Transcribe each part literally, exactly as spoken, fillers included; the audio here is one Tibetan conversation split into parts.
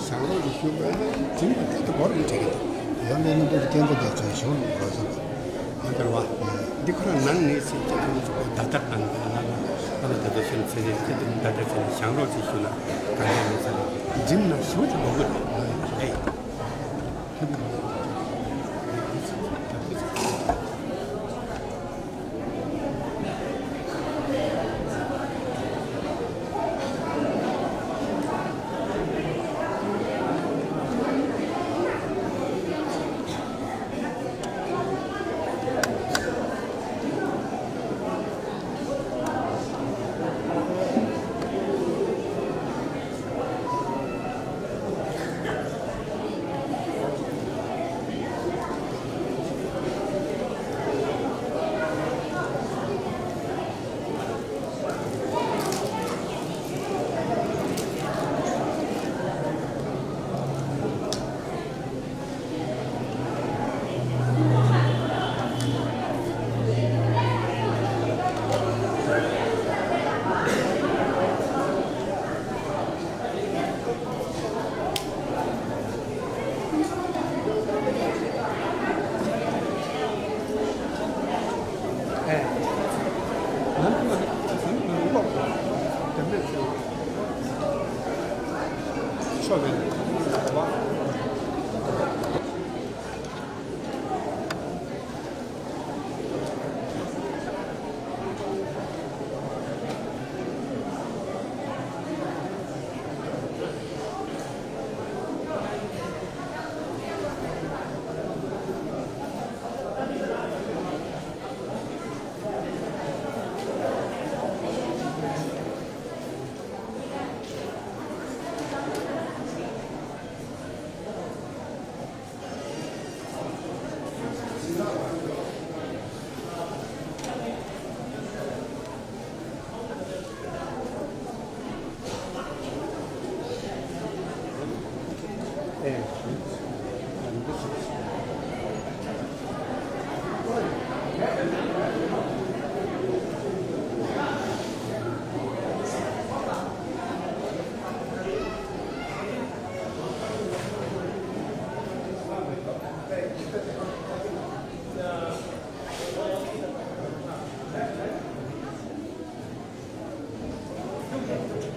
བྱང་རོགས་ཀྱི་ཤུགས་པས་ནི་འཛིན་པ་དེ་ལྟ་བུར་མི་འགྲིག་གི་འདུག་ཡང་ན་ནི་འདུག་སྐྱེ་འགོ་དེ་ཚོའི་ཞོར་ལ་འགྲོ་ཚུལ་ཡང་འདིར་བ། འདི་ཁོ་རང་ནང་ནས་སྲིད་སྐྱོང་ཚོ་ད་ལྟར་དང་ག་ལ་ལ་ལ་ད་ལྟ་ཤོར་ཚེ་རིང་སྐྱེ་དུ་ད་ལྟར་ཚེ་རིང་བྱང་རོགས་ཚེ་ཤུལ་ལ་གང་ཡང་མེད་ཚར་འཛིན་ན་ཞུ་ཅི་མོ་གི་ཨེ།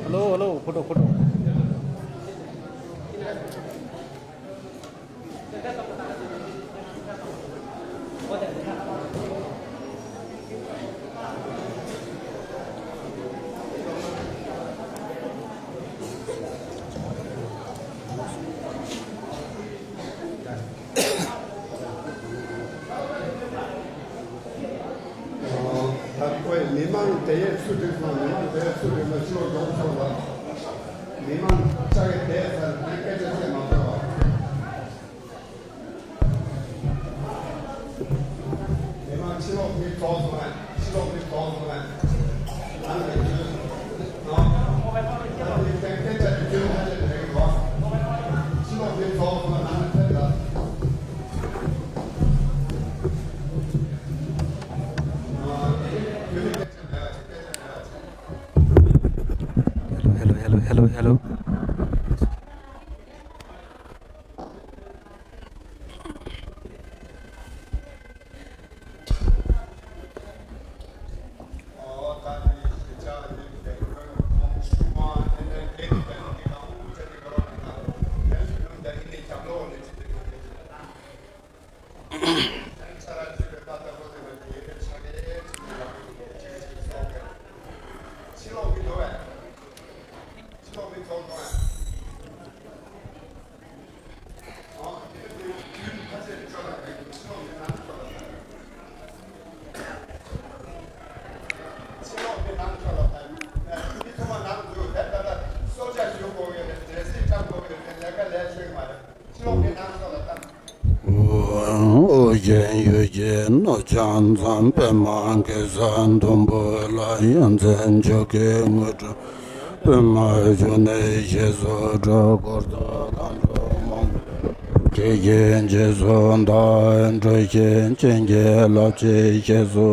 Hello, hello, photo, photo. ད་ཁོས་མི་མང་དེ་ཡས་ཚུར་བསྒྲིགས་སོང་། མི་མང་དེ་ཡས་ཚུར་བསྒྲིགས་ན་ཕྱི་ལོགས་འགྲོ་ཆོག་ལ། མི་མང་ཅག་གིས་དེ་ཡས་ཚར་ནས་སྐད་ཆ་བཤད་མ་ཕོད་པ། མི་མང་ཕྱི་ལོགས་མི་རྫོགས་སོང་ངས། ཕྱི་ལོགས་མི་རྫོགས་སོང་ངས། ནང་ལ་ཡོད། ནང་། ད་དེ་སྐད་ཆ་དེ་བརྗོད་ཐབས་ལས་མེད་གི་བ། ཕྱི་ལོགས་མི་རྫོགས་སོང་ངས་ནང་ལ་ཕེབས་ད། Hello, hello, hello, hello, hello. ཨོ་རྒྱན་ཡུལ་གྱི་ནོར་ལྕང་ཚང་། པདྨ་གེ་སར་ཟླུམ་པོ་ལ། ཡ་མཚན་མཆོག་གི་དངོས་གྲུབ། པདྨ་འབྱུང་གནས་ཞེས་སུ་གྲགས། འཁོར་དུ་མཁའ་འགྲོ་མང་པོས་བསྐོར་ཞིང་རྗེས་སུ་བདག་འགྲོ་ཞིང་། བྱིན་གྱིས་བརླབ་ཕྱིར་ཞེས་སུ་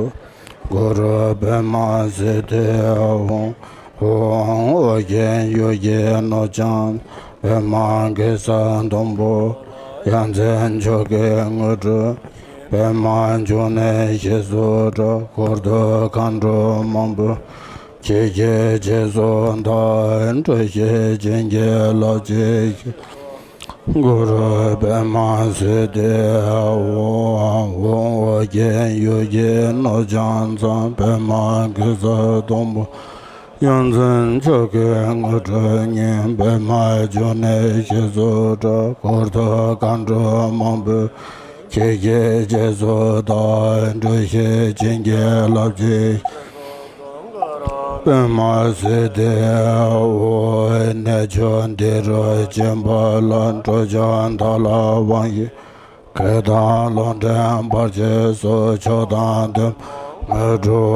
བསྐོར། པདྨ་སིདྡྷི་ཧཱུྃ། ཧཱུྃ། ཨོ་རྒྱན་ཡུལ་གྱི་ནོར་ལྕང་། པདྨ་གེ་སར་སྡོང་པོ། ཡ་མཚན་མཆོག་གི་དངོས་གྲུབ། པདྨ་འབྱུང་གནས་ཞེས་སུ་གྲགས། འཁོར་དུ་མཁའ་འགྲོ་མང་པོས་ཇི་སྐད་ཅེས་སུ་བདག་འགྲོ་ཞིང་བྱིན་གྱིས་བརླབ་ཅིང་གཤེགས། གུ་རུ་པདྨ་སིདྡྷི་ཧཱུྃ། ཨོཾ་ཨོ་རྒྱན་ཡུལ་གྱི་ནོར་བྱང་ཚང་། པདྨ་གེ་སར་སྡོང་པོ། ཡ་མཚན་མཆོག་གི་དངོས་གྲུབ་བརྙེས། པདྨ་འབྱུང་གནས་ཞེས་སུ་གྲགས། འཁོར་དུ་མཁའ་འགྲོ་མང་པོས་ཇི་སྐད་ཅེས་སུ་བདག་འགྲོ་ཞིང་བྱིན་གྱིས་བརླབ་ཅིང་། པདྨ་སིདྡྷི་ཧཱུྃ། གནས་མཆོག་འདི་རུ་བྱོན་པ་ལ། འགྲོ་འཇུག་མཐའ་ལ་དབང་ཞིང་། བགེགས་དང་ལོག་འདྲེན་བར་ཆད་སོགས། མཆོག་དང་ལྡན་པའི་དངོས་གྲུབ་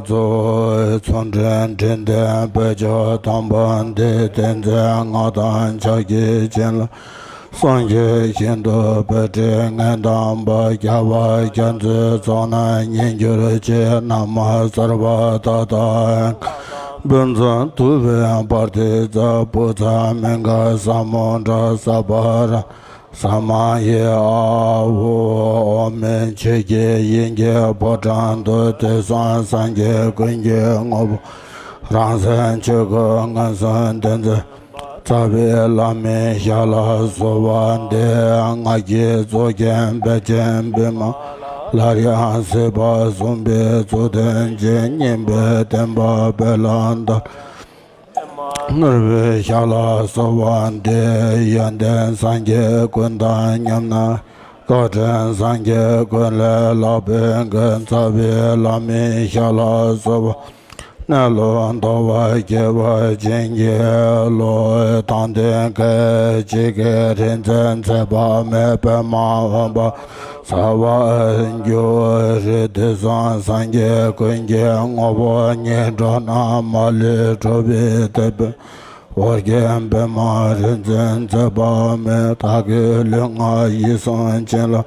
སྩོལ། མཚུངས་ལྡན་དྲི་ལྡན་པད་མཆོག་དམ་པ་འདི། ཏིང་འཛིན་སྔགས་དང་ཕྱག་རྒྱའི་བྱིན་རླབས། སངས་རྒྱས་ཞིང་དུ་སྤེལ་ཕྲིན་ངན་དང་བབ། རྒྱལ་བ་རྒྱ་མཚོའི་ཚོགས་རྣམས་མཉེས་གྱུར་ཅིག། ན་མོ་སརྦ་ཏ་ཏ། ཕུན་སུམ་ཚོགས་པའི་བར་དུ་ཚར། བུ་ཚ་མི་འགག་ཟབ་མོ་སྒྲ། ས་པ་ར་ས་མ་ཡེ། ཨ་ཧོ། ཨོཾ་མི་མཆོད་ཀྱི་དབྱིངས་ཀྱི་ཕོ་བྲང་དུ། དུས་གསུམ་སངས་རྒྱས་ཀུན་གྱི་ངོ་བོ། རང་སེམས་ཆོས་སྐུ་མངོན་སུམ་སྟོན་མཛད། རྩ་བའི་བླ་མའི་ཞབས་ལ་གསོལ་བ་འདེབས། སྔགས་ཀྱི་གཙུག་རྒྱན་བེ་ཅོན་བི་མ་ལ། སླར་ཡང་སྲིད་པ་བཟུང་བའི་གཙུག་རྟེན་ཅན། སྙིང་པོའི་བསྟན་པ་སྤེལ་ལ་དར། ནོར་བུའི་ཞབས་ལ་གསོལ་བ་འདེབས། ཡོན་ཏན་སངས་རྒྱས་ཀུན་དང་མཉམ་ན། བཀའ་དྲིན་སངས་རྒྱས་ཀུན་ལས་ལྷག་པའི་མགོན། རྩ་བའི་བླ་མའི་ཞབས་ལ་གསོལ་བ། གནས་ལུགས་མདོ་བ་རྒྱས་པར་བྱིན་གྱིས་རློབས། དང་ལྡན་སྐད་ཅིག་གིས། རིག་འཛིན་ཚེ་དཔག་མེད་པདྨ་འོད་འབར་ས་བར་གྱུར། དུས་གསུམ་སངས་རྒྱས་ཀུན་གྱི་ངོ་བོ། སྙིང་ཁྲོ་རྣམས་མ་ལུས་འཁྲུགས་པའི་དེད་དཔོན། ཨོ་རྒྱན་པདྨ་རིག་འཛིན་ཚེ་དཔག་མེད། བདག་གི་ལུས་ངག་ཡིད་གསུམ་བྱིན་རླབས།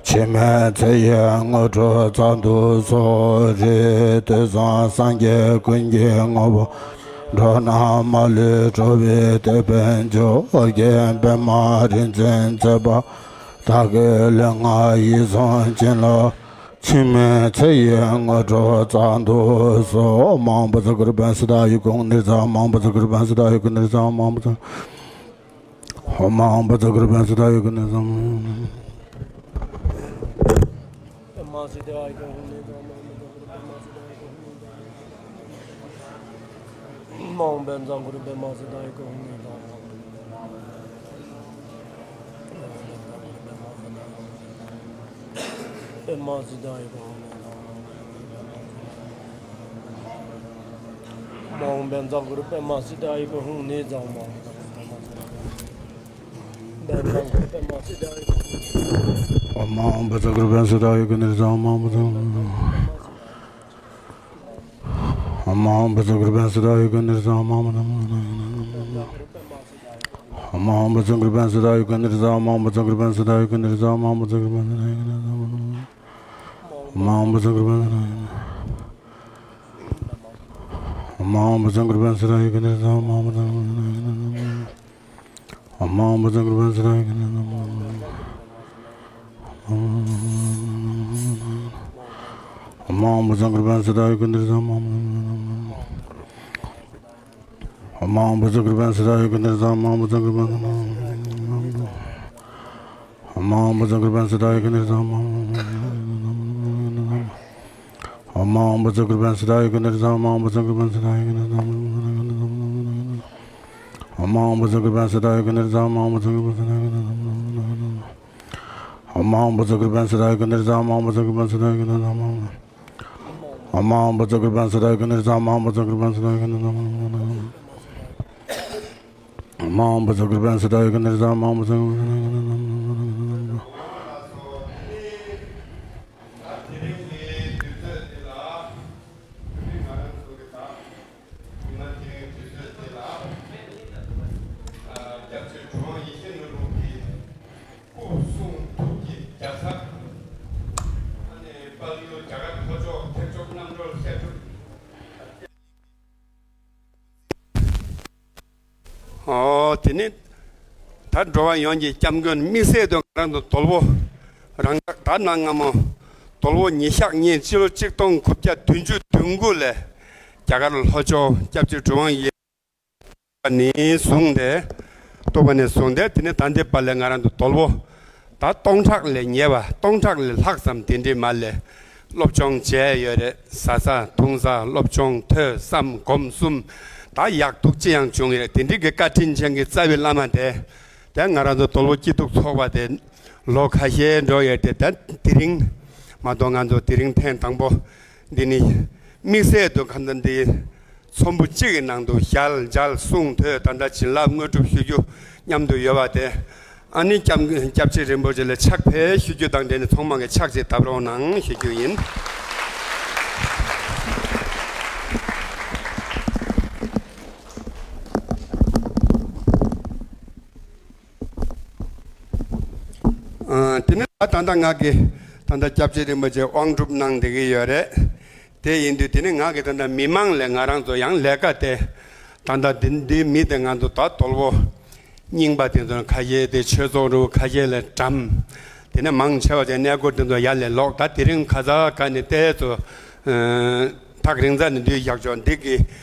འཆི་མེད་ཚེ་ཡི་དངོས་གྲུབ་བསྩལ་དུ་གསོལ། རིག་དུས་གསུམ་སངས་རྒྱས་ཀུན་གྱི་ངོ་བོ། ཁྲོ་རྣམས་མ་ལུས་འཁྲུགས་པའི་དེད་དཔོན་མཆོག་ཨོ་རྒྱན་པདྨ་རིག་འཛིན་ཚེ་དཔག་བདག་གི་ལུས་ངག་ཡིད་གསུམ་བྱིན་རླབས། འཆི་མེད་ཚེ་ཡི་དངོས་གྲུབ་བསྩལ་དུ་གསོལ། མ་འོངས་པ་ཚེ་འགུགས་པའི་སྲས་དང་ཡི་གེ་ཧཱུྃ་ནི་ཛ། མ་འོངས་པ་ཚེ་འགུགས་པའི་སྲས་དང་ཡི་གེ་ཧཱུྃ་ནི་ཛ། མ་འོངས་པ་ཚེ། མ་འོངས་པ་ཚེ་འགུགས་པའི་སྲས་དང་ཡི་གེ་ཧཱུྃ་ནི་ཛ། མ་འོངས་པའི་ཚེ་འགུགས་པའི་སྲས་དང་ཡི་གེ་ཧཱུྃ་ནི་ཛ། པདྨ་སིདྡྷི་ཧཱུྃ། མ་འོངས་པའི་ཚེ་འགུགས་པའི་སྲས་དང་ཡི་གེ་ཧཱུྃ་ནི་ཛ། མ་འོངས་པའི་ཚེ་འགུགས་པའི་སྲས་དང་ཡི་གེ་ཧཱུྃ་ནི་ཛ། མ་འོངས་པའི་ཚེ་འགུགས་པའི་སྲས་དང་ཡི་གེ་ཧཱུྃ་ནི་ཛ། མ་འོངས་པའི་ཚེ། མ་འོངས་པའི་ཚེ་འགུགས་པའི་སྲས་དང་ཡི་གེ་ཧཱུྃ་ནི་ཛ། མ་འོངས་པའི་ཚེ། མ་འོངས་པའི་ཚེ་འགུགས་པའི་སྲས་དང་ཡི་གེ་ཧཱུྃ་ནི་ཛ། མ་འོངས་པའི་ཚེ་འགུགས་པའི་སྲས་དང་ཡི་གེ་ཧཱུྃ་ནི་ཛ། མ་འོངས་པའི་ཚེ་འགུགས་པའི་སྲས་དང་ཡི་གེ་ཧཱུྃ་ནི་ཛ། མ་འོངས་པའི་ཚེ་འགུགས་པའི་སྲས་དང་ཡི་གེ་ཧཱུྃ་ནི་ཛ། མ་འོངས་པའི་ཚེ་འགུགས་པའི་སྲས་དང་ཡི་གེ་ཧཱུྃ་ནི་ཛ། མ་འོངས་པའི་ཚེ་འགུགས་པའི་སྲས་དང་ཡི་གེ་ཧཱུྃ་ནི་ཛ། མ་འོངས་པའི་ཚེ་འགུགས་པའི་སྲས་དང་ཡི་གེ་ཧཱུྃ་ནི་ཛ། མ་འོངས་པའི་ཚེ་འགུགས་པའི་སྲས་དང་ཡི་གེ་ཧཱུྃ་ནི་ཛ། མ་འོངས་པའི་ཚེ་འགུགས་པའི་སྲས་དང་ཡི་གེ་ཧཱུྃ་ནི་ཛ། མ་འོངས་པའི་ཚེ་འགུགས་པའི་སྲས་དང་ཡི་གེ་ཧཱུྃ་ནི་ཛ། མ་འོངས་པའི་ཚེ་འགུགས་པའི་སྲས་དང་ཡི་གེ་ཧཱུྃ་ནི་ཛ། མ་འོངས་པའི་ཚེ་འགུགས་པའི་སྲས་དང་ཡི་གེ་ཧཱུྃ་ནི་ཛ། མ་འོངས་པའི་ཚེ་འགུགས་པའི་སྲས་དང་ཡི་གེ་ཧཱུྃ་ནི་ཛ། མ་འོངས་པའི་ཚེ་འགུགས་པའི་སྲས་དང་ཡི་གེ་ཧཱུྃ་ནི་ཛ། མ་འོངས་པའི་ཚེ་འགུགས་པའི་སྲས་དང་ཡི་གེ་ཧཱུྃ་ནི་ཛ། མ་འོངས་པའི་ཚེ་འགུགས་པའི་སྲས་དང་ཡི་གེ་ཧཱུྃ་ནི་ཛ། མ་འོངས་པའི་ཚེ་འགུགས་པའི་སྲས་དང་ཡི་གེ་ཧཱུྃ་ནི་ཛ། མ་འོངས་པའི་ཚེ་འགུགས་པའི་སྲས་དང་ཡི་གེ་ཧཱུྃ་ནི་ཛ། མ་འོངས་པའི་ཚེ་འགུགས་པའི་སྲས་དང་ཡི་གེ་ཧཱུྃ་ནི་ཛ། མ་འོངས་པའི་ཚེ་འགུགས་པའི་སྲས་དང་ཡི་གེ་ཧཱུྃ་ནི་ཛ། མ་འོངས་པའི་ཚེ་འགུགས་པའི་སྲས་དང་ཡི་གེ་ཧཱུྃ་ནི་ཛ། མ་འོངས་པའི་ཚེ་འགུགས་པའི་སྲས་དང་ཡི་གེ་ཧཱུྃ་ནི་ཛ། དེ་རིང་གི་དུས་ཚོད་འདི་ལ། དེ་རིང་ང་རང་ཚོ་གི་ད་ཉི་མ་དེ་རིང་དུས་ཚོད་འདི་ལ། ཨ། རྒྱ་མཚོའི་གྲུབ་དབང་ཡེ་ཤེས་ཀླུ་སྒྲུབ་ཀྱི་སྐུ་གསུང་ཐུགས་ཀྱི་རྒྱལ་ས། ཨ་ནི་དཔལ་ཡུལ་རྒྱ་གར་ལྷོ་ཕྱོགས་ཐེག་མཆོག་རྣམ་གྲོལ་བཤད་སྒྲུབ། ཨོ། དེ་ནི་ ད་འགྲོ་བ་ཡོངས་ཀྱི་སྐྱབས་མགོན། དམིགས་བསལ་དུ་ང་རང་ཚོ་དོལ་པོ་རང་ད་ནང་སྔ་མོ་དོལ་པོ་ཉི་ཤག་གཉིས་སྤྱི་ལོ་གཅིག་སྟོང་དགུ་བརྒྱ་བདུན་ཅུ་དོན་དགུ་ལས་རྒྱ་གར་ལྷོ་ཕྱོགས་སྐྱབས་རྗེ་གྲུབ་དབང་ཡེ་ནས་བཟུང་སྟེ། གཏུགས་པ་ནས་བཟུང་སྟེ། དེ་ནས་ད་ལྟའི་བར་ལ་ང་རང་ཚོ་དོལ་པོ་ད་སྟོང་ཕྲག་ལས་ཉེ་བ། སྟོང་ཕྲག་ལས་ལྷག་ཙམ་དེ་འདྲའི་མ་ལས་སློབ་སྦྱོང་བྱས་ཡོད་རེད། བཟའ་ཚང་འཐུང་ས། སློབ་སྦྱོང་། ཐོས་བསམ་སྒོམ་གསུམ། ད་ཡག་སྡུག་ཅི་ཡང་བྱུང་ཡོད་རེད། དེ་འདྲའི་གི་བཀའ་དྲིན་ཅན་གྱི་རྩ་བའི་བླ་མ་དེ། དེ་ང་རང་ཚོ་དོལ་པོ་སྐྱིད་སྡུག་ཚོགས་པ་དེ་ལོ་ཁ་ཤས་འགྲོ་ཡོད་དེ། ད་དེ་རིང་མ་གཏོགས་ང་ཚོ་དེ་རིང་ཐེངས་དང་པོ་འདི་ནི་དམིགས་བསལ་དུ་ག་འདི་ཚོམ་བུ་གཅིག་གི་ནང་དུ་ཞལ་མཇལ་གསུང་ཐོས། ད་ལྟ་བྱིན་རླབས་དངོས་གྲུབ་ཞུ་རྒྱུ་མཉམ་དུ་ཡོད་པ་དེ། ཨ་ནི་སྐྱབས་སྐྱབས་རྗེ་རིན་པོ་ཆེ་ལ་ཕྱག་འཚལ་ཞུ་རྒྱུ་དང་འབྲེལ་ནས་ཚང་མ་གིས་ཕྱག་ཅིག་བརྡབ་རོགས་གནང་ཞུ་རྒྱུ་ཡིན། ཨ། དེ་ནས་ད་ད་ལྟ་ང་གིས་ད་ལྟ་སྐྱབས་རྗེ་རིན་པོ་ཆེ་དབང་སྒྲུབ་གནང་བསྡད་ཀྱི་ཡོད་རེད། དེ་ཡིན་དུས་དེ་ནས་ང་གིས་ད་ལྟ་མི་མང་ལ་ང་རང་ཚོ་ཡང་ལས་ཀ་དེ་ད་ལྟ་འདི་འདིའི་མི་དེ་ང་ཚོ་ད་དོལ་པོ་རྙིང་པ་དེ་ཚོ་ཁ་ཤས་དེ་ཆོས་ཚོགས་རུ་ཁ་ཤས་ལ་གྲམ། དེ་ནས་མང་ཆེ་བ་དེ་གནས་སྐོར་དེ་ཚོ་ཡར་ལས་ལོག་ད་དེ་རིང་ཁ་སང་ག་ནས་ལྟས་ཚོ་ཐག་རིང་ས་ནས་འདུས་བཞག་ཆོག་འདི་གི་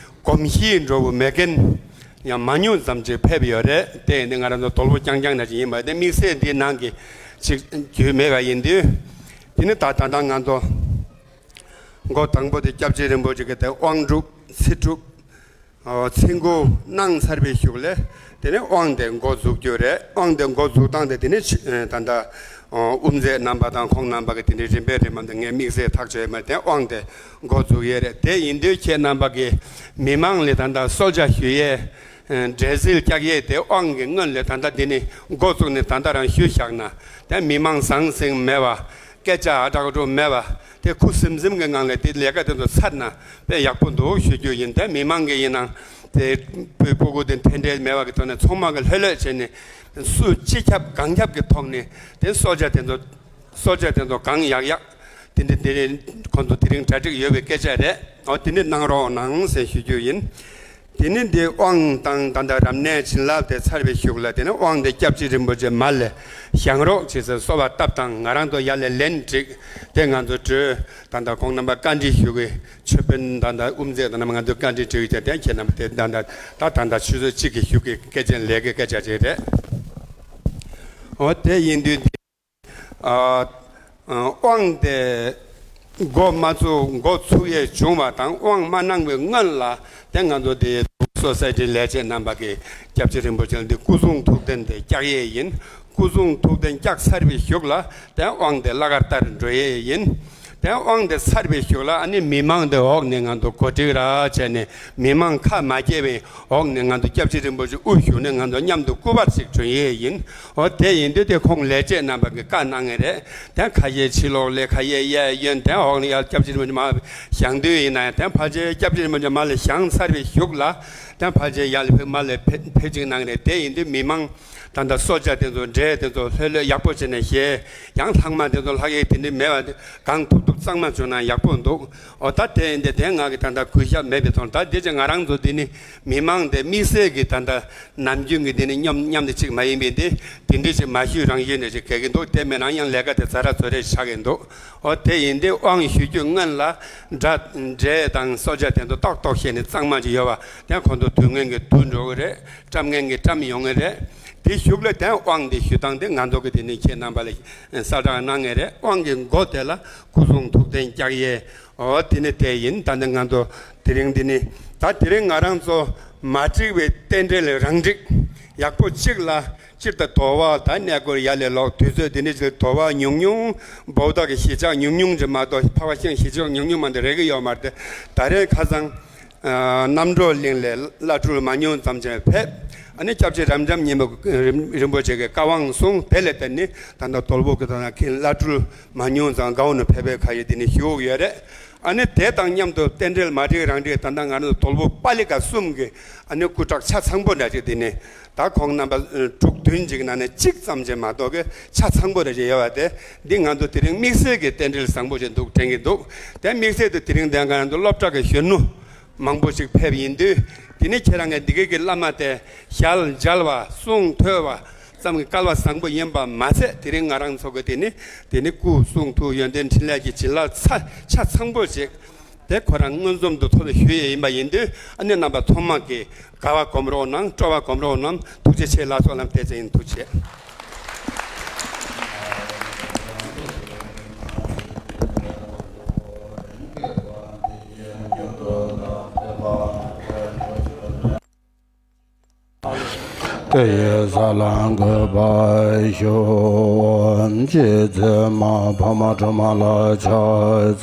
གོམས་གཤིས་འགྲོ་བོ་མེད་མཁན་ཡང་མང་ཉུང་ཙམ་ཅིག་ཕེབས་ཡོད་རེད། དེ་ཡིན་དུས་ང་རང་ཚོ་དོལ་པོ་རྐྱང་རྐྱང་ནང་བཞིན་ཡིན་པ་དེ་དམིགས་བསལ་འདི་ནང་གི་ཅིག་རྒྱུས་མེད་པ་ཡིན་དུས། དེ་ནི་ད་ད་ལྟ་ང་ཚོ་འགོ་དང་པོ་དེ་སྐྱབས་རྗེ་རིན་པོ་ཆེ་གི་དེ་དབང་སྒྲུབ་ཚེ་སྒྲུབ་ཚེ་འགུགས་གནང་ཚར་བའི་གཞུག་ལས་དེ་ནས་དབང་དེ་འགོ་འཛུགས་རྒྱུ་རེད། དབང་དེ་འགོ་འཛུགས་སྟངས་དེ་དེ་ནས་ད་ལྟ་དབུ་མཛད་རྣམ་པ་དང་ཁོང་རྣམ་པ་གི་དེ་འདྲའི་རིམ་པས་རིམ་པ་འདི་ངས་དམིགས་བསལ་ཐག་ཆོད་མ་དེ་དབང་དེ་འགོ་འཛུགས་ཡས་རེད། དེ་ཡིན་དུས་ཁྱེད་རྣམ་པ་གིས་མི་མང་ལ་ད་ལྟ་གསོལ་ཇ་ཞུ་ཡས། འབྲས་སིལ་བཀྱག་ཡས་དེ་དབང་གི་སྔོན་ལ་ད་ལྟ་འདི་ནས་འགོ་བཙུགས་ནས་ད་ལྟ་རང་ཞུས་བཞག་ན་དེ་མི་མང་ཟང་ཟིང་མེད་པ། སྐད་ཆ་ཨ་དྲག་དྲོ་མེད་པ། དེ་ཁུ་སིམ་སིམ་གྱི་ངང་ལ་དེ་ལས་ཀ་དེ་ཚོ་ཚར་ན་དཔེ་ཡག་པོ་འདུག་ཞུ་རྒྱུ་ཡིན། དེ་མི་མང་གི་ཡིན་ནའང་དེ་སྤུ་སྤུ་གུ་དེ་འཕྲལ་འཕྲལ་མེད་པ་གི་ཐོག་ནས་ཚང་མ་གི་ལྷོད་ལྷོད་བྱས་ནས་སུ་སྤྱི་ཁྱབ་གང་ཁྱབ་ཀྱི་ཐོག་ནས་དེ་གསོལ་ཇ་དེ་ཚོ་གསོལ་ཇ་དེ་ཚོ་གང་ཡག་ཡག་དེ་འདྲ་དེ་ཁོང་ཚོ་དེ་རིང་གྲ་སྒྲིག་ཡོད་པའི་སྐད་ཆ་རེད། འོ་དེ་འདྲ་གནང་རོགས་གནང་ཟེར་ཞུ་རྒྱུ་ཡིན། དེ་ནས་འདི་དབང་དང་ད་ལྟ་རབ་གནས་བྱིན་རླབས་དེ་ཚར་བའི་གཞུག་ལ་དེ་ནས་དབང་དེ་སྐྱབས་རྗེ་རིན་པོ་ཆེ་མར་ལ་བཞེངས་རོགས་བྱེད་ཟེར་གསོལ་བ་བཏབ་དང་ང་རང་ཚོ་ཡར་ལ་ལན་བསྒྲིགས་དེ་ང་ཚོ་གྲོས་ད་ལྟ་ཁོང་རྣམ་པ་བཀའ་འདྲི་ཞུ་གི་ཆོས་དཔོན་ད་ལྟ་དབུ་མཛད་དང་རྣམ་པ་ང་ཚོ་བཀའ་འདྲི་བསྒྲིགས་བྱས་དེ་ཁྱེད་རྣམ་པ་དེ་ད་ལྟ་ད་ད་ལྟ་ཆུ་ཚོད་གཅིག་གི་གཞུག་གི་སྐད་ཆ་ལས་ཀའི་སྐད་ཆ་ཅིག་རེད། འོ་དེ་ཡིན་དུས་འདི། ཨ། ཨ། དབང་དེ་འགོ་མ་ཚུགས་འགོ་ཚུགས་ཡས་བྱུང་བ་དང་དབང་མ་གནང་བའི་སྔོན་ལ་དེ་ང་ཚོ་དེ་སོ་སའི་ཊི་ལས་བྱེད་རྣམ་པ་གིས་སྐྱབས་རྗེ་རིན་པོ་ཆེ་ལ་འདི་སྐུ་གསུང་ཐུགས་རྟེན་དེ་བཀྱག་ཡས་ཡིན། སྐུ་གསུང་ཐུགས་རྟེན་བཀྱག་ཚར་བའི་གཞུག་ལ་དེ་དབང་དེ་ལ་ཁར་ལྟར་འགྲོ་ཡས་ཡིན། དེ་དབང་དེ་ཚར་བའི་གཞུག་ལ་ཨ་ནི་མི་མང་དེ་འོག་ནས་ང་ཚོ་གོ་སྒྲིག་ར་བྱས་ནས་མི་མང་ཁ་མ་སྐྱེལ་བའི་འོག་ནས་ང་ཚོ་སྐྱབས་རྗེ་རིན་པོ་ཆེ་དབུ་བཞུགས་ནས་ང་ཚོ་མཉམ་དུ་སྐུ་པར་ཞིག་གྲོན་ཡས་ཡིན། འོ་དེ་ཡིན་དུས་དེ་ཁོང་ལས་བྱེད་རྣམ་པ་གིས་བཀའ་གནང་ངེས་རེད། དེ་ཁ་ཤས་ཕྱི་ལོགས་ལས་ཁ་ཤས་གཡས་གཡོན་དེ་འོག་ནས་ཡར་སྐྱབས་རྗེ་རིན་པོ་ཆེ་མར་བཞེངས་དུས་ཡིན་ན་ཡང་དེ་ཕལ་ཆེར་སྐྱབས་རྗེ་རིན་པོ་ཆེ་མར་ལ་བཞེངས་ཚར་བའི་གཞུག་ལ་དེ་ཕལ་ཆེར་ཡར་ལ་ཕེབས་མར་ལ་ཕེབས་ཕེབས་ཅིག་གནང་རེད། དེ་ཡིན་དུས་མི་མང་ད་ལྟ་གསོལ་ཇ་དེ་ཚོ་འབྲས་དེ་ཚོ་ལྷོད་ལྷོད་ཡག་པོ་བྱས་ནས་བཞེས། ཡང་ལྷག་མ་དེ་ཚོ་ལྷག་ཡས་དེ་འདྲ་མེད་པ་གང་ཐུབ་ཐུབ་གཙང་མ་བྱུང་ན་ཡག་པོ་འདུག་འོ་ད་དེ་ཡིན་དུས་དེ་ང་གི་ད་ལྟ་གུས་ཞབས་མེད་པའི་ཐོག་ད་དེ་ཅིག་ང་རང་ཚོ་འདི་ནི་མི་མང་དེ་དམིགས་བསལ་གྱི་ད་ལྟ་ནམ་རྒྱུན་གྱི་འདི་ནི་མཉམ་མཉམ་དེ་ཅིག་མ་ཡིན་པའི་འདི་དེ་འདྲ་ཅིག་མ་ཞུས་རང་ཞུས་ནས་ཅིག་གེ་གི་འདུག་དེ་མེད་ན་ཡང་ལས་ཀ་དེ་ཛ་དྲག་ཚོ་རེ་ཆགས་ཀྱི་འདུག་འོ་དེ་ཡིན་དུས་དབང་ཞུ་རྒྱུ་སྔོན་ལ་འདྲ་འབྲས་དང་གསོལ་ཇ་དེ་ཚོ་ཏོག་ཏོག་བྱས་ནས་གཙང་མ་ཅིག་ཡོད་པ་དེ་ཁོང་ཚོ་དུ་མཁན་གྱི་དུ་འགྲོ་གི་རེད། བཀྲམ་མཁན་གྱི་བཀྲམ་ཡོང་གི་རེད། དེ་གཞུག་ལ་དེ་དབང་དེ་ཞུ་སྟངས་དེ་ང་ཚོ་གི་དེ་ནི་ཁྱེད་རྣམ་པ་ལ་གསལ་བསྒྲགས་གནང་ངེས་རེད། དབང་གི་འགོ་དེ་ལ་སྐུ་གསུང་ཐུགས་རྟེན་བཀྱག་ཡས། འོ་དེ་ནི་དེ་ཡིན། ད་ནི་ང་ཚོ་དེ་རིང་འདི་ནི་ད་དེ་རིང་ང་རང་ཚོ་མ་འགྲིག་པའི་རྟེན་འབྲེལ་རང་འགྲིག་ཡག་པོ་གཅིག་ལ་སྤྱིར་ད་དོལ་པ་ད་གནས་སྐོར་ཡར་ལས་ལོག་དུས་ཚོད་འདི་ནི་ཅིག་དོལ་པ་ཉུང་ཉུང་བོད་དག་གི་གཞིས་ཆགས་ཉུང་ཉུང་ཅིག་མ་གཏོགས་འཕགས་པ་སྤྱང་གཞིས་ཆགས་ཉུང་ཉུང་མ་གཏོགས་རེག་གི་ཡོད་མ་རེད། ད་རེས་ཁ་སང་རྣམ་གྲོལ་གླིང་ལས་བླ་སྤྲུལ་མ་ཉུང་ཙམ་ཅིག་ཕེབས། ཨ་ནི་སྐྱབས་རྗེ་རབ་འབྱམས་ཉི་མ་རིན་པོ་ཆེ་གི་བཀའ་དབང་གསུངས། དེ་ལས་བརྟེན་ནས་ད་ལྟ་དོལ་པོ་གི་ད་ལྟ་མཁན་བླ་སྤྲུལ་མ་ཉུང་ཙམ་གའུ་ནས་ཕེབས་པའི་ཁ་ཡོད་དེ་ནི་ཞུ་གི་ཡོད་རེད། ཨ་ནི་དེ་དང་མཉམ་དུ་རྟེན་འབྲེལ་མ་འགྲིག་རང་འགྲིག་ད་ལྟ་ང་རང་ཚོ་དོལ་པོ་པཱ་ལི་ཀ་གསུམ་གི་ཨ་ནི་སྐུ་དྲག་ཆ་ཚང་པོ་འདྲ་ཅིག་དེ་ནི་ད་ཁོང་རྣམ་པ་དྲུག་བདུན་ཅིག་ནང་ནས་གཅིག་ཙམ་ཅིག་མ་གཏོགས་གི་ཆ་ཚང་པོ་འདྲ་ཅིག་ཡོད་པ་དེ་འདི་ང་ཚོ་དེ་རིང་དམིགས་བསལ་གྱི་རྟེན་འབྲེལ་བཟང་པོ་ཅིག་འདུག་དྲན་གྱི་འདུག་དེ་དམིགས་བསལ་དུ་དེ་རིང་དེ་ང་རང་ཚོ་སློབ་གྲྭ་གི་གཞོན་ནུ་མང་པོ་ཞིག་ཕེབས་ཡིན་དུས། དེ་ནས་ཁྱེད་རང་གི་འདི་གའི་གི་བླ་མ་དེ་ཞལ་མཇལ་བ་གསུང་ཐོས་པ་ གཏམ་གྱི་སྐལ་བ་བཟང་པོ་ཡིན་པ་མ་ཟད། དེ་རིང་ང་རང་ཚོ་གི་དེ་ནི་དེ་ནི་སྐུ་གསུང་ཐུགས་ཡོན་ཏན་འཕྲིན་ལས་ཀྱི་བྱིན་རླབས་ཚ་ཆ་ཚང་པོ་ཞིག་དེ་ཁོ་རང་མངོན་སུམ་དུ་ཐོབ་པའི་ཞུ་ཡས་ཡིན་པ་ཡིན་དུས། ཨ་ནི་རྣམ་པ་ཚང་མ་གི་དགའ་བ་སྒོམ་རོགས་གནང་། སྤྲོ་བ་སྒོམ་རོགས་གནང་། ཐུགས་རྗེ་ཆེ། ལགས་སོ། ལམ་བདེ་ཅིང་ཐུགས་རྗེ་ཆེ། དེ་ཡི་ས་ལ་འགོད་པར་ཞུ། རྗེ་བཙུན་མ་འཕགས་མ་སྒྲོལ་མ་ལ་ཕྱག་འཚལ།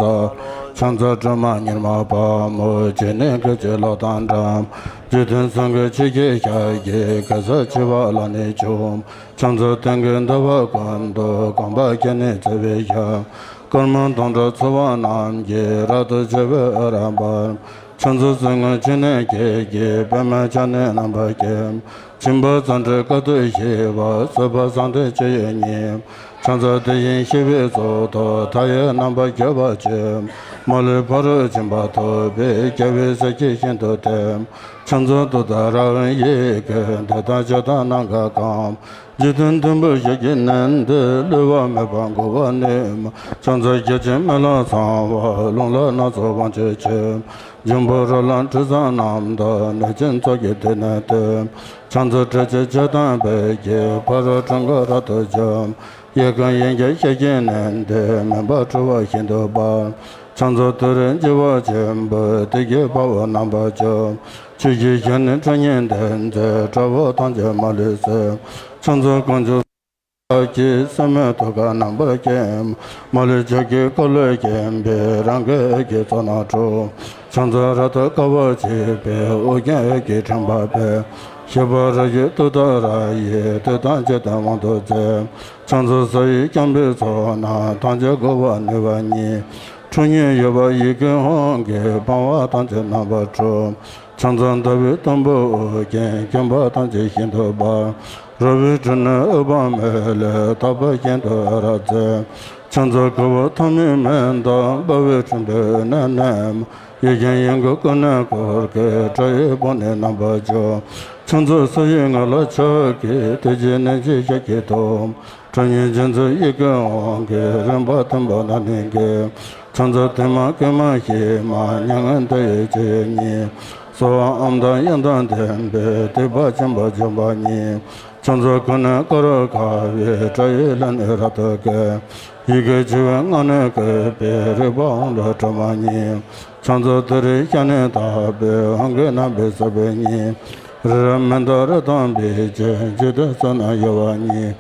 ཕྱག་འཚལ་སྒྲོལ་མ་མྱུར་མ་དཔའ་མོ། སྤྱན་ནི་སྐད་ཅིག་གློག་དང་འདྲ། འཇིག་རྟེན་གསུམ་གྱི་ཆུ་སྐྱེས་ཞལ་གྱི། གེ་སར་བྱེ་བ་ལ་ནི་བྱུང་། ཕྱག་འཚལ་སྟེང་གི་ཟླ་བ་ཀུན་ཏུ། གོམ་པ་བརྒྱ་ནི་བརྩེགས་པའི་ཞབས། དཀར་མོ་དང་འདྲ་ཚོགས་པ་རྣམས་ཀྱིས། རབ་ཏུ་ཕྱེ་བའི་འོད་རབ་འབར། ཕྱག་འཚལ་སྲིན་མོ་ཆེ་ནི་སྐད་ཀྱིས། པདྨས་ཕྱག་ནི་རྣམ་པར་བརྒྱན། སྦྱིན་པ་རྩ་བྲལ་དཀའ་ཐུབ་ཞི་བ། བཟོད་པ་བཟང་ལྡན་སྤྱི་ཡི་གཉེན། ཕྱག་འཚལ་དེ་བཞིན་གཤེགས་པའི་གཙུག་ཏོར། མཐའ་ཡས་རྣམ་པར་རྒྱལ་བ་སྤྱི། མ་ལུས་ཕ་རོལ་ཕྱིན་པ་ཐོབ་པའི། རྒྱལ་བའི་སྲས་ཀྱིས་ཤིན་ཏུ་བསྟེན། ཕྱག་འཚལ་ཏུཏྟཱ་ར་ཧཱུྃ་ཡི་གེས། འདི་དག་ཇི་ལྟར་ནམ་མཁའ་གང་། འཇིག་རྟེན་མཐོན་པོའི་ཞབས་ཀྱིས་མནན་ཏེ། བསླུ་བ་མེད་པར་འགུགས་པར་ནུས་མ། ཕྱག་འཚལ་བརྒྱ་བྱིན་མེ་ལྷ་ཚངས་པ། རླུང་ལྷ་སྣ་ཚོགས་དབང་ཕྱུག་མཆོད། འབྱུང་པོ་རོ་ལངས་དྲི་བཟང་རྣམས་དང་། གནོད་སྦྱིན་ཚོགས་ཀྱིས་དེ་ནི་བསྟོད། ཕྱག་འཚལ་ཏྲཊ་ཅེས་བྱ་དང་བོད་ཀྱི། ཕ་རོལ་ཕྲེང་བ་རབ་ཏུ་འཇོམས། གཡས་བསྐུམ་གཡོན་བརྐྱང་ཞབས་ཀྱིས་མནན་ཏེ། མུན་པ་འཁྲུལ་པ་ཤིན་ཏུ་སྤངས། ཕྱག་འཚལ་ཏུ་རེ་མགྱོགས་པ་ཆེན་པོས། དེ་བཞིན་དཔའ་བོས་རྣམ་པར་འཇོམས། ཆུ་སྐྱེས་ཞལ་ནི་ཁྲག་སྙིང་ལྡན་མཛད། དགྲ་བོ་ཐམས་ཅད་མ་ལུས་གསོད། ཕྱག་འཚལ་དཀོན་མཆོག་ཀྱི། སྲིན་མོའི་ཐུགས་ཀར་རྣམ་པར་བསྐྱེད། མ་ལུས་ཕྱོགས་ཀྱི་འཁོར་ལོས་བརྒྱན་པའི། རང་གི་འོད་ཀྱི་ཚོགས་རྣམས་འཁྲུགས། ཕྱག་འཚལ་རབ་ཏུ་དཀའ་བ་སྤྱད་པའི། ཨོ་རྒྱན་འོད་ཀྱི་ཕྲེང་བ་འཕེལ། གཤེགས་པ་རབ་བཞད་ཏུཏྟཱ་ར་ཡིས། དུས་དང་རྒྱུན་དུ་དབང་དུ་མཛད། ཕྱག་འཚལ་ས་ཡི་སྐྱོང་བའི་ཚོགས་རྣམས། ཐམས་ཅད་འགུགས་པར་ནུས་པ་ཉིད། ཁྲོ་གཉེར་གཡོ་བ་ཡི་གེ་ཧཱུྃ་གིས། སྤང་བ་ཐམས་ཅད་རྣམ་པར་འཁྲུགས། ཕྱག་འཚལ་ཟླ་བའི་དུམ་བུས་དབུ་བརྒྱན། འཁྱམས་པ་ཐམས་ཅད་ཤིན་ཏུ་སྤངས། རོལ་པའི་ཁྲོད་ནས་ཨུཏྤལ་མོ་ལས། དག་པ་ཤིན་ཏུ་འོད་རབ་མཛད། ཕྱག་འཚལ་གུ་རུ་ཐོགས་མེད་མེ་དང་། འབར་བའི་ཁྲོ་བོའི་སྣེ་ནས་མར། ཡེ་ཤེས་དབྱིངས་ཀྱི་ཀུན་ནས་འཁོར་གྱིས། དགྲ་ཡི་དཔུང་ནི་རྣམ་པར་འཇོམས། ཕྱག་འཚལ་ས་ཡི་ངང་ལ་ཕྱོགས་ཀྱི། དེ་བཞིན་གནོད་སྦྱིན་ཞལ་གྱི་ཐོག། ཁྲོ་གཉེར་རྗེ་བཙུན་ཡི་གེ་ཧཱུྃ་གིས། རིམ་པ་མཐུན་པ་རྣམས་ནི་འགེམས། ཕྱག་འཚལ་ཏིལ་མར་ཀུན་མ་ཞིག་མ། མྱ་ངན་འདས་ཡི་སྤྱི་ཡི་གཉེན། གསོལ་བ་ཨོཾ་དང་དབྱངས་དང་ལྡན་པས། སྡིག་པ་ཆེན་པོ་འཇོམས་པ་ཉིད། ཕྱག་འཚལ་ཀུན་ནས་དཀར་པོར་དགའ་བའི། དགྲ་ཡི་ལུས་ནི་རབ་ཏུ་འགེམས། ཡི་གེ་བཅུ་པའི་ངག་ནི་བཀོད་པའི། རིག་པ་ཧཱུྃ་ལས་སྒྲོལ་མ་ཉིད། ཕྱག་འཚལ་ཏུ་རེའི་ཞལ་ནི་དག་པའི། ཧཱུྃ་གི་རྣམ་པའི་སྲིད་པའི་གཉེན། རི་རབ་མན་དཱ་ར་དང་འབིགས་བྱེད། འཇིག་རྟེན་གསུམ་རྣམས་གཡོ་བ་ཉིད།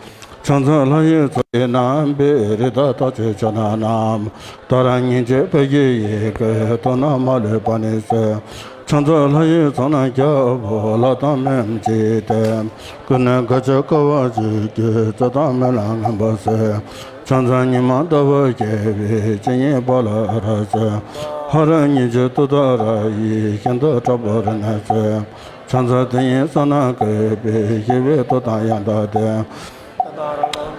ཕྱག་འཚལ་ལྷ་ཡི་ཚོགས་ཀྱི་རྣམ་པའི། རིགས་དང་ཐམས་ཅད་ཕྱོགས་རྣམས་རྣམས། ཏཱ་ར་གཉིས་བརྗོད་པད་ཀྱི་ཡི་གེས། དུག་རྣམས་མ་ལུས་པ་ནི་སེལ། ཕྱག་འཚལ་ལྷ་ཡི་ཚོགས་རྣམས་ཀྱང་། ལྷ་དང་མིའམ་ཅི་ཡིས་བསྟེན། ཀུན་ནས་མཁའ་སྤྱོད་དཀའ་བ་སྤྱད་ཀྱི། རྩིབས་དང་མཎྜལ་མངོན་པར་གསོལ། ཕྱག་འཚལ་ཉི་མ་ཟླ་བ་རྒྱས་པའི། སྤྱན་གཉིས་པ་ལ་འོད་རབ་གསལ། ཧ་ར་གཉིས་བརྗོད་ཏུཏྟཱ་ར་ཡིས། ཤིན་ཏུ་དྲག་པོའི་རིམས་ནད་སེལ། ཕྱག་འཚལ་དེ་ཡི་གསང་རྣམས་བཀོད་པའི། ཞི་བའི་མཐུ་དང་ཡང་དག་ལྡན།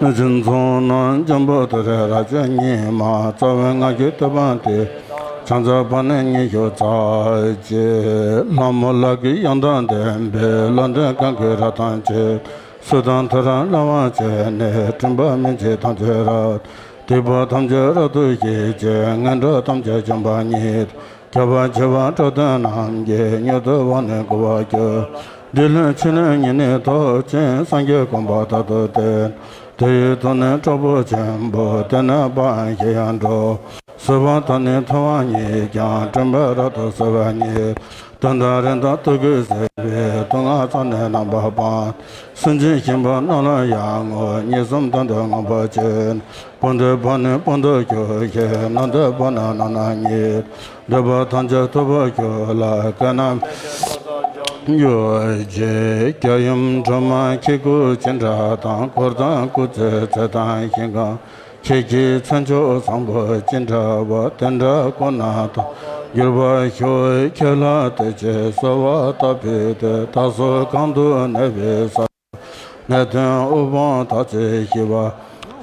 གནོད་སྦྱིན་ཚོགས་རྣམས་འཇོམས་པ་ཏུ་རེ་རབ་བརྗོད་སྙིང་མ། རྩ་བའི་སྔགས་ཀྱི་ཐོད་པ་འདི། ཕྱག་འཚལ་བ་ནི་ཉི་ཤུ་རྩ་གཅིག། ལྷ་མོ་ལག་གི་དབྱངས་དང་ལྡན་པས། ལྷ་འདྲེ་གང་གི་རབ་དང་བཅས། སུ་དང་མཐུ་རབ་བླ་མ་བཅས་ནས། སྤྲིན་པ་མི་མཇེད་ཐམས་ཅད་རབ། སྡིག་པ་ཐམས་ཅད་རབ་ཏུ་ཞི་བྱེད། ངན་འགྲོ་ཐམས་ཅད་འཇོམས་པ་ཉིད། རྒྱལ་བ་བྱེ་བ་ཕྲག་བདུན་རྣམས་ཀྱིས། མྱུར་དུ་དབང་ནི་བསྐུར་བར་འགྱུར། འདི་ལྷའི་ཕྱི་ནས་ཉིད་ནི་ཐོབ་ཅིང་། སངས་རྒྱས་གོ་འཕང་རྟག་ཏུ་བསྟོད། དེ་ཡི་མཐུ་ནི་དྲག་པོ་ཆེན་པོ། དེ་ནས་དཔའ་ཞིང་ཡང་འགྲོ། བཟོད་པ་དང་ནི་མཐུ་དབང་ཉིད་ཀྱང་། སྤྲིན་པ་རབ་ཏུ་བསིལ་བ་ཉིད། གདོན་དང་རིམས་དང་དུག་གིས་བསྲེགས་པའི། དུག་ལྔ་རྩ་ནི་རྣམ་པར་སྤངས། སེམས་ཅན་ཞིང་པ་རྣམས་ལ་ཡང་ངོ་། གཉིས་གསུམ་བདུན་དུ་མངོན་པར་བྱོན། བུ་འདོད་བུ་ནི་བུ་འདོད་གྱུར་ཞིང་། ནོར་འདོད་བུ་ནི་ནོར་རྣམས་ཉིད། འདོད་པ་ཐམས་ཅད་ཐོབ་པར་གྱུར་ལ། གང་རྣམས་གྱུར་ཅིག། རྒྱལ་ཡུམ་སྒྲོལ་མ་ཁྱེད་སྐུ་ཅི་འདྲ་དང་། འཁོར་དང་སྐུ་ཚེ་ཚད་དང་ཞིང་ཁམས། ཁྱེད་ཀྱི་མཚན་མཆོག་བཟང་པོ་ཅི་འདྲ་བ། དེ་འདྲ་ཀུན་ན་ཐོབ་འགྱུར་བར་ཤོག། ཁྱེད་ལ་བསྟོད་ཅིང་གསོལ་བ་བཏབ་པའི་མཐུས། བདག་སོགས་གང་དུ་གནས་པའི་ས། ནད་གདོན་དབུལ་ཕོངས་མཐའ་ཚུགས་ཞི་བ།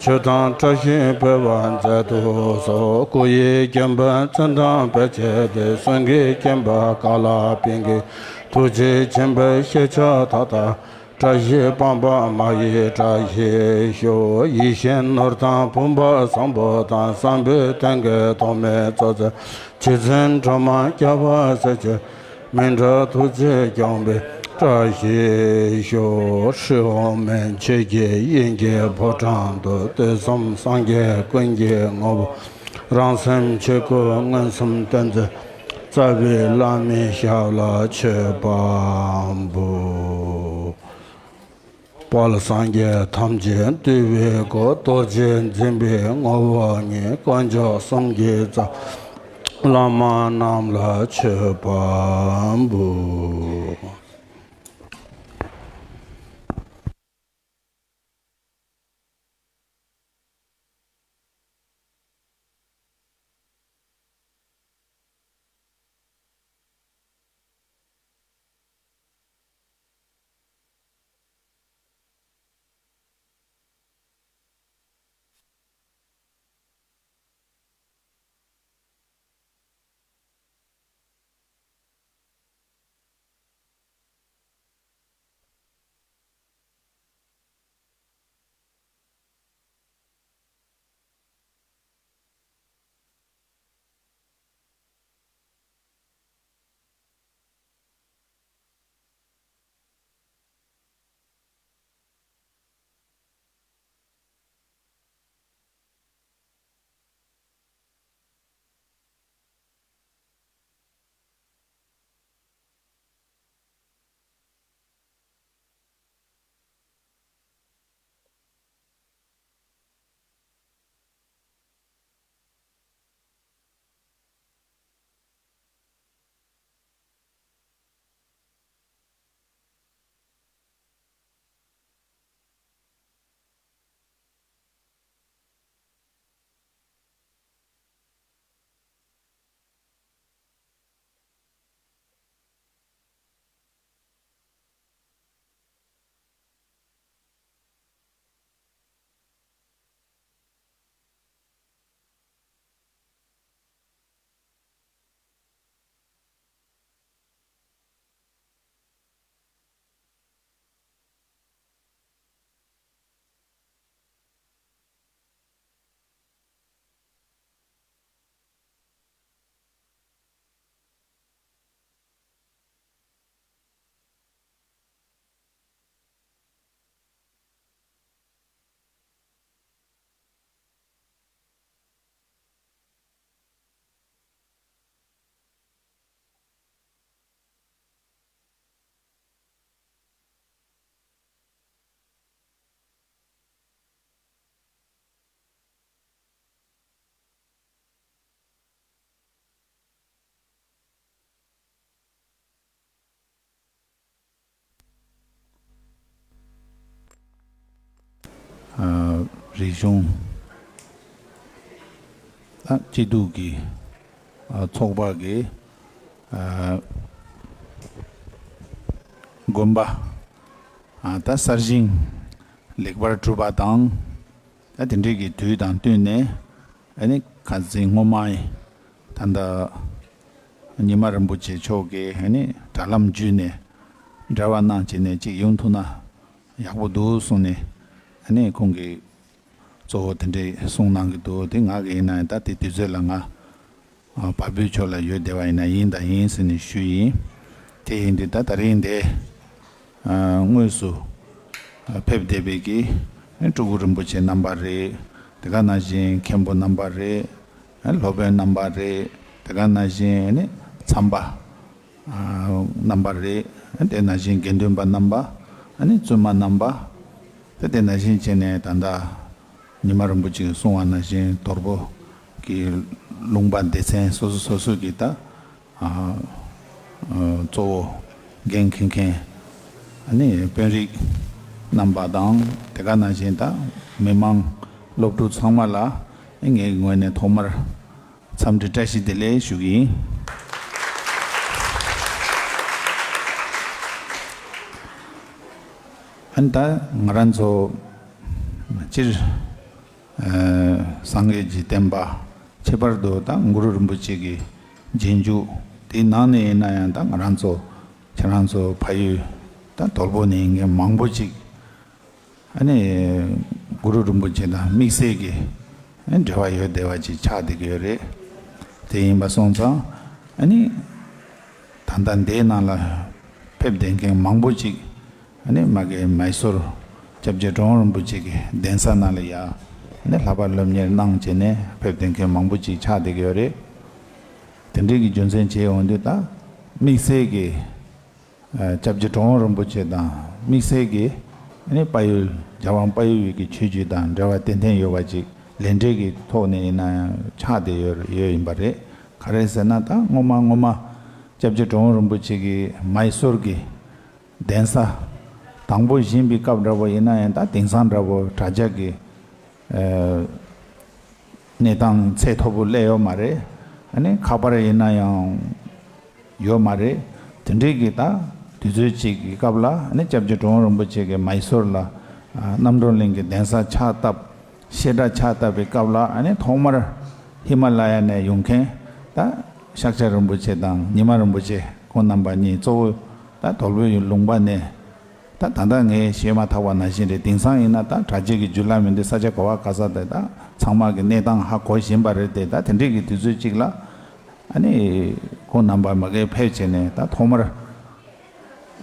ཆོས་དང་བཀྲ་ཤིས་འཕེལ་བར་མཛད་དུ་གསོལ། སྐུ་ཡི་རྒྱན་དཔལ་མཚན་དང་དཔེ་བྱད་དེ། གསུང་གི་རྒྱན་དཔལ་ཀ་ལ་པིང་ཀའི། ཐུགས་རྗེ་ཆེན་པོའི་ཤེས་བྱ་མཐའ་དག་བཀྲ་ཤིས་སྤངས་པ་མ་ཡི་བཀྲ་ཤིས་ཤོག། ཡིད་བཞིན་ནོར་དང་བུམ་པ་བཟང་པོ་དང་། བསམ་འཕེལ་དོན་གྱི་ཐོགས་མེད་ཚོགས་བསགས། རྗེ་བཙུན་སྒྲོལ་མ་སྐྱབས་སུ་མཆི། མི་འབྲལ་ཐུགས་རྗེས་སྐྱོང་བའི་བཀྲ་ཤིས་ཤོག། ཧྲཱིཿ་ཨོཾ་མན་ཆད་ཀྱི་དབྱིངས་ཀྱི་ཕོ་བྲང་དུ། དུས་གསུམ་སངས་རྒྱས་ཀུན་གྱི་ངོ་བོ། རང་སེམས་ཆོས་སྐུ་མངོན་སུམ་སྟོན་མཛད། རྩ་བའི་བླ་མའི་ཞབས་ལ་མཆོད་པ་འབུལ། དཔལ་སངས་རྒྱས་ཐམས་ཅད་འདུས་པའི་སྐུ། རྡོ་རྗེ་འཛིན་པའི་ངོ་བོ་ཉིད། དཀོན་མཆོག་གསུམ་གྱི་རྩ་བ། བླ་མ་རྣམས་ལ་མཆོད་པ་འབུལ། ཨ། རིག་གཞུང་ཨ། སྐྱིད་སྡུག་གི་ཨ། ཚོགས་པ་གི་ཨ། དགོན་པ་ཨ། ད་གསར་བཞེངས་ལེགས་པར་གྲུབ་པ་དང་། ད་དེ་འདྲའི་གི་དུས་དང་བསྟུན་ནས་ཨ་ནི་ཁ་སང་སྔོན་མ་ཡི་ད་ལྟ་ཉི་མ་རིན་པོ་ཆེ་མཆོག་གིས་ཨ་ནི་དྲ་ལམ་བརྒྱུད་ནས་འབྲེལ་བ་གནང་བྱས་ནས་ཅིག་ཡོང་ཐུབ་ན་ཡག་པོ་འདུག་གསུངས་ནས། ཨ་ནི་ཁོང་གིས་གཙོ་བོ་དེ་འདྲའི་གསུང་གནང་གི་འདུག་དེ་ང་གི་ཡིན་ན་ད་དེ་དུས་ཚོད་ལ་ང་ཨ། བ་སྤུའི་ཕྱོགས་ལ་ཡོད་བསྡད་པ་ཡིན་ན་ཡིན་དང་ཡིན་ཟེར་ནས་ཞུས་ཡིན། དེ་ཡིན་དུས་ད་ད་རིང་འདི་ཨ། དངོས་སུ་ཨ། ཕེབས་བསྡད་པའི་གི་སྤྲུལ་སྐུ་རིན་པོ་ཆེ་རྣམ་པ་རེད། དེ་ག་ནང་བཞིན་མཁན་པོ་རྣམ་པ་རེད། སློབ་དཔོན་རྣམ་པ་རེད། དེ་ག་ནང་བཞིན་ནི་མཚམས་པ་ཨ། རྣམ་པ་རེད། དེ་ནང་བཞིན་དགེ་འདུན་པ་རྣམ་པ། ཨ་ནི་བཙུན་མ་རྣམ་པ། དེ་དེ་ནང་བཞིན་བྱས་ནས་ད་ལྟ་ཉི་མ་རིན་པོ་ཆེས་གསུངས་པ་ནང་བཞིན་དོལ་པོ་གི་ལུང་པ་སྡེ་ཚན་སོ་སོ་སོ་སོ་གི་ད་ཨ། ཨ། གཙོ་བོ་འགན་འཁྱེར་མཁན་ཨ་ནི་དཔོན་རིགས་རྣམ་པ་དང་། དེ་ག་ནང་བཞིན་ད་མི་མང་སློབ་ཕྲུག་ཚང་མ་ལ་ངའི་ངོས་ནས་ཐོག་མར་འཚམས་འདྲི་བཀྲ་ཤིས་བདེ་ལེགས་ཞུ་གི་ཡིན། ཨ་ནི་ད་ང་རང་ཚོ་སྤྱིར་ཨ། སངས་རྒྱས་ཀྱི་བསྟན་པ་ཁྱད་པར་དུ་ད་གུ་རུ་རིན་པོ་ཆེ་གི་རྗེས་འཇུག་དེའི་ནང་ནས་ཡིན་ན་ཡང་ད་ང་རང་ཚོ་ཁྱེད་རང་ཚོ་ཕ་ཡུལ་ད་ ད་དོལ་པོ་ནས་ཡིན་མཁན་མང་པོ་ཅིག་ཨ་ནི་གུ་རུ་རིན་པོ་ཆེ་དང་དམིགས་བསལ་གྱི་ཨ་འབྲེལ་བ་ཡོད་བསྡད་པ་ཅིག་ཆགས་བསྡད་ཀྱི་ཡོད་རེད། དེ་ཡིན་པ་སོང་ཙང་ཨ་ནི་ད་ལྟ་འདིའི་ནང་ལ་ཕེབས་བསྡད་མཁན་མང་པོ་ཅིག་ཨ་ནི་མ་གི་མའི་སོར་སྐྱབས་རྗེ་གྲུབ་དབང་རིན་པོ་ཆེ་གི་གདན་ས་ནང་ལ་ཡ་ཨ་ནི་ལྷག་པར་སློབ་གཉེར་གནང་བྱས་ནས་ཕེབས་བསྡད་མཁན་མང་པོ་ཅིག་ཆགས་བསྡད་ཀྱི་ཡོད་རེད། དེ་འདྲའི་གི་རྒྱུ་མཚན་བྱས་ཡོང་དུས་ད་དམིགས་བསལ་གྱི་ཨ་སྐྱབས་རྗེ་གྲུབ་དབང་རིན་པོ་ཆེ་དང་དམིགས་བསལ་གྱི་ཨ་ནི་དཔལ་ཡུལ་རྒྱལ་དབང་དཔལ་ཡུལ་གྱི་ཆོས་བརྒྱུད་དང་འབྲེལ་བ་ཏན་ཏན་ཡོད་པ་ཅིག་ལས་འབྲེལ་གྱི་ཐོག་ནས་ཡིན་ན་ཡང་ཆགས་བསྡད་ཡོད་ཡོད་ཡིན་པ་རེད། ག་རེ་ཟེར་ན་ད་སྔོན་མ་སྔོན་མ་སྐྱབས་རྗེ་གྲུབ་དབང་རིན་པོ་ཆེ་གིས་མའི་སོར་གྱི་གདན་ས་དང་པོ་བཞེངས་པའི་སྐབས་འདྲ་པོ་ཡིན་ན་ཡང་ད་དེང་སང་འདྲ་པོ་དྲ་རྒྱ་གི་ཨ་གནས་སྟངས་ཚད་མཐོ་པོ་སླེབས་ཡོད་མ་རེད། ཨ་ནི་ཁ་པར་ཡིན་ན་ཡང་ཡོད་མ་རེད། དེ་འདྲའི་གི་ད་དུས་ཚོད་ཅིག་གི་སྐབས་ལ་ཨ་ནི་སྐྱབས་རྗེ་གྲུབ་དབང་རིན་པོ་ཆེ་གིས་མའི་སོར་ལ་ཨ་རྣམ་གྲོལ་གླིང་གི་གདན་ས་ཕྱག་བཏབ། བཤད་གྲྭ་ཕྱག་བཏབ་པའི་སྐབས་ལ་ཨ་ནི་ཐོག་མར་ཧི་མ་ལ་ཡ་ནས་ཡོང་མཁན་ད་ཤཱཀྱ་རིན་པོ་ཆེ་དང་ཉི་མ་རིན་པོ་ཆེ་ཁོང་རྣམ་པ་གཉིས་གཙོ་བོ་ད་དོལ་པོའི་ལུང་པ་ནས། ད་ད་ལྟ་ངས་ཞུས་མ་ཐག་པ་ནང་བཞིན་རེད། དེང་སང་ཡིན་ན་ད་དྲ་རྒྱ་གི་བརྒྱུད་ལམ་མིན་འདི་ས་ཆ་ག་བ་ག་ས་དེ་ད་ཚང་མ་གི་གནས་སྟངས་ཧ་གོ་བཞིན་པ་རེད་དེ། ད་དེ་འདྲའི་གི་དུས་ཚོད་ཅིག་ལ་ཨ་ནི་ཁོང་རྣམ་པ་མ་གིར་ཕེབས་བྱས་ནས་ད་ཐོག་མར་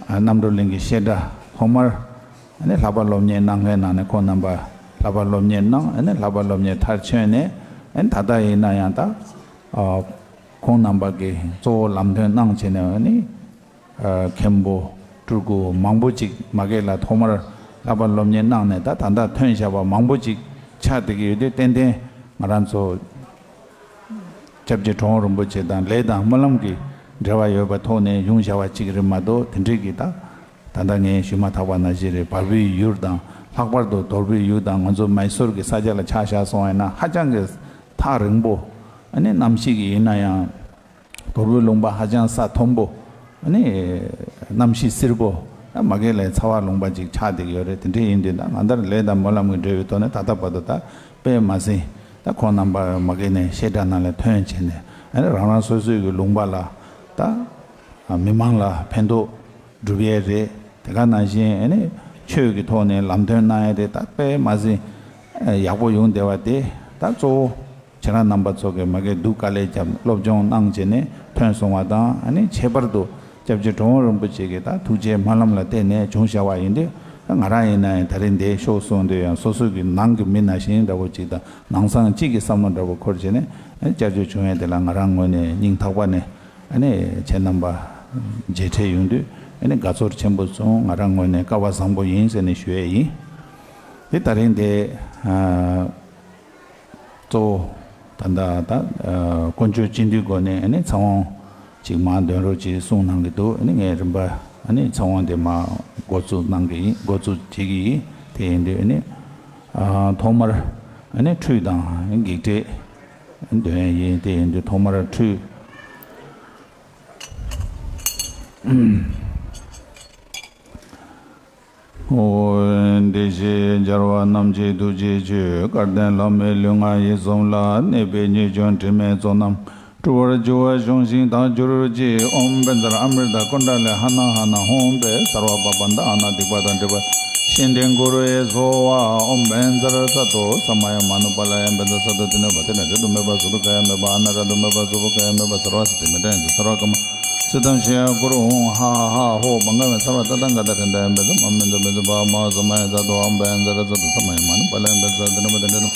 ཨ་རྣམ་གྲོལ་གླིང་གི་བཤད་གྲྭ་ཐོག་མར་ཨ་ནི་ལྷག་པར་སློབ་གཉེར་གནང་མཁན་ནང་ནས་ཁོང་རྣམ་པ་ལྷག་པར་སློབ་གཉེར་གནང་། ཨ་ནི་ལྷག་པར་སློབ་གཉེར་མཐར་ཕྱིན་ནས་ཨ་ནི་ད་ལྟ་ཡིན་ན་ཡང་ད་ཨ་ཁོང་རྣམ་པ་གི་གཙོ་བོ་ལམ་སྟོན་གནང་བྱས་ནས་ཨ་ནི། ཨ་མཁན་པོ་སྤྲུལ་སྐུ་མང་པོ་ཅིག་མ་གི་ལ་ཐོག་མར་བསླབ་པ་སློབ་གཉེར་གནང་ནས་ད་ད་ལྟ་ཐོན་བཞག་པ་མང་པོ་ཅིག་ཆགས་བསྡད་ཀྱི་ཡོད་དུས་ཏན་ཏན་ང་རང་ཚོ་སྐྱབས་རྗེ་གྲུབ་དབང་རིན་པོ་ཆེ་དང་ལས་དང་སྨོན་ལམ་གྱི་འབྲེལ་བ་ཡོད་པའི་ཐོག་ནས་བྱུང་བཞག་པ་ཅིག་རེད་མ་གཏོགས་དེ་འདྲའི་གི་ད་ད་ལྟ་ངས་ཞུས་མ་ཐག་པ་ནང་བཞིན་རེད། བལ་པོའི་ཡུལ་དང་ལྷག་པར་དུ་དོལ་པོའི་ཡུལ་དང་ང་ཚོ་མའི་སོར་གྱི་ས་ཆ་ལ་ཆ་བཞག་སོང་བས་ན་ཧ་ཅང་གི་ཐག་རིང་པོ། ཨ་ནི་གནམ་གཤིས་ཀྱི་ཡིན་ན་ཡང་། དོལ་པོའི་ལུང་པ་ཧ་ཅང་ས་མཐོན་པོ། ཨ་ནི་གནམ་གཤིས་བསིལ་པོ། ད་མ་གི་ལའི་ཚ་བ་ལུང་པ་ཅིག་ཆགས་བསྡད་ཀྱི་ཡོད་རེད། དེ་འདྲ་ཡིན་དུས་ད་ང་ལྟར་ལས་དང་སྨོན་ལམ་གྱི་འབྲེལ་བའི་ཐོག་ནས་ད་ལྟ་བར་དུ་ད་དཔེ་མ་ཟིན་ད་ཁོང་རྣམ་པ་མ་གི་ནས་བཤད་གྲྭ་ནང་ལ་ཐོན་བྱས་ནས་ཨ་ནི་རང་རང་སོ་སོའི་གི་ལུང་པ་ལ་ད་མི་མང་ལ་ཕན་ཐོགས་སྒྲུབ་ཡས་རེད། དེ་ག་ནང་བཞིན་ཨ་ནི་ཆོས་ཀྱི་ཐོག་ནས་ལམ་སྟོན་གནང་ཡས་དེ་ད་དཔེ་མ་ཟིན་ཡག་པོ་ཡོང་བསྡད་པ་དེ་ད་གཙོ་བོ། ཁྱེད་རང་རྣམ་པ་ཚོ་གིས་མ་གི་སྡུག་དཀའ་ལས་བརྒྱབ་སློབ་སྦྱོང་གནང་བྱས་ནས་ཐོན་སོང་བ་དང་། ཨ་ནི་ཁྱད་པར་དུ་སྐྱབས་རྗེ་གྲུབ་དབང་རིན་པོ་ཆེ་གི་ད་ཐུགས་རྗེ་སྨོན་ལམ་ལ་བརྟེན་ནས་བྱུང་བཞག་པ་ཡིན་དུས། ད་ང་རང་ཡིན་ན་ཡང་ད་རིང་འདིར་ཤོག་གསུངས་དུས་ཡང་སོ་སོ་གི་ནང་གི་མི་ནང་བཞིན་འདྲ་པོ་ཅིག་དང་ནང་བཟང་གཅིག་གི་བསམ་བློ་འདྲ་པོ་འཁོར་བྱས་ནས་ཨ་ནི་བསྐྱར་བཅོས་བྱུང་ཡས་དེ་ལ་ང་རང་ངོས་ནས་སྙིང་ཐག་པ་ནས་ཨ་ནི་ཁྱེད་རྣམ་པ་མཇལ་འཕྲད་ཡོང་དུས་ཨ་ནི་དགའ་ཚོར་ཆེན་པོ་བྱུང་། ང་རང་ངོས་ནས་སྐལ་བ་བཟང་པོ་ཡིན་ཟེར་ནས་ཞུ་ཡས་ཡིན། དེ་ད་རིང་འདིར་ཨ། གཙོ་བོ་ད་ལྟ་ད་ཨ་དཀོན་མཆོག་སྤྱི་འདུས་སྒོ་ནས་ཨ་ནི་ཚེ་དབང་ཅིག་མར་འདོན་རོགས་ཅེས་གསུངས་གནང་གི་འདུག་ཨ་ནི་ངས་རིམ་པ་ཨ་ནི་ཚེ་དབང་དེ་མར་འགོ་བཙུགས་གནང་གི་ཡིན། འགོ་བཙུགས་བྱེད་ཀྱི་ཡིན། དེ་ཡིན་དུས་ཨ་ནི་ཨ་ཐོག་མར་ཨ་ནི་ཁྲུས་དང་བགེགས་བསྐྲད་འདོན་ཡས་ཡིན། དེ་ཡིན་དུས་ཐོག་མར་ཁྲུས། འོ། བདེ་གཤེགས་རྒྱལ་བ་རྣམས་ཀྱི་ཐུགས་རྗེའི་ཆོས། སྐལ་ལྡན་བླ་མའི་ལུས་ངག་ཡིད་གསུམ་ལ། གནས་པའི་ཉེས་སྐྱོན་དྲི་མའི་ཚོགས་རྣམས། སྒྲོལ་བར་འགྱུར་བ་གཞུང་ཤིང་དག་གྱུར་ཅིག། ཨོཾ་བཛྲ་ཨ་མྲྀ་ཏ་ཀུཎྜ་ལི་ཧ་ན་ཧ་ན་ཧཱུྃ་ཕཊ། སརྦ་པཱ་པ་ནྡྷ་ཨ་ནཱ་དྷཱིཿཔ་ཏ་ཌཱིཿཔ། ཤིན་ཏུ་གུ་རུ་ཡེ་སྭཱ་ཧཱ། ཨོཾ་བཛྲ་སཏྭ་ས་མ་ཡ་མ་ནུ་པཱ་ལ་ཡ། བཛྲ་སཏྭ་ཏེ་ནུ་པ་ཏེ་ན། ཏེ་ཏུ་མེ་བྷ་སུ་ཏུ་ཀ་ཡ་མེ་བྷ། ཨ་ན་ར་ཏུ་མེ་བྷ། སུ་བྷུ་ཀ་ཡ་མེ་བྷ། སརྦ་སི་ཏི་མེ་ཏྲ་ཡ་ཏུ་སརྦ་ཀརྨ་སུ་དམ་ཤེས་ཡ། གུ་རུ་ཧཱུྃ་ཧ་ཧ་ཧོ། བྷ་ག་བ་སརྦ་དཏང་ག་ཏ་ཧྲྀ་ཏ་ཡ། བཛྲ་མ་མཉྫུ་མཉྫུ་བྷ་མ་ཧཱ་ས་མ་ཡ་ཛ་དོ། ཨོཾ་བཛྲ་སཏྭ་ས་མ་ཡ་མ་ནུ་པཱ་ལ་ཡ། བཛྲ་སཏྭ་ཏེ་ནུ་པ་ཏེ་ན།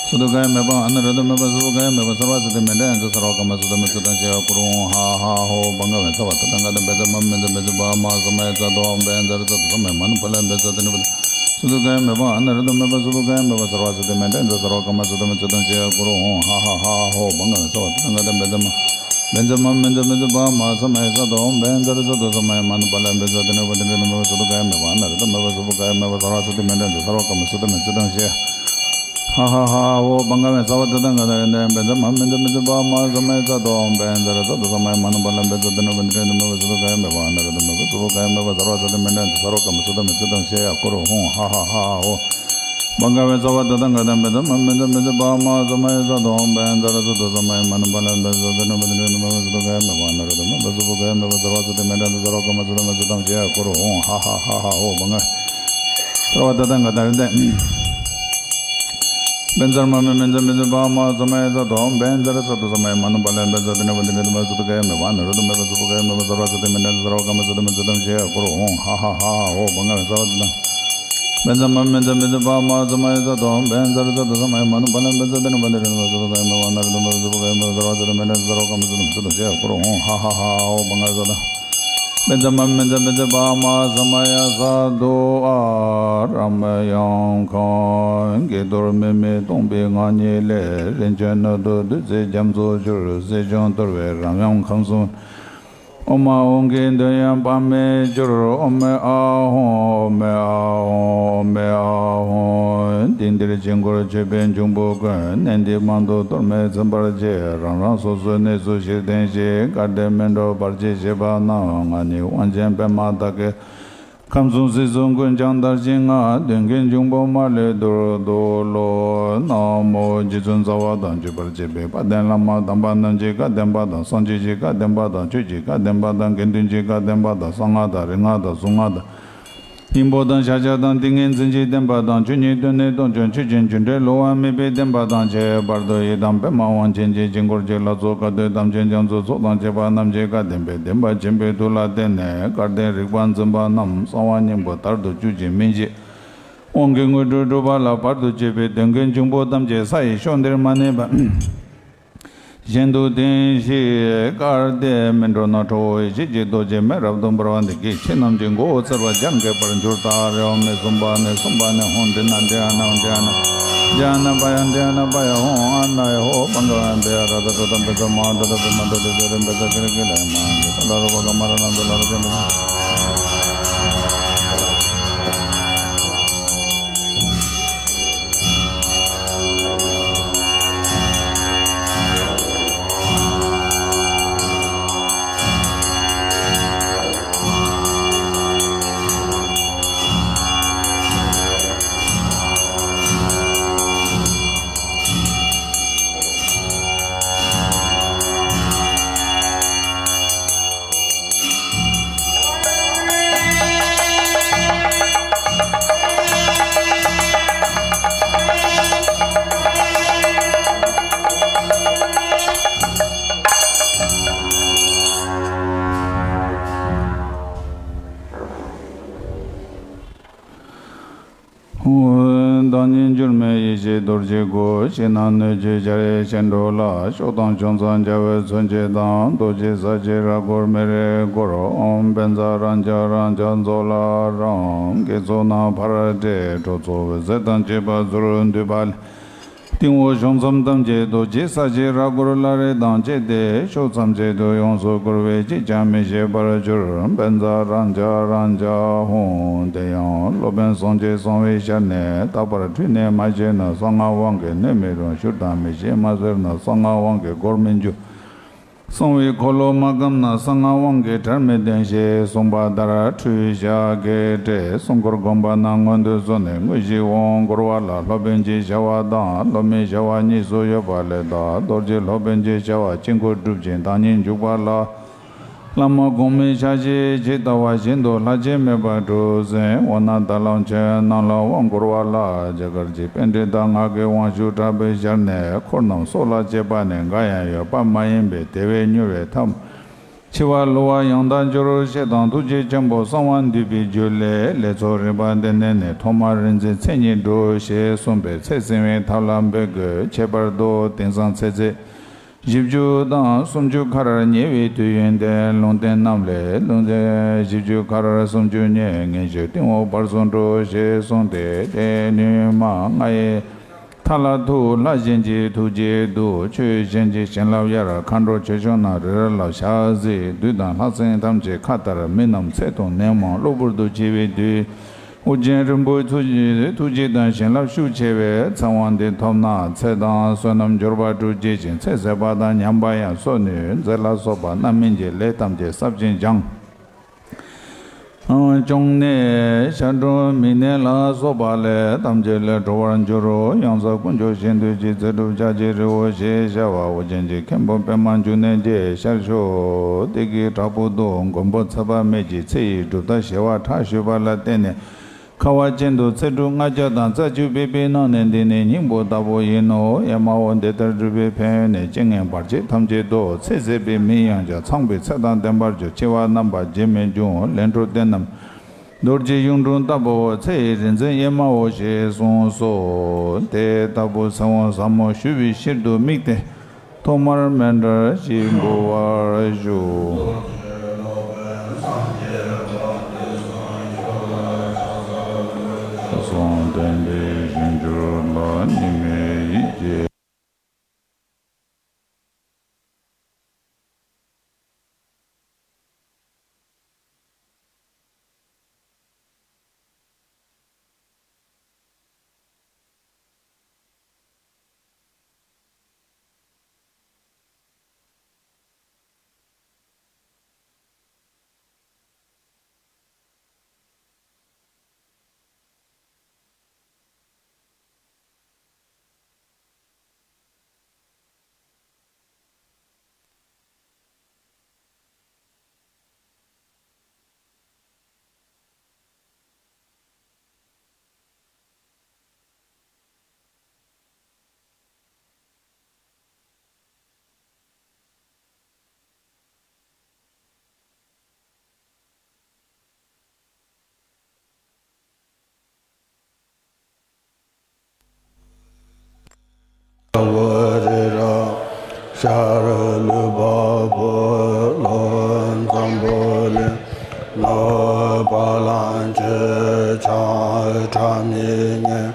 སུ་བྷུ་ཀ་ཡ་མེ་བྷ། ཨ་ན་ར་ཏུ་མེ་བྷ། སུ་བྷུ་ཀ་ཡ་མེ་བྷ། སརྦ་སི་ཏི་མེ་ཏྲ་ཡ་ཏུ་སརྦ་ཀརྨ་སུ་དམ་སུ་དམ་ཤེས་ཡ། གུ་རུ་ཧཱུྃ་ཧ་ཧ་ཧོ། བྷ་ག་བ་སརྦ་དཏང་ག་ཏ། བཛྲ་མ་མཉྫུ་མཉྫུ་བྷ་མ་ཧཱ་ས་མ་ཡ་ཛ་དོ། ཨོཾ་བཛྲ་སཏྭ་ས་མ་ཡ་མ་ནུ་པཱ་ལ་ཡ། བཛྲ་སཏྭ་ཏེ་ནུ་པ་ཏེ་ན། སུ་བྷུ་ཀ་ཡ་མེ་བྷ། ཨ་ན་ར་ཏུ་མེ་བྷ། སུ་བྷུ་ཀ་ཡ་མེ་བྷ། སརྦ་སི་ཏི་མེ་ཏྲ་ཡ་ཏུ་སརྦ་ཀརྨ་སུ་དམ་སུ་དམ་ཤེས་ཡ། གུ་རུ་ཧཱུྃ་ཧ་ཧ་ཧ་ཧོ། བྷ་ག་བ་སརྦ་དཏང་ག་ཏ། བཛྲ་མ་བཛྲ་མ་མཉྫུ་མཉྫུ་བྷ་མ་ཧཱ་ས་མ་ཡ་ཛ་དོ། ཨོཾ་བཛྲ་སཏྭ་ས་མ་ཡ་མ་ནུ་པཱ་ལ་ཡ། བཛྲ་སཏྭ་ཏེ་ནུ་པ་ཏེ་ན། སུ་བྷུ་ཀ་ཡ་མེ་བྷ། ཨ་ན་ར་ཏུ་མེ་བྷ། སུ་བྷུ་ཀ་ཡ་མེ་བྷ། སརྦ་སི་ཏི་མེ་ཏྲ་ཡ་ཏུ་སརྦ་ཀརྨ་སུ་དམ་སུ་དམ་ཤེས་ཡ། ཧ་ཧ་ཧ་ཧོ། བྷ་ག་བ་སརྦ་དཏང་ག་ཏ་ཧྲྀ་ཏ་ཡ། བཛྲ་མ་མཉྫུ་མཉྫུ་བྷ་མ་ཧཱ་ས་མ་ཡ་ཛ་དོ། ཨོཾ་བཛྲ་སཏྭ་ས་མ་ཡ་མ་ནུ་པཱ་ལ་ཡ། བཛྲ་སཏྭ་ཏེ་ནུ་པ་ཏེ་ན། ཏེ་ཏུ་མེ་བྷ། སུ་བྷུ་ཀ་ཡ་མེ་བྷ། ཨ་ན་ར་ཏུ་མེ་བྷ། སུ་བྷུ་ཀ་ཡ་མེ་བྷ། སརྦ་སི་ཏི་མེ་ཏྲ་ཡ་ཏུ་སརྦ་ཀརྨ་སུ་དམ་སུ་དམ་ཤེས་ཡ། གུ་རུ་ཧཱུྃ་ཧ་ཧ་ཧ་ཧོ། བང་ག་བའི་ཚ་བ་ཏ་ཏང་ག་དང་བེ་ཏ་མ་མེ་ཏ་མེ་ཏ་བ་མ་ས་མ་ཡ་ས་དོ་བེ་ཛ་ར་ས་དོ་ས་མ་ཡ་མ་ན་བ་ལ་བེ་ས་ཏེ་ན་བ་ཏེ་ན་བ་ས་དོ་ག་ཡ་མེ་བ་ན་ར་དོ་མེ་བ་ས་བུ་ག་ཡ་མེ་བ་ས་ར་ས་དེ་མེ་ཏ་ཏ་ས་ར་ག་མ་ས་ཏེ་མེ་ཏ་ཏ་ས་ར་ཧོ་ཧ་ཧ་ཧ་ཧ་ཧོ་བང་ག་ཚ་བ་ཏ་ཏང་ག་དང་བེ་ཏ། བེ་ཛ་ར་མ་མེ་མེ་ཛ་མེ་ཛ་བ་མ་ས་མ་ཡ་ས་དོ་བེ་ཛ་ར་ས་དོ་ས་མ་ཡ་མ་ན་བ་ལ་བེ་ས་ཏེ་ན་བ་ཏེ་ན་བ་ས་དོ་ག་ཡ་མེ་བ་ན་ར་དོ་མེ་བ་ས་བུ་ག་ཡ་མེ་བ་ས་ར་ས་དེ་མེ་ཏ་ཏ་ས་ར་ག་མ་ས་ཏེ་མེ་ཏ་ཏ་ས་ར་ཧོ་ཧ་ཧ་ཧ་ཧ་ཧོ་བང་ག་ཚ་བ་ཏ་ཏང་། བེ་ཛ་མ་མེ་ཛ་མེ་ཛ་བ་མ་ས་མ་ཡ་ས་དོ་བེ་ཛ་ར་ས་དོ་ས་མ་ཡ་མ་ན་བ་ལ་བེ་ས་ཏེ་ན་བ་ཏེ་ན་བ་ས་དོ་ག་ཡ་མེ་བ་ན་ར་དོ་མེ་བ་ས་བུ་ག་ཡ་མེ་བ་ས་ར་ས་དེ་མེ་ཏ་ཏ་ས་ར་ག་མ་ས་ཏེ་མེ་ཏ་ཏ་ས་ར་ཧོ་ཧ་ཧ་ཧ་ཧོ་བང་ག་ཚ་བ་ཏ་ཏང་། བེ་ཛ་མ་མེ་ཛ་མེ་ཛ་བ་མ་ས་མ་ཡ་ས་དོ་ཨ་རམ་ཡང་ཁང་། དགྱེས་རྡོར་མེ་མེ་སྟོང་པའི་ངང་ཉིད་ལས། རིན་ཆེན་སྣོད་དུ་བདུད་རྩིའི་རྒྱ་མཚོར་གྱུར། སྲིད་འབྱུང་གཏོར་བའི་རམ་ཡང་ཁམས་གསུམ། ཨོཾ་ཨཱཿཧཱུྃ་གི་མདུན་ཡང་དཔག་མེད་གྱུར། ཨོཾ་ཨཱཿཧཱུྃ་ཨོཾ་ཨཱཿཧཱུྃ་ཨོཾ་ཨཱཿཧཱུྃ། དེང་འདིར་དཀྱིལ་འཁོར་མཆོད་པའི་འབྱུང་པོ་ཀུན། ནད་འདི་མང་དུ་གཏོར་མས་ཚིམ་པར་བྱེད། རང་རང་སོ་སོའི་གནས་སུ་ཞིག་བརྟེན་ཅིང་། བསྐལ་དེ་སྨིན་གྲོལ་བར་གྱིས་ཤིག་པ་རྣམས། ང་ཉིད་དབང་ཆེན་པདྨ་དག་གིས། ཁམས་གསུམ་སྲིད་གསུམ་ཀུན་ཀྱང་དར་ཞིང་བསྔགས། མདུན་གྱི་འབྱུང་པོ་མ་ལུས་འདུལ་དུ་གསོལ། ན་མོ། རྗེ་བཙུན་རྩ་བ་དང་བཅས་པར་བྱེད་པའི་དཔལ་ལྡན་བླ་མ་དམ་པ་རྣམས་ཀྱི་བཀའ་བདེན་པ་དང་། སངས་རྒྱས་ཀྱི་བཀའ་བདེན་པ་དང་། ཆོས་ཀྱི་བཀའ་བདེན་པ་དང་། དགེ་འདུན་གྱི་བཀའ་བདེན་པ་དང་། གསང་སྔགས་དང་རིག་སྔགས་དང་གཟུངས་སྔགས་དང་། སྙིང་པོ་དང་ཕྱག་རྒྱ་དང་ཏིང་ངེ་འཛིན་གྱི་བདེན་པ་དང་། ཆོས་ཉིད་དོན་ནི་སྟོང་ཆེན་ཆོས་ཅན། རྒྱུ་འབྲས་བསླུ་བ་མེད་པའི་བདེན་པ་དང་ཁྱད་པར་དུ་ཡི་དམ་པདྨ་དབང་ཆེན་གྱི་དཀྱིལ་འཁོར་གྱི་ལྷ་ཚོགས་བཀའ་སྡོད་དམ་ཅན་རྒྱ་མཚོའི་ཚོགས་དང་བཅས་པ་རྣམས་ཀྱི་བཀའ་བདེན་པའི་བདེན་པ་ཆེན་པོའི་མཐུ་ལ་བརྟེན་ནས་བསྐལ་དེའི་རིག་པ་འཛིན་པ་རྣམས་གསང་བ་སྙིང་པོ་དར་དུ་བཅུག་ཅིང་སྨིན་ཅིང་། དབང་གི་དངོས་གྲུབ་སྒྲུབ་པ་ལ་བར་དུ་གཅོད་པའི་གདོན་བགེགས་འབྱུང་པོ་ཐམས་ཅད་ས་ཡི་ཕྱོགས་འདིར་མ་གནས་པ། གཞན་དུ་དེང་ཞིག་བསྐལ་དེ་སྨིན་གྲོལ་ན། ཁྲོ་བོ་ཡེ་ཤེས་ཀྱི་རྡོ་རྗེ་མེ་རབ་ཏུ་འབར་བ་འདི་ཡིས་ཁྱེད་རྣམས་ཀྱི་མགོ་བོ་ཚིག་པ་རྒྱང་གས་པར་གྱུར་ཏོ། རེའུ་མིག་གསུམ་པ་ནས་གསུངས་པ་ནས། ཧཱུྃ། དྷི་ན་དྷྱ་ན་དྷྱ་ན་དྷྱ་ན་པ་ཡ་དྷྱ་ན་པ་ཡ། ཧཱུྃ། ཨ་ན་ཡ་ཧོ། བང་ག་བེ་ཡ་ར་ད་ཏྲོ་ད་བེ་ད་མ་ཏྲོ་ད་བེ་མ་ཏྲོ་ད་བེ་ར་བེ་ད་ཀི་ར་ཀི་ལ་མ་ཏྲོ་ད་ལ་རོ་བ་ག་མ་ར་ན་ཏྲོ་ལ་རོ་ཀི་ལ། ཧཱུྃ། བདག་ཉིད་འགྱུར་མེད་ཡེ་ཤེས་རྡོ་རྗེའི་སྐུ། ཕྱི་ནང་སྣོད་བཅུད་འཆར་བའི་ཞིང་དྲུག་ལ། ཕྱོགས་དང་ཕྱོགས་མཚམས་རྒྱ་བོད་མཚོན་བྱེད་དང་། རྡོ་རྗེ་ས་གཞི་ར་གུར་མེ་རི་གུར། ཨོཾ་བཛྲ་རཀྵ་རཀྵ་མཛོད་ལ་རང་། དགེ་ཚོགས་རྣམས་ཕར་སྤྲད། ཁྲོ་ཚོགས་འོད་ཟེར་དང་བཅས་པ་ཚུར་འདུས་པ་ལས། སྟེང་འོག་ཕྱོགས་མཚམས་ཐམས་ཅད་རྡོ་རྗེ་ས་གཞི་ར་གུར་བླ་རེ་དང་བཅས་ཏེ་ཕྱོགས་ཐམས་ཅད་དུ་ཡོངས་སུ་བསྐོར་བས་གཅིག་ཀྱང་མི་ཤེས་པར་གྱུར། བཛྲ་རཀྵ་རཀྵ་ཧཱུྃ། དེ་ཡང་སློབ་དཔོན་སངས་རྒྱས་གསང་བའི་ཞལ་ནས། རྟག་པར་ཁྲུས་ནས་མ་བྱས་ན་གསང་སྔགས་དབང་གིས་གནོད་མི་རུང་། བཤུས་དང་མི་བཤུས་མ་གསོལ་ན་གསང་སྔགས་དབང་གིས་གོར་མི་འགྱུར། གསང་བའི་འཁོར་ལོ་མ་བསྐམས་ན་གསང་སྔགས་དབང་གིས་གྲལ་མི་སྟོན་ཞེས་གསུངས་པ་ལྟར་ཁྲུས་ཞག་གི་སྒྲས་སྲུང་འཁོར་བསྒོམ་པ་རྣམས་སྔོན་དུ་སོང་ནས་དངོས་གཞིའི་དབང་བསྐུར་བ་ལ་སློབ་དཔོན་གྱི་བྱ་བ་དང་སློབ་མའི་བྱ་བ་གཉིས་སུ་ཡོད་པ་ལས་གདགས། རྡོ་རྗེ་སློབ་དཔོན་གྱི་བྱ་བ་དཀྱིལ་འཁོར་སྒྲུབ་ཅིང་བདག་ཉིད་འཇུག་པ་ལ། བླ་མ་གོང་མའི་ཕྱག་བཞེས་ཇི་ལྟ་བ་བཞིན་དུ་ལྷག་ཆད་མེད་པར་སྒྲུབ་ཟིན། འོ་ན་ད་ལམ་ཁྱེད་རྣམས་ལ་དབང་བསྐུར་བ་ལ། རྒྱ་གར་གྱི་པཎྜི་ཏ་སྔགས་ཀྱི་དབང་ཕྱུག་དྲག་པོའི་ཞལ་ནས། འཁོར་རྣམས་སྲོག་ལ་གཅེས་པ་ནི་འགའ་ཡང་ཡོད་པ་མ་ཡིན་པས། དེ་བས་མྱུར་བའི་ཐབས། འཆི་བ་བསླུ་བ་ཡང་དག་འགྱུར་ཞེས་དང་། ཐུགས་རྗེ་ཆེན་པོ་གསང་བ་འདུས་པའི་རྒྱུད་ལས། ལས་ཚོགས་རིམ་པ་འདི་ནས་ནི། ཐོག་མར་རིག་འཛིན་མཚན་ཉིད་སྒྲུབ་ཞེས་གསུངས་པས། ཚེ་བསྲིང་བའི་ཐབས་ལ་འབད་དགོས། ཁྱད་པར་དུ་དེང་སང་ཚེ་ཚད་བཞི་བཅུ་དང་སུམ་ཅུ་ཁར་ཉེ་བའི་དུས་ཡུན་ཏེ། ལུང་བསྟན་རྣམས་ལས་ལུང་བཞི་བཅུ་ཁར་སུམ་ཅུ་ཉེ། ངེས་ཤེས་སྟེང་འོག་བར་གསུམ་སྒྲུབ་ཞེས་གསུངས་ཏེ། དེ་ནས་མ་ལྔ་ཡི་མཐའ་ལ་ཐུགས་ལྷ་གཞན་གྱི་ཐུགས་རྗེས་བསྡུ། ཆོས་གཞན་གྱི་བྱིན་རླབས་ཡར། མཁའ་འགྲོ་ཆོས་སྐྱོང་རྣམས་རི་རབ་ལ་ཕྱག་འཚལ། བདུད་དང་ལྷ་སྲིན་ཐམས་ཅད་མཁའ་ལྟར། མི་རྣམས་ཚེ་དང་ནད་མང་གློ་བུར་དུ་འཆི་བའི་དུས། ཨོ་རྒྱན་རིན་པོ་ཆེའི་ཐུགས་རྗེ་དང་བྱིན་རླབས་ཤུགས་ཆེ་བས། ཚེ་དབང་འདི་ཐོབ་ན་ཚེ་དང་བསོད་ནམས་འབྱོར་པ་དྲུག་སྐྱེད་ཅིང་། ཚེ་ཟད་པ་དང་ཉམས་པ་ཡང་གསོ་ནུས། མཛེ་ལ་སོགས་པ་རྣམ་སྨིན་གྱི་ལས་ཐམས་ཅད་བསྲབ་ཅིང་སྦྱང་། གྱུར་ནས་ཞབས་དྲུང་མི་ནད་ལ་སོགས་པ་ལས་ཐམས་ཅད་ལས་གྲོལ་བར་འགྱུར་རོ། ཡང་ས་དཀོན་མཆོག་གཞན་དུ་ཅི་ཚེ་སྒྲུབ་ཕྱག་རྒྱའི་རི་བོ་ཞེས་བྱ་བ་ཨོ་རྒྱན་གྱི་མཁན་པོ་པདྨ་འབྱུང་གནས་ཀྱི་ཤར་ཕྱོགས་སྡེ་དགེ་བྲག་ཕུག་ཏུ་མགོན་པོ་ཚེ་དཔག་མེད་ཀྱི་ཚེ་ཡི་གྲུབ་རྟགས་ཞི་བ་ཕྲ་ཞུས་པ་ལ་བརྟེན་ནས། ཁ་བ་ཅན་དུ་ཚེ་ཁྲུ་ལྔ་བརྒྱ་དང་རྩ་བཅུ་པའི་པའི་ནང་ནས་འདི་ནི་སྙིང་པོ་ལྟ་བུ་ཡིན་ནོ། ཨེ་མ་ཧོ། འདི་ལྟར་སྒྲུབ་པའི་ཕན་ཡོན་ནི། སྤྱན་ལྔའི་བར་ཆད་ཐམས་ཅད་དུ། ཚེ་ཟད་པའི་མིང་ཡང་བྱ། ཚངས་པའི་ཚེ་དང་ལྡན་པར་འགྱུར། འཆི་བ་རྣམ་པར་བརྗེད་མི་འབྱུང་། ལས་འཕྲོ་བརྟན་ནམ། རྡོ་རྗེ་གཡུང་དྲུང་ལྟ་བུའོ། ཚེ་ཡི་རིག་འཛིན་ཨེ་མ་ཧོ་ཞེས་གསུངས་སོ། དེ་ལྟ་བུ་ཚེ་དབང་ཟབ་མོ་ཞུ་བའི་ཕྱིར་དུ་དམིགས་ཏེ། ཐོག་མར་མཎྜལ་ཞིག་འབུལ་བར་ཞུ། གསུང་བསྟན་པའི་ཞིང་བཅུ་ལ་གཉིས་མེད་ཡིད་ཀྱིས། བོ་རི་རབ་ཤར་ལུས་འཕགས་པོ་ལྷོ་འཛམ་བུ་གླིང་ནུབ་བ་ལང་སྤྱོད་བྱ་ཁྲ་མིག་སྙིང་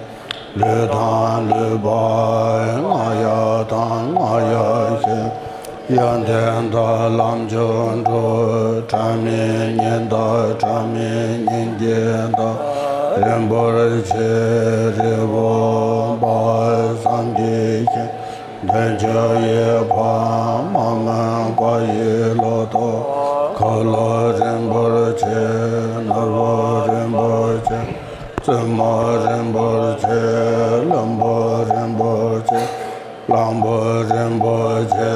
ལུས་དང་ལུས་འཕགས་རྔ་ཡབ་དང་རྔ་ཡབ་གཤེད། ཡོན་ཏན་དང་ལམ་མཆོག་འགྲོ། ཁྲ་མིག་སྙིང་དང་ཁྲ་མིག་སྙིང་གི་མཐའ། རིན་པོ་ཆེ་རི་བོ་དཔག་བསམ་གྱི་ཞིང་། འདོད་འཇོ་ཡི་ཕ་མ་མོན་བ་ཡི་ལོ་ཏོག་འཁོར་ལོ་རིན་པོ་ཆེ། ནོར་བུ་རིན་པོ་ཆེ། བཙུན་མོ་རིན་པོ་ཆེ། བློན་པོ་རིན་པོ་ཆེ། གླང་པོ་རིན་པོ་ཆེ།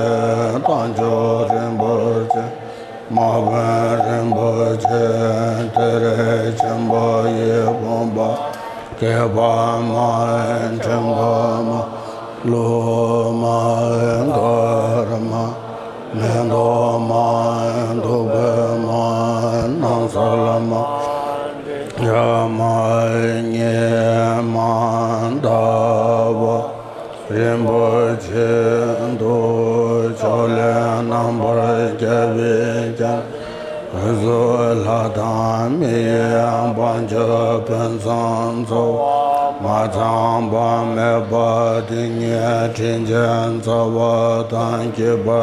རྟ་མཆོག་རིན་པོ་ཆེ། དམག་དཔོན་རིན་པོ་ཆེ། ཏུ་རེ་ཆེན་པོ་ཡི་དཔུང་པ། སྐེད་པ་མ། ཕྲེང་བ་མ། ལུགས་མ། མགར་མ། མེ་ཏོག་མ། བདུག་སྤོས་མ། སྣང་གསལ་མ། ཡ་མ། ཉི་མ། ཟླ་བ། རིན་པོ་ཆེ་འདུ། ཕྱོགས་ལས་རྣམ་པར་རྒྱལ་བའི་ཞིང་། གཟུགས་ལྷ་དང་མི་ཡི་དཔལ་འབྱོར་ཕུན་སུམ་ཚོགས། མ་ཚང་པ་མེད་པ་དེ་ཉིད་དྲིན་ཅན་རྩ་བ་དང་སྐྱེད་པར་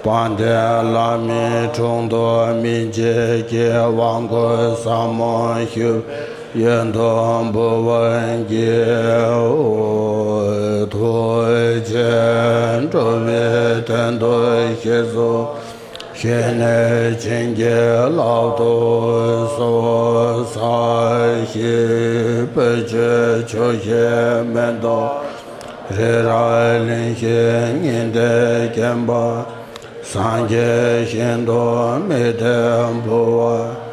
བྱེད། དཔལ་ལྡན་ལྷ་མིའི་དྲུང་དུ་སྨིན་བྱེད་ཀྱི། དབང་བསྐུར་ཟབ་མོ་ཞུ་བའི་ཡོན་དུ་འབུལ་བར་བགྱིའོ། ཐུགས་རྗེས་འགྲོ་བའི་དོན་དུ་གཤེགས་སུ་གཤེགས་ནས་བྱིན་གྱིས་བརླབ་ཏུ་གསོལ། ས་གཞི་སྤོས་ཆུས་ཆུ་བཞིས་མེ་ཏོག་རི་རབ་གླིང་བཞི་ཉི་ཟླས་བརྒྱན་པ། སངས་རྒྱས་ཞིང་དུ་དམིགས་ཏེ་འབུལ་བ།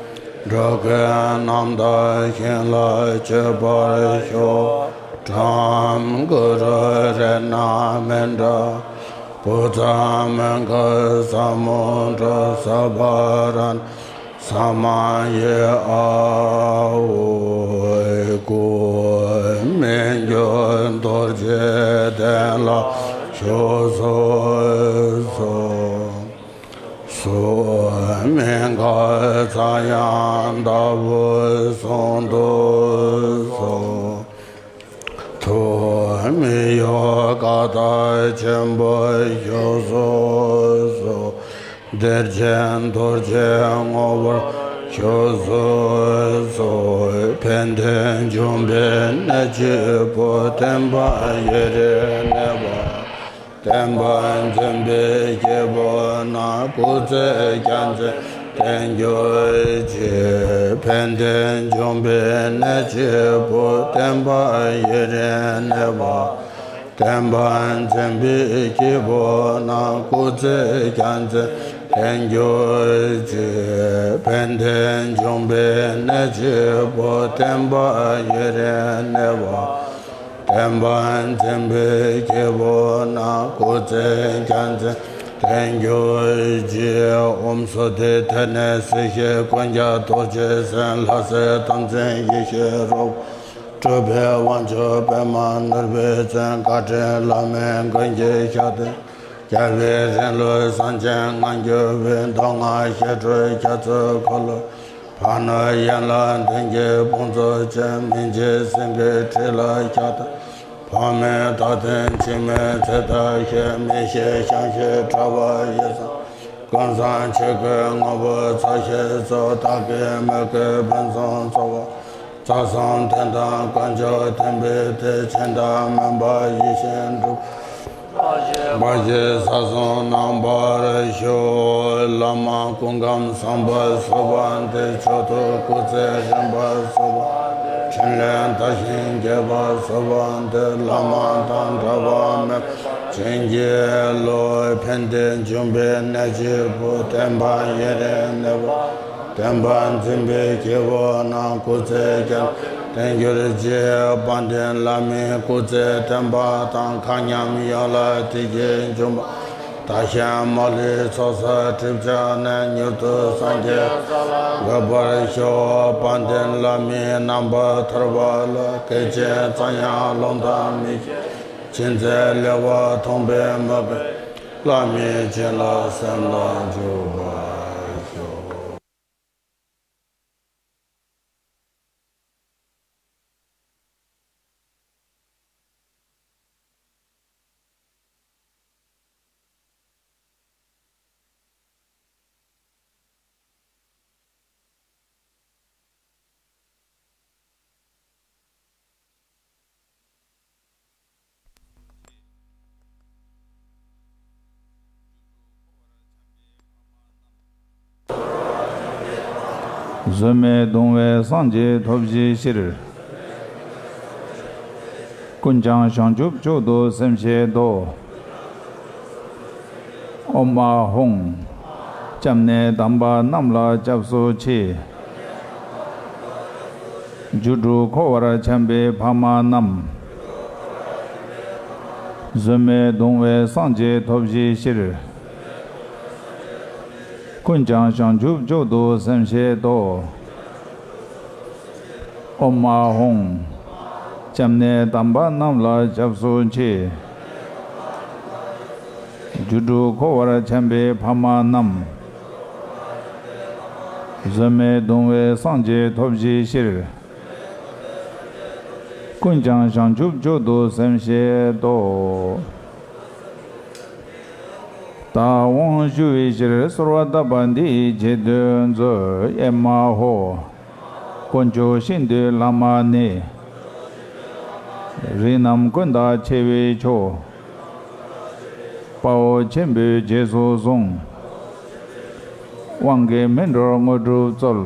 འགྲོ་ཀུན་རྣམ་དག་ཞིང་ལ་སྤྱོད་པར་ཤོག །ཁྲོམ་གུ་རུ་རཏྣ་མཎྜལ། བུ་ཚ་མོའུ་འགལ་ཟབ་མོ་འགྲོ། ས་བ་རཏྣ། ས་མ་ཡེ། ཨ་ཨོ་ཀུ། མི་འགྱུར་རྡོ་རྗེ་གདན་ལ་བཞུགས་སུ་གསོལ། སུ་མི་འགལ་ཚངས་དབྱངས་ལྟ་བུ་གསུང་དུ་གསོལ། ཐུགས་མི་གཡོ་བཀའ་རྟགས་ཆེན་པོ་བཞུགས་སུ་གསོལ། བདེ་ཆེན་རྡོ་རྗེ་ངོ་བོར་བཞུགས་སུ་གསོལ། ཕན་བདེ་འབྱུང་བའི་གནས་སྐྱིད་པོ། བསྟན་པ་ཡུན་རིང་གནས་པ། བསྟན་པ་འཛིན་པའི་སྐྱེས་བུ་རྣམས། སྐུ་ཚེ་རྒྱ་མཚོའི་ བརྟན་གྱུར་ཅིག་ཕན་བདེ་འབྱུང་བའི་གནས་གཅིག་པུ། བསྟན་པ་ཡུན་རིང་གནས་པ། བསྟན་པ་འཛིན་པའི་སྐྱེས་བུ་རྣམས། སྐུ་ཚེ་རྒྱ་མཚོའི་བརྟན་གྱུར་ཅིག་ཕན་བདེ་འབྱུང་བའི་གནས་གཅིག་པུ། བསྟན་པ་ཡུན་རིང་གནས་པ། བསྟན་པ་འཛིན་པའི་སྐྱེས་བུ་རྣམས། སྐུ་ཚེ་རྒྱ་མཚོའི་བརྟན་གྱུར་ཅིག་ཨོཾ་སྭ་དྷི། དེ་ནས་སྲིད་ཞིའི་ཀུན་ཁྱབ་རྡོ་རྗེ་སེམས། ལྷ་སྲས་དམ་ཅན་ཡེ་ཤེས་རོལ་པ། གྲུབ་པའི་དབང་ཕྱུག་པདྨ་ནོར་བུའི་མཚན། བཀའ་དྲིན་བླ་མའི་མགོན་གྱི་ཞབས་བརྟན། རྒྱལ་བའི་རིང་ལུགས་གསང་ཆེན་ངང་རྒྱུད་པའི། མདོ་སྔགས་བཤད་སྒྲུབ་རྒྱ་མཚོའི་འཁོར་ལོ། ཕ་ནོར་ཡན་ལག་བདུན་གྱི་དཔུང་ཚོགས་ཅན། མི་འཇིགས་སེང་གེའི་ཁྲི་ལ་ཕྱག་བཏབ། འཕགས་མའི་བདག་དང་འཆི་མེད་ཚེ་ཐར་ཞིང་། མི་ཤེས་ཞིང་ཤེས་དྲ་བ་ཡི་ཟེར། ཀུན་བཟང་ཆོས་སྐུའི་ངོ་བོ་ཚོགས་ཞིང་སོགས། བདག་གིས་མོས་གུས་ཕུན་སུམ་ཚོགས་པ། རྩ་གསུམ་དོན་དམ་དཀོན་མཆོག་མཐུན་པའི་མཐུས། ཕྱིར་བདག་སྨོན་པ་ཡིད་བཞིན་འགྲུབ། འབའ་ཞིག་ས་གསུམ་གནང་བར་ཤོག་བླ་མ་སྐུ་ཁམས་བཟང་པོར་བཞུགས་པ་འདིར། མཆོག་ཏུ་སྐུ་ཚེ་རིང་པོར་བཞུགས་པ། འཕྲིན་ལས་དར་ཞིང་རྒྱས་པར་བཞུགས་པ་འདིར། བླ་མ་དང་འདྲ་བ་མེད་པར་བྱིན་གྱིས་རློབས། ཕན་བདེ་འབྱུང་བའི་གནས་གཅིག་པུ། བསྟན་པ་ཡུན་རིང་གནས་པ། བསྟན་པ་འཛིན་པའི་སྐྱེས་བུ་རྣམས། སྐུ་ཚེ་རྒྱ་མཚོའི་བརྟན་གྱུར་ཅིག་དཔལ་ལྡན་བླ་མའི་སྐུ་ཚེ་བརྟན་པ་དང་། མཁའ་མཉམ་ཡོངས་ལ་བདེ་སྐྱིད་འབྱུང་བ། བདག་གཞན་མ་ལུས་ཚོགས་བསགས་སྒྲིབ་སྦྱངས་ནས། མྱུར་དུ་སངས་རྒྱས་ས་ལ་འགོད་པར་ཤོག་དཔལ་ལྡན་བླ་མའི་རྣམ་པར་ཐར་པ་ལ། སྐད་ཅིག་ཙམ་ཡང་ལོང་དང་མི་སྐྱེ། ཅི་མཛད་ལེགས་པར་མཐོང་བའི་མོས་པས། བླ་མའི་བྱིན་རླབས་སེམས་ལ་འཇུག་པར་ཤོག་བཟོད་མེད་གདུང་བས་སངས་རྒྱས་ཐོབ་བྱའི་ཕྱིར། ཀུན་ཀྱང་བྱང་ཆུབ་མཆོག་ཏུ་སེམས་བསྐྱེད་དོ། ཨོཾ་ཨཱཿཧཱུྃ། སྐྱབས་གནས་དམ་པ་རྣམས་ལ་སྐྱབས་སུ་མཆི། སྒྱུ་འཕྲུལ་འཁོར་བར་འཁྱམས་པའི་ཕ་མ་རྣམས། བཟོད་མེད་གདུང་བས་སངས་རྒྱས་ཐོབ་བྱའི་ཕྱིར། ཀུན་ཀྱང་བྱང་ཆུབ་མཆོག་ཏུ་སེམས་བསྐྱེད་དོ། ཨོཾ་ཨཱཿཧཱུྃ། སྐྱབས་གནས་དམ་པ་རྣམས་ལ་སྐྱབས་སུ་མཆི། སྒྱུ་འཕྲུལ་འཁོར་བར་འཁྱམས་པའི་ཕ་མ་རྣམས། བཟོད་མེད་གདུང་བས་སངས་རྒྱས་ཐོབ་བྱའི་ཕྱིར། ཀུན་ཀྱང་བྱང་ཆུབ་མཆོག་ཏུ་སེམས་བསྐྱེད་དོ། བདག་དབང་བསྒྱུར་བའི་ཕྱིར། གསོལ་བ་བཏབ་པ་འདི་ཡི་རྗེས་ཟློས་མཛོད། ཨེ་མ་ཧོ། དཀོན་མཆོག་ཤིན་ཏུ་བླ་མ་ནི། རིགས་རྣམས་ཀུན་བདག་ཆེ་བའི་མཆོག་དཔའ་བོ་ཆེན་པོས་རྗེས་སུ་བཟུང་། དབང་གིས་སྨིན་གྲོལ་དངོས་གྲུབ་སྩོལ།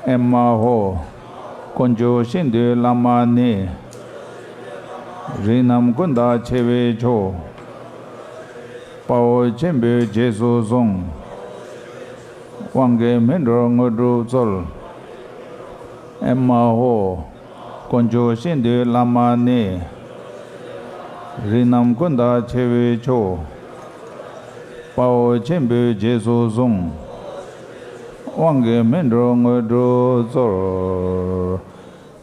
ཨེ་མ་ཧོ། དཀོན་མཆོག་ཤིན་ཏུ་བླ་མ་ནི། རིགས་རྣམས་ཀུན་བདག་ཆེ་བའི་མཆོག་དཔའ་བོ་ཆེན་པོས་རྗེས་སུ་བཟུང་། དབང་གིས་སྨིན་གྲོལ་དངོས་གྲུབ་སྩོལ། ཨེ་མ་ཧོ། དཀོན་མཆོག་ཤིན་ཏུ་བླ་མ་ནི། རིགས་རྣམས་ཀུན་བདག་ཆེ་བའི་མཆོག་དཔའ་བོ་ཆེན་པོས་རྗེས་སུ་བཟུང་། དབང་གིས་སྨིན་གྲོལ་དངོས་གྲུབ་སྩོལ།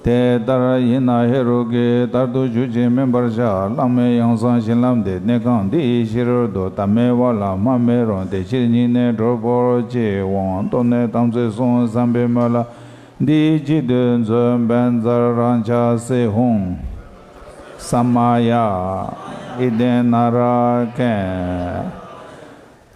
དེ་ལྟར་ཡིན་ན་ཧེ་རུ་ཀའི། བདག་ཏུ་གྱུར་ཅིང་སྨིན་པར་བྱ། བླ་མའི་ཡང་གསང་བྱིན་རླབས་འདི། གནས་ཁང་འདི་ཡི་ཕྱི་རོལ་དུ། བདག་མེད་པ་ལ་སྨྲ་མི་རུང་སྟེ། ཕྱིར་སྙིང་ནས་གྲོལ་གོ་ཅི། འོང་སྟོན་ནས་དམ་ཚིག་བསྲུང་བསམ་པའི་སྨོན་ལམ་འདི་ཡི་རྗེས་ཟློས་མཛོད། བཛྲ་རཀྵ་སི་ཧཱུྃ། ས་མ་ཡ། ཨི་ཏེ་ན་རཀྵེ།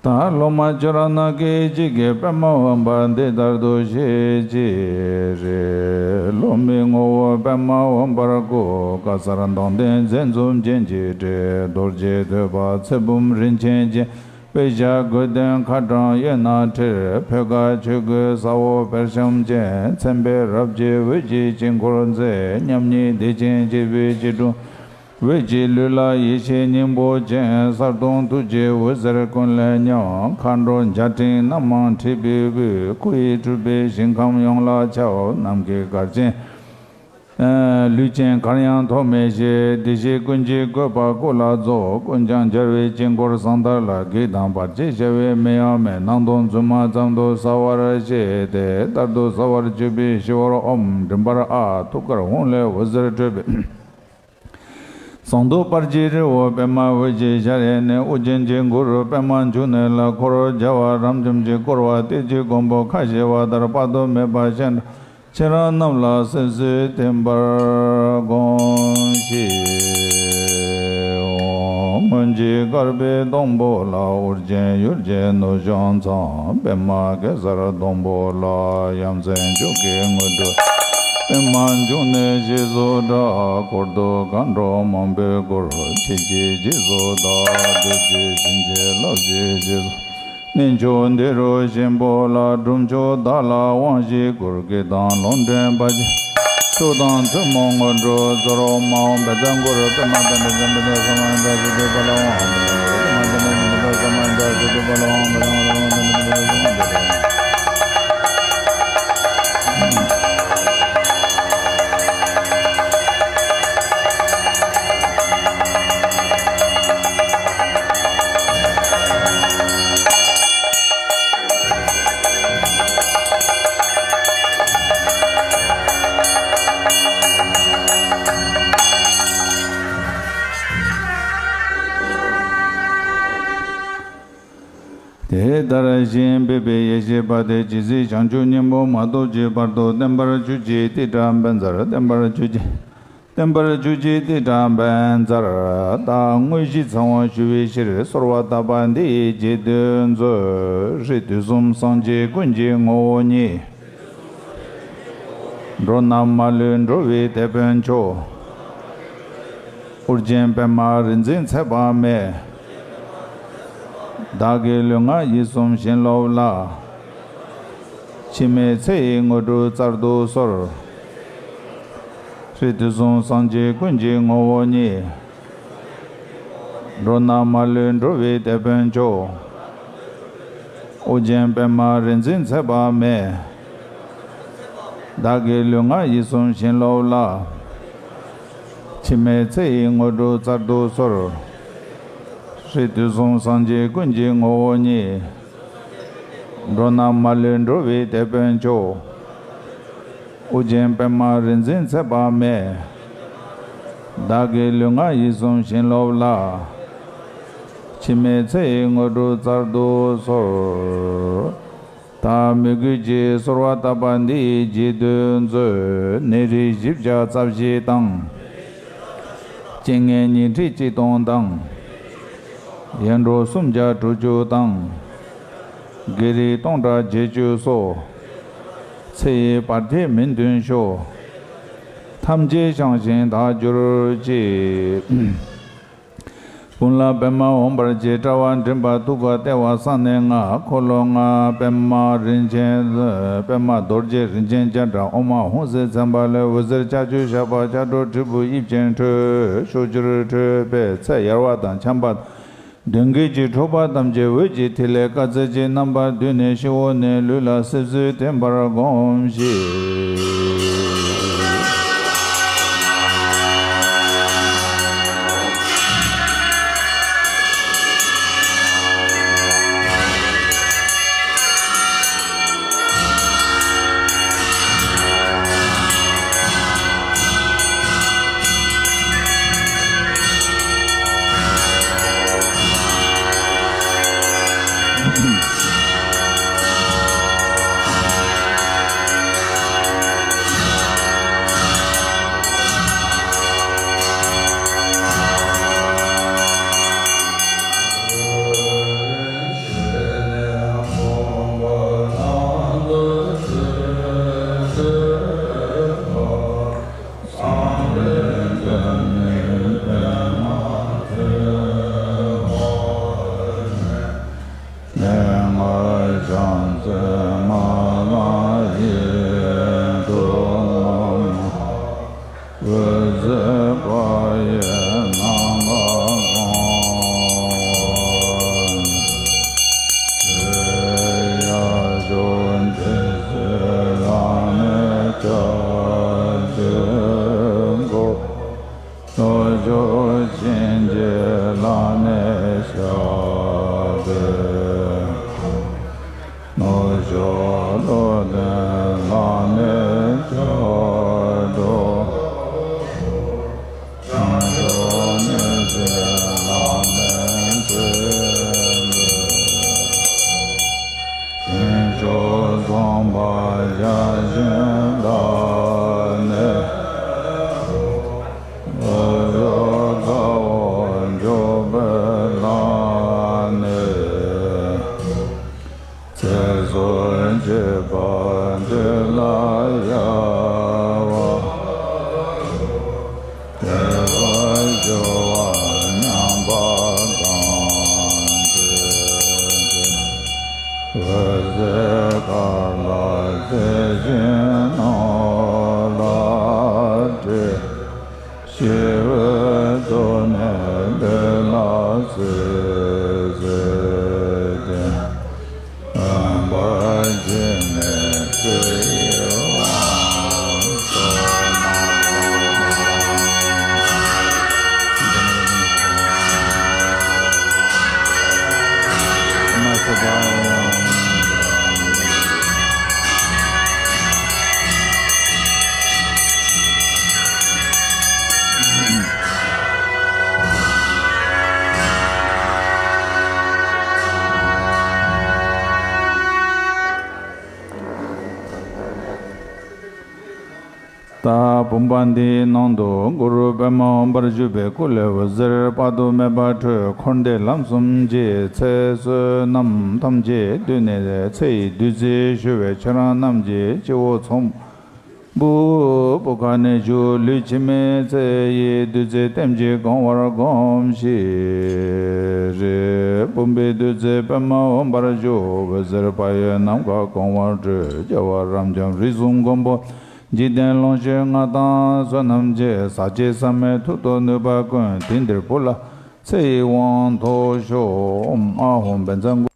ད་སློབ་མ་ཁྱོད་རང་རྣམས་ཀྱིས་ཅི་བགྱིས། པདྨ་འོད་འབར་འདི་ལྟར་དུ་བཞེས་ཕྱིར། སློབ་མའི་ངོ་བོ་པདྨ་འོད་འབར་བཀོད། བཀའ་གསར་མདངས་ལྡན་མཛེས་འཛུམ་ཅན་གྱི་སྒྲས། རྡོ་རྗེ་ཐོད་པ་ཚེ་བུམ་རིན་ཆེན་ཅན། དཔེ་བྱད་དགོས་དོན་ཁ་དྲང་གཡོན་ན་ཁྲིར། ཕོད་ཀ་ཆོས་གོས་ས་འོག་བེར་ཤམ་ཅན། མཚན་དཔེ་རབ་རྒྱས་འོད་ཀྱི་དཀྱིལ་འཁོར་མཛེས། མཉམ་ཉིད་བདེ་ཆེན་སྐྱེས་བུའི་སྐྱིལ་ཀྲུང་། འོད་ཀྱི་ལུས་ལ་ཡེ་ཤེས་སྙིང་པོ་ཅན། གསལ་སྟོང་ཐུགས་རྗེའི་འོད་ཟེར་ཀུན་ལས་མཉམ། མཁའ་འགྲོ་བརྒྱ་སྤྲིན་རྣམ་མང་འཁྲིགས་པའི་དབུས། སྐུ་ཡི་སྤྲུལ་པས་ཞིང་ཁམས་ཡོངས་ལ་ཁྱབ། ནམ་མཁའི་གར་ཆེན་ལུས་ཅན་གར་ཡང་ཐོགས་མེད་བཞད། བདེ་གཤེགས་ཀུན་གྱི་བཀོད་པ་སྐུ་ལ་རྫོགས། ཀུན་ཀྱང་རྒྱལ་བའི་དཀྱིལ་འཁོར་ཟང་ཐལ་ལ། གེགས་དང་བར་ཆད་བྱ་བའི་མེ་ཡང་མེད། སྣང་སྟོང་རྫུན་མ་ཙམ་དུ་གསལ་བར་བཤད་དེ། ལྟར་དུ་གསལ་བར་གྱུར་པའི་ཞི་བར་ཨོམ། མགྲིན་པར་ཨ། ཐུགས་ཀར་ཧཱུྃ་ལས་འོད་ཟེར་འཕྲོས་པས། ཟངས་མདོག་དཔལ་གྱི་རི་བོ་པདྨ་འོད་ཀྱི་ཤར་ཡེ་ནས། ཨོ་རྒྱན་གྱི་གུ་རུ་པདྨ་འབྱུང་གནས་ལ། འཁོར་རྒྱལ་བ་རབ་འབྱམས་ཀྱིས་བསྐོར་བ། གཏེར་གྱི་མགོན་པོ་ཁ་བཞེས་པ་ལྟར། དཔག་ཏུ་མེད་པ་སྤྱན་རས་ཆེ་རབ་རྣམས་ལ་སིབ་སིབ་བསྟིམ་པར་བསྒོམ་ཞིག། སྔོན་གྱི་བསྐལ་པའི་སྡོང་པོ་ལ། ཨོ་རྒྱན་ཡུལ་གྱི་ནུབ་བྱང་མཚམས། པདྨ་གེ་སར་སྡོང་པོ་ལ། ཡ་མཚན་མཆོག་གི་དངོས་གྲུབ། པདྨ་འབྱུང་གནས་ཞེས་སུ་གྲགས། འཁོར་དུ་མཁའ་འགྲོ་མང་པོས་བསྐོར། ཆོས་ཀྱི་རྗེས་སུ་བདག། བདུད་རྩི་བྱིན་གྱིས་བརླབ་ཅིང་རྗེས་སུ། གནས་མཆོག་འདི་རུ་གཤིན་པོ་ལ། སྒྲུབ་མཆོག་བདག་ལ་དབང་བཞི་བསྐུར། བགེགས་དང་ལོག་འདྲེན་བར་ཆད། ཕྱོགས་དང་མཚན་མོ་དངོས་གྲུབ་སྩོལ། མ་འོངས་བཛྲ་གུ་རུ་པདྨ་དང་། བཛྲ་བཛྲ་ས་མ་ཡ་བཛྲ་ཞེས་བསྟོད་པ་ལ་དབང་། པདྨ་དང་། བཛྲ་ས་མ་ཡ་བཛྲ་ཞེས་བསྟོད་པ་ལ་དབང་། པདྨ་དང་། བཛྲ་ས་མ་ཡ་བཛྲ། དེ་ལྟར་ཞིང་ཕེབས་པའི་ཡེ་ཤེས་པ་དེ། ཇི་སྲིད་བྱང་ཆུབ་སྙིང་པོ་མ་ཐོབ་ཀྱི་བར་དུ། བརྟན་པར་གྱུར་ཅིག་ཏི་ཏྲ་བཛྲ། བརྟན་པར་གྱུར་ཅིག་བརྟན་པར་གྱུར་ཅིག་ཏི་ཏྲ་བཛྲ། ད་དངོས་གཞི་ཚང་བར་ཞུ་བའི་ཕྱིར། གསོལ་བ་བཏབ་པ་འདི་ཡི་རྗེས་ཟློས་མཛོད། སྲིད་དུས་གསུམ་སངས་རྒྱས་ཀུན་གྱི་ངོ་བོ་ཉིད། འགྲོ་རྣམས་མ་ལུས་འགྲོ་བའི་དེད་དཔོན་མཆོག་ཨོ་རྒྱན་པདྨ་རིག་འཛིན་ཚེ་དཔག་མེད། བདག་གི་ལུས་ངག་ཡིད་གསུམ་བྱིན་རློབས་ལ། འཆི་མེད་ཚེ་ཡི་དངོས་གྲུབ་སྩལ་དུ་གསོལ། སྲིད་དུས་གསུམ་སངས་རྒྱས་ཀུན་གྱི་ངོ་བོ་ཉིད། འགྲོ་རྣམས་མ་ལུས་འགྲོ་བའི་དེད་དཔོན་མཆོག་ཨོ་རྒྱན་པདྨ་རིག་འཛིན་ཚེ་དཔག་མེད། བདག་གི་ལུས་ངག་ཡིད་གསུམ་བྱིན་རློབས་ལ། འཆི་མེད་ཚེ་ཡི་དངོས་གྲུབ་སྩལ་དུ་གསོལ། སྲིད་དུས་གསུམ་སངས་རྒྱས་ཀུན་གྱི་ངོ་བོ་ཉིད། འགྲོ་རྣམས་མ་ལུས་འགྲོ་བའི་དེད་དཔོན་མཆོག་ཨོ་རྒྱན་པདྨ་རིག་འཛིན་ཚེ་དཔག་མེད། བདག་གི་ལུས་ངག་ཡིད་གསུམ་བྱིན་རློབས་ལ། འཆི་མེད་ཚེ་ཡི་དངོས་གྲུབ་སྩལ་དུ་གསོལ། ད་མོས་གུས་ཀྱིས་གསོལ་བ་བཏབ་པ་འདི་ཡི་རྗེས་ཟློས་མཛོད། ནད་རིགས་བཞི་བརྒྱ་རྩ་བཞི་དང་། རྐྱེན་ངན་ཉི་ཁྲི་གཅིག་སྟོང་དང་། ཡེ་འདྲོག་སུམ་བརྒྱ་དྲུག་ཅུ་དང་། བགེགས་རིགས་སྟོང་ཕྲག་བརྒྱད་ཅུ་སོགས། ཚེ་ཡི་བར་མཐའི་མི་མཐུན་ཕྱོགས། ཐམས་ཅད་བྱང་ཞིང་དག་གྱུར་ཅིག་ཀུན་ལ་པདྨ་འོད་འབར་གྱི་དྲ་བ་འགྲིམ་པ། ཐུགས་ཀར་ལྟེ་བ་གསང་གནས་ལྔ། འཁོར་ལོ་ལྔ། པདྨ་རིན་ཆེན། པདྨ་རྡོ་རྗེ་རིན་ཆེན་བརྒྱ་ཕྲག་ཨོ་མ་ཧུ་སི་མཚན་པ་ལས་འོད་ཟེར་ལྕགས་ཀྱུ་ཞགས་པ་ལྕགས་སྒྲོག་དྲིལ་བུ་དབྱིབས་ཅན་འཕྲོས། ཕྱོགས་བཅུར་འཕྲོས་པས་ཚེ་ཡར་བ་དང་འཁྱམས་པ་གདོན་བགེགས་ཀྱི་འཁྲུག་པ་ཐམས་ཅད་འོད་ཀྱི་ཐིག་ལེ་དཀར་རྩི་ཅན་རྣམ་པ་བསྡུས་ནས་ཕྱི་འོ་ནས་ལུས་ལ་སིབ་སིབ་བསྟིམ་པར་བསྒོམ་ཞིག་བློ་ལྡན་ལ་ནི་སྐྱབས་འགྲོ། བྱང་ཆུབ་ནི་སྲིད་ལ་ནི་ཚེ་འདི། ཞིང་སྐྱོང་ཚངས་པ་བརྒྱ་བྱིན་ལ་ནི། བསླབ་བྱ་དཀའ་བ་འཇུག་པའི་ལམ་ནི། ཚེ་སྲོག་གཅིག་པ་འདི་ལ་ཡལ་བ། དེ་བར་གྱུར་པ་མཉམ་པ་དང་བྲལ་ཏེ། འོད་ཟེར་དཀར་ལ་བརྩེ་ཞིང་རྣམ་པར་སྤྲོས། ཞི་བའི་ཚོགས་ནི་ལུས་ལ་སྩོལ་ཟེར་ཏེ། འོད་འབར་འཁྱིལ་ནས་ཚེ་ཡི་དབང་ཕྱུག་མ་ལ། ད་བུམ་པ་འདིའི་ནང་དུ་གུ་རུ་པདྨ་འོད་འབར་བཞུགས་པའི་སྐུ་ལས་འོད་ཟེར་དཔག་ཏུ་མེད་པ་འཕྲོས། འཁོར་འདས་ལམ་གསུམ་གྱི་ཚེ་བསོད་ནམས་ཐམས་ཅད་བསྡུས་ནས་ཚེ་ཡི་བདུད་རྩི་བཞུ་བས་ཁྱེད་རང་རྣམས་ཀྱི་སྤྱི་བོ་ཚོམ་བུ་བུ་ག་ནས་ཞུགས། ལུས་འཆི་མེད་ཚེ་ཡི་བདུད་རྩི་ལྟེམ་གྱིས་གང་བར་བསྒོམ་ཤིག་བུམ་པའི་བདུད་རྩི་པདྨ་འོད་འབར་བཞུགས། འོད་ཟེར་དཔག་ཡས་ནམ་མཁའ་གང་བར་སྤྲོས། རྒྱལ་བ་རབ་འབྱམས་རིགས་གསུམ་མགོན་པོ། འཇིག་རྟེན་ཀློང་གཤེགས་ལྔ་དང་བསོད་ནམས་ཆེ། ཟག་བཅས་ཟག་མེད་མཐུ་སྟོབས་ནུས་པ་ཀུན། དེང་འདིར་བོར་ལ་ཚེ་ཡི་དབང་ཐོབ་ཤོག་ཨོཾ་ཨཱཿཧཱུྃ་བཛྲ་གུ།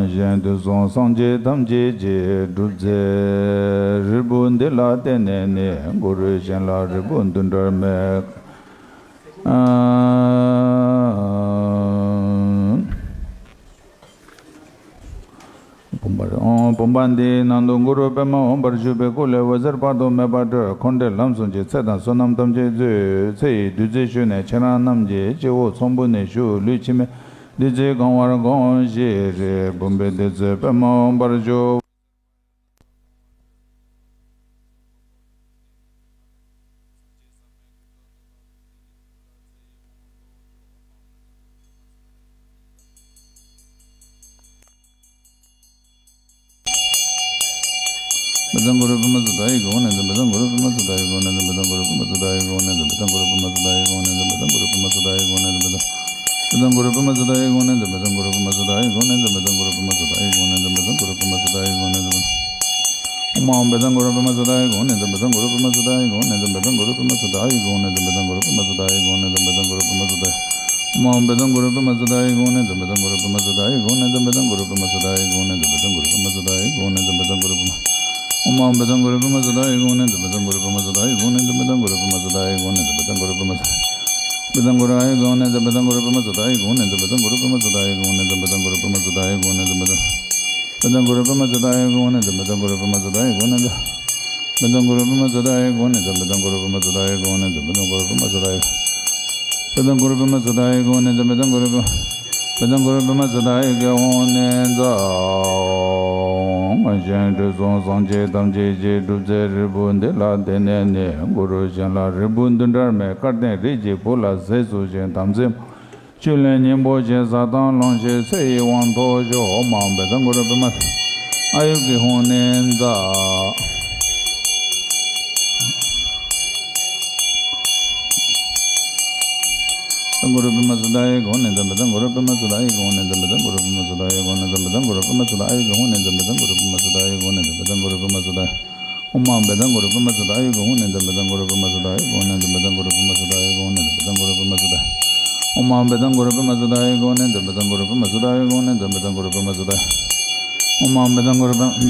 གཞན་དུ་སོང་སངས་རྒྱས་ཐམས་ཅད་ཀྱི་སྒྲུབ་རྫས་རིལ་བུ་འདི་ལ་བརྟེན་ནས་ནི། གུ་རུ་གཞན་ལ་རིལ་བུ་འདི་འདྲར་མེད། བུམ་པ་འདིའི་ནང་དུ་གུ་རུ་པདྨ་འོད་འབར་བཞུགས་པའི་སྐུ་ལས་འོད་ཟེར་དཔག་ཏུ་མེད་པ་སྤྲོས། འཁོར་འདས་ལམ་གསུམ་གྱི་ཚེ་དང་བསོད་ནམས་ཐམས་ཅད་བསྡུས། ཚེ་ཡི་བདུད་རྩི་བཞུས་ནས་ཁྱེད་རང་རྣམས་ཀྱི་སྤྱི་བོ་ཚོམ་བུ་ནས་ཞུགས། ལུས་འཆི་མེད་བདུད་རྩིས་གང་བར་བསྒོམ་ཞིག་བུམ་པའི་བདུད་རྩི་པདྨ་འོད་འབར་བཞུགས། གཞན་དུ་སོང་སངས་རྒྱས་ཐམས་ཅད་ཀྱི་སྒྲུབ་རྫས་རིལ་བུ་འདི་ལ་བརྟེན་ནས་ནི། གུ་རུ་གཞན་ལ་རིལ་བུ་འདི་འདྲར་མེད། སྐལ་ལྡན་རིགས་ཀྱི་བུ་ལ་ཟས་སུ་ཞིམ། དམ་ཚིག་བཅུད་ལེན་སྙིང་པོ་ཞིག་བཟའ་དང་བླངས་ཤིང་ཚེ་ཡི་དབང་ཐོབ་ཤོག་ཨོཾ་ཨཱཿཧཱུྃ་བཛྲ་གུ་རུ་པདྨ་ཨཱ་ཡུ་གི་ཧཱུྃ་ནི་ཛཿ། གུ་རུ་པདྨ་སིདྡྷ་ཧེ་གུ་ཧུ་ནི་ཛམ་བྷི་ཏང་གུ་རུ་པདྨ་སིདྡྷ་ཧེ་གུ་ཧུ་ནི་ཛམ་བྷི་ཏང་གུ་རུ་པདྨ་སིདྡྷ་ཧེ་གུ་ཧུ་ནི་ཛམ་བྷི་ཏང་གུ་རུ་པདྨ་སིདྡྷ་ཧེ་གུ་ཧུ་ནི་ཛམ་བྷི་ཏང་གུ་རུ་པདྨ་སིདྡྷ་ཧེ་གུ་ཧུ་ནི་ཛམ་བྷི་ཏང་གུ་རུ་པདྨ་སིདྡྷ། ཨོཾ་ཨཱཿཧཱུྃ་བྷྱ་དང་གུ་རུ་པདྨ་སིདྡྷ་ཧེ་གུ་ཧུ་ནི་ཛམ་བྷི་ཏང་གུ་རུ་པདྨ་སིདྡྷ་ཧེ་གུ་ཧུ་ནི་ཛམ་བྷི་ཏང་གུ་རུ་པདྨ་སིདྡྷ་ཧེ་གུ་ཧུ་ནི་ཛམ་བྷི་ཏང་གུ་རུ་པདྨ་སིདྡྷ། ཨོཾ་ཨཱཿཧཱུྃ་བྷྱ་དང་གུ་རུ་པདྨ་སིདྡྷ་ཧེ་གུ་ཧུ་ནི་ཛམ་བྷི་ཏང་གུ་རུ་པདྨ་སིདྡྷ་ཧེ་གུ་ཧུ་ནི་ཛམ་བྷི་ཏང་གུ་རུ་པདྨ་སིདྡྷ། ཨོཾ་ཨཱཿཧཱུྃ་བྷྱ་དང་གུ་རུ་པདྨ།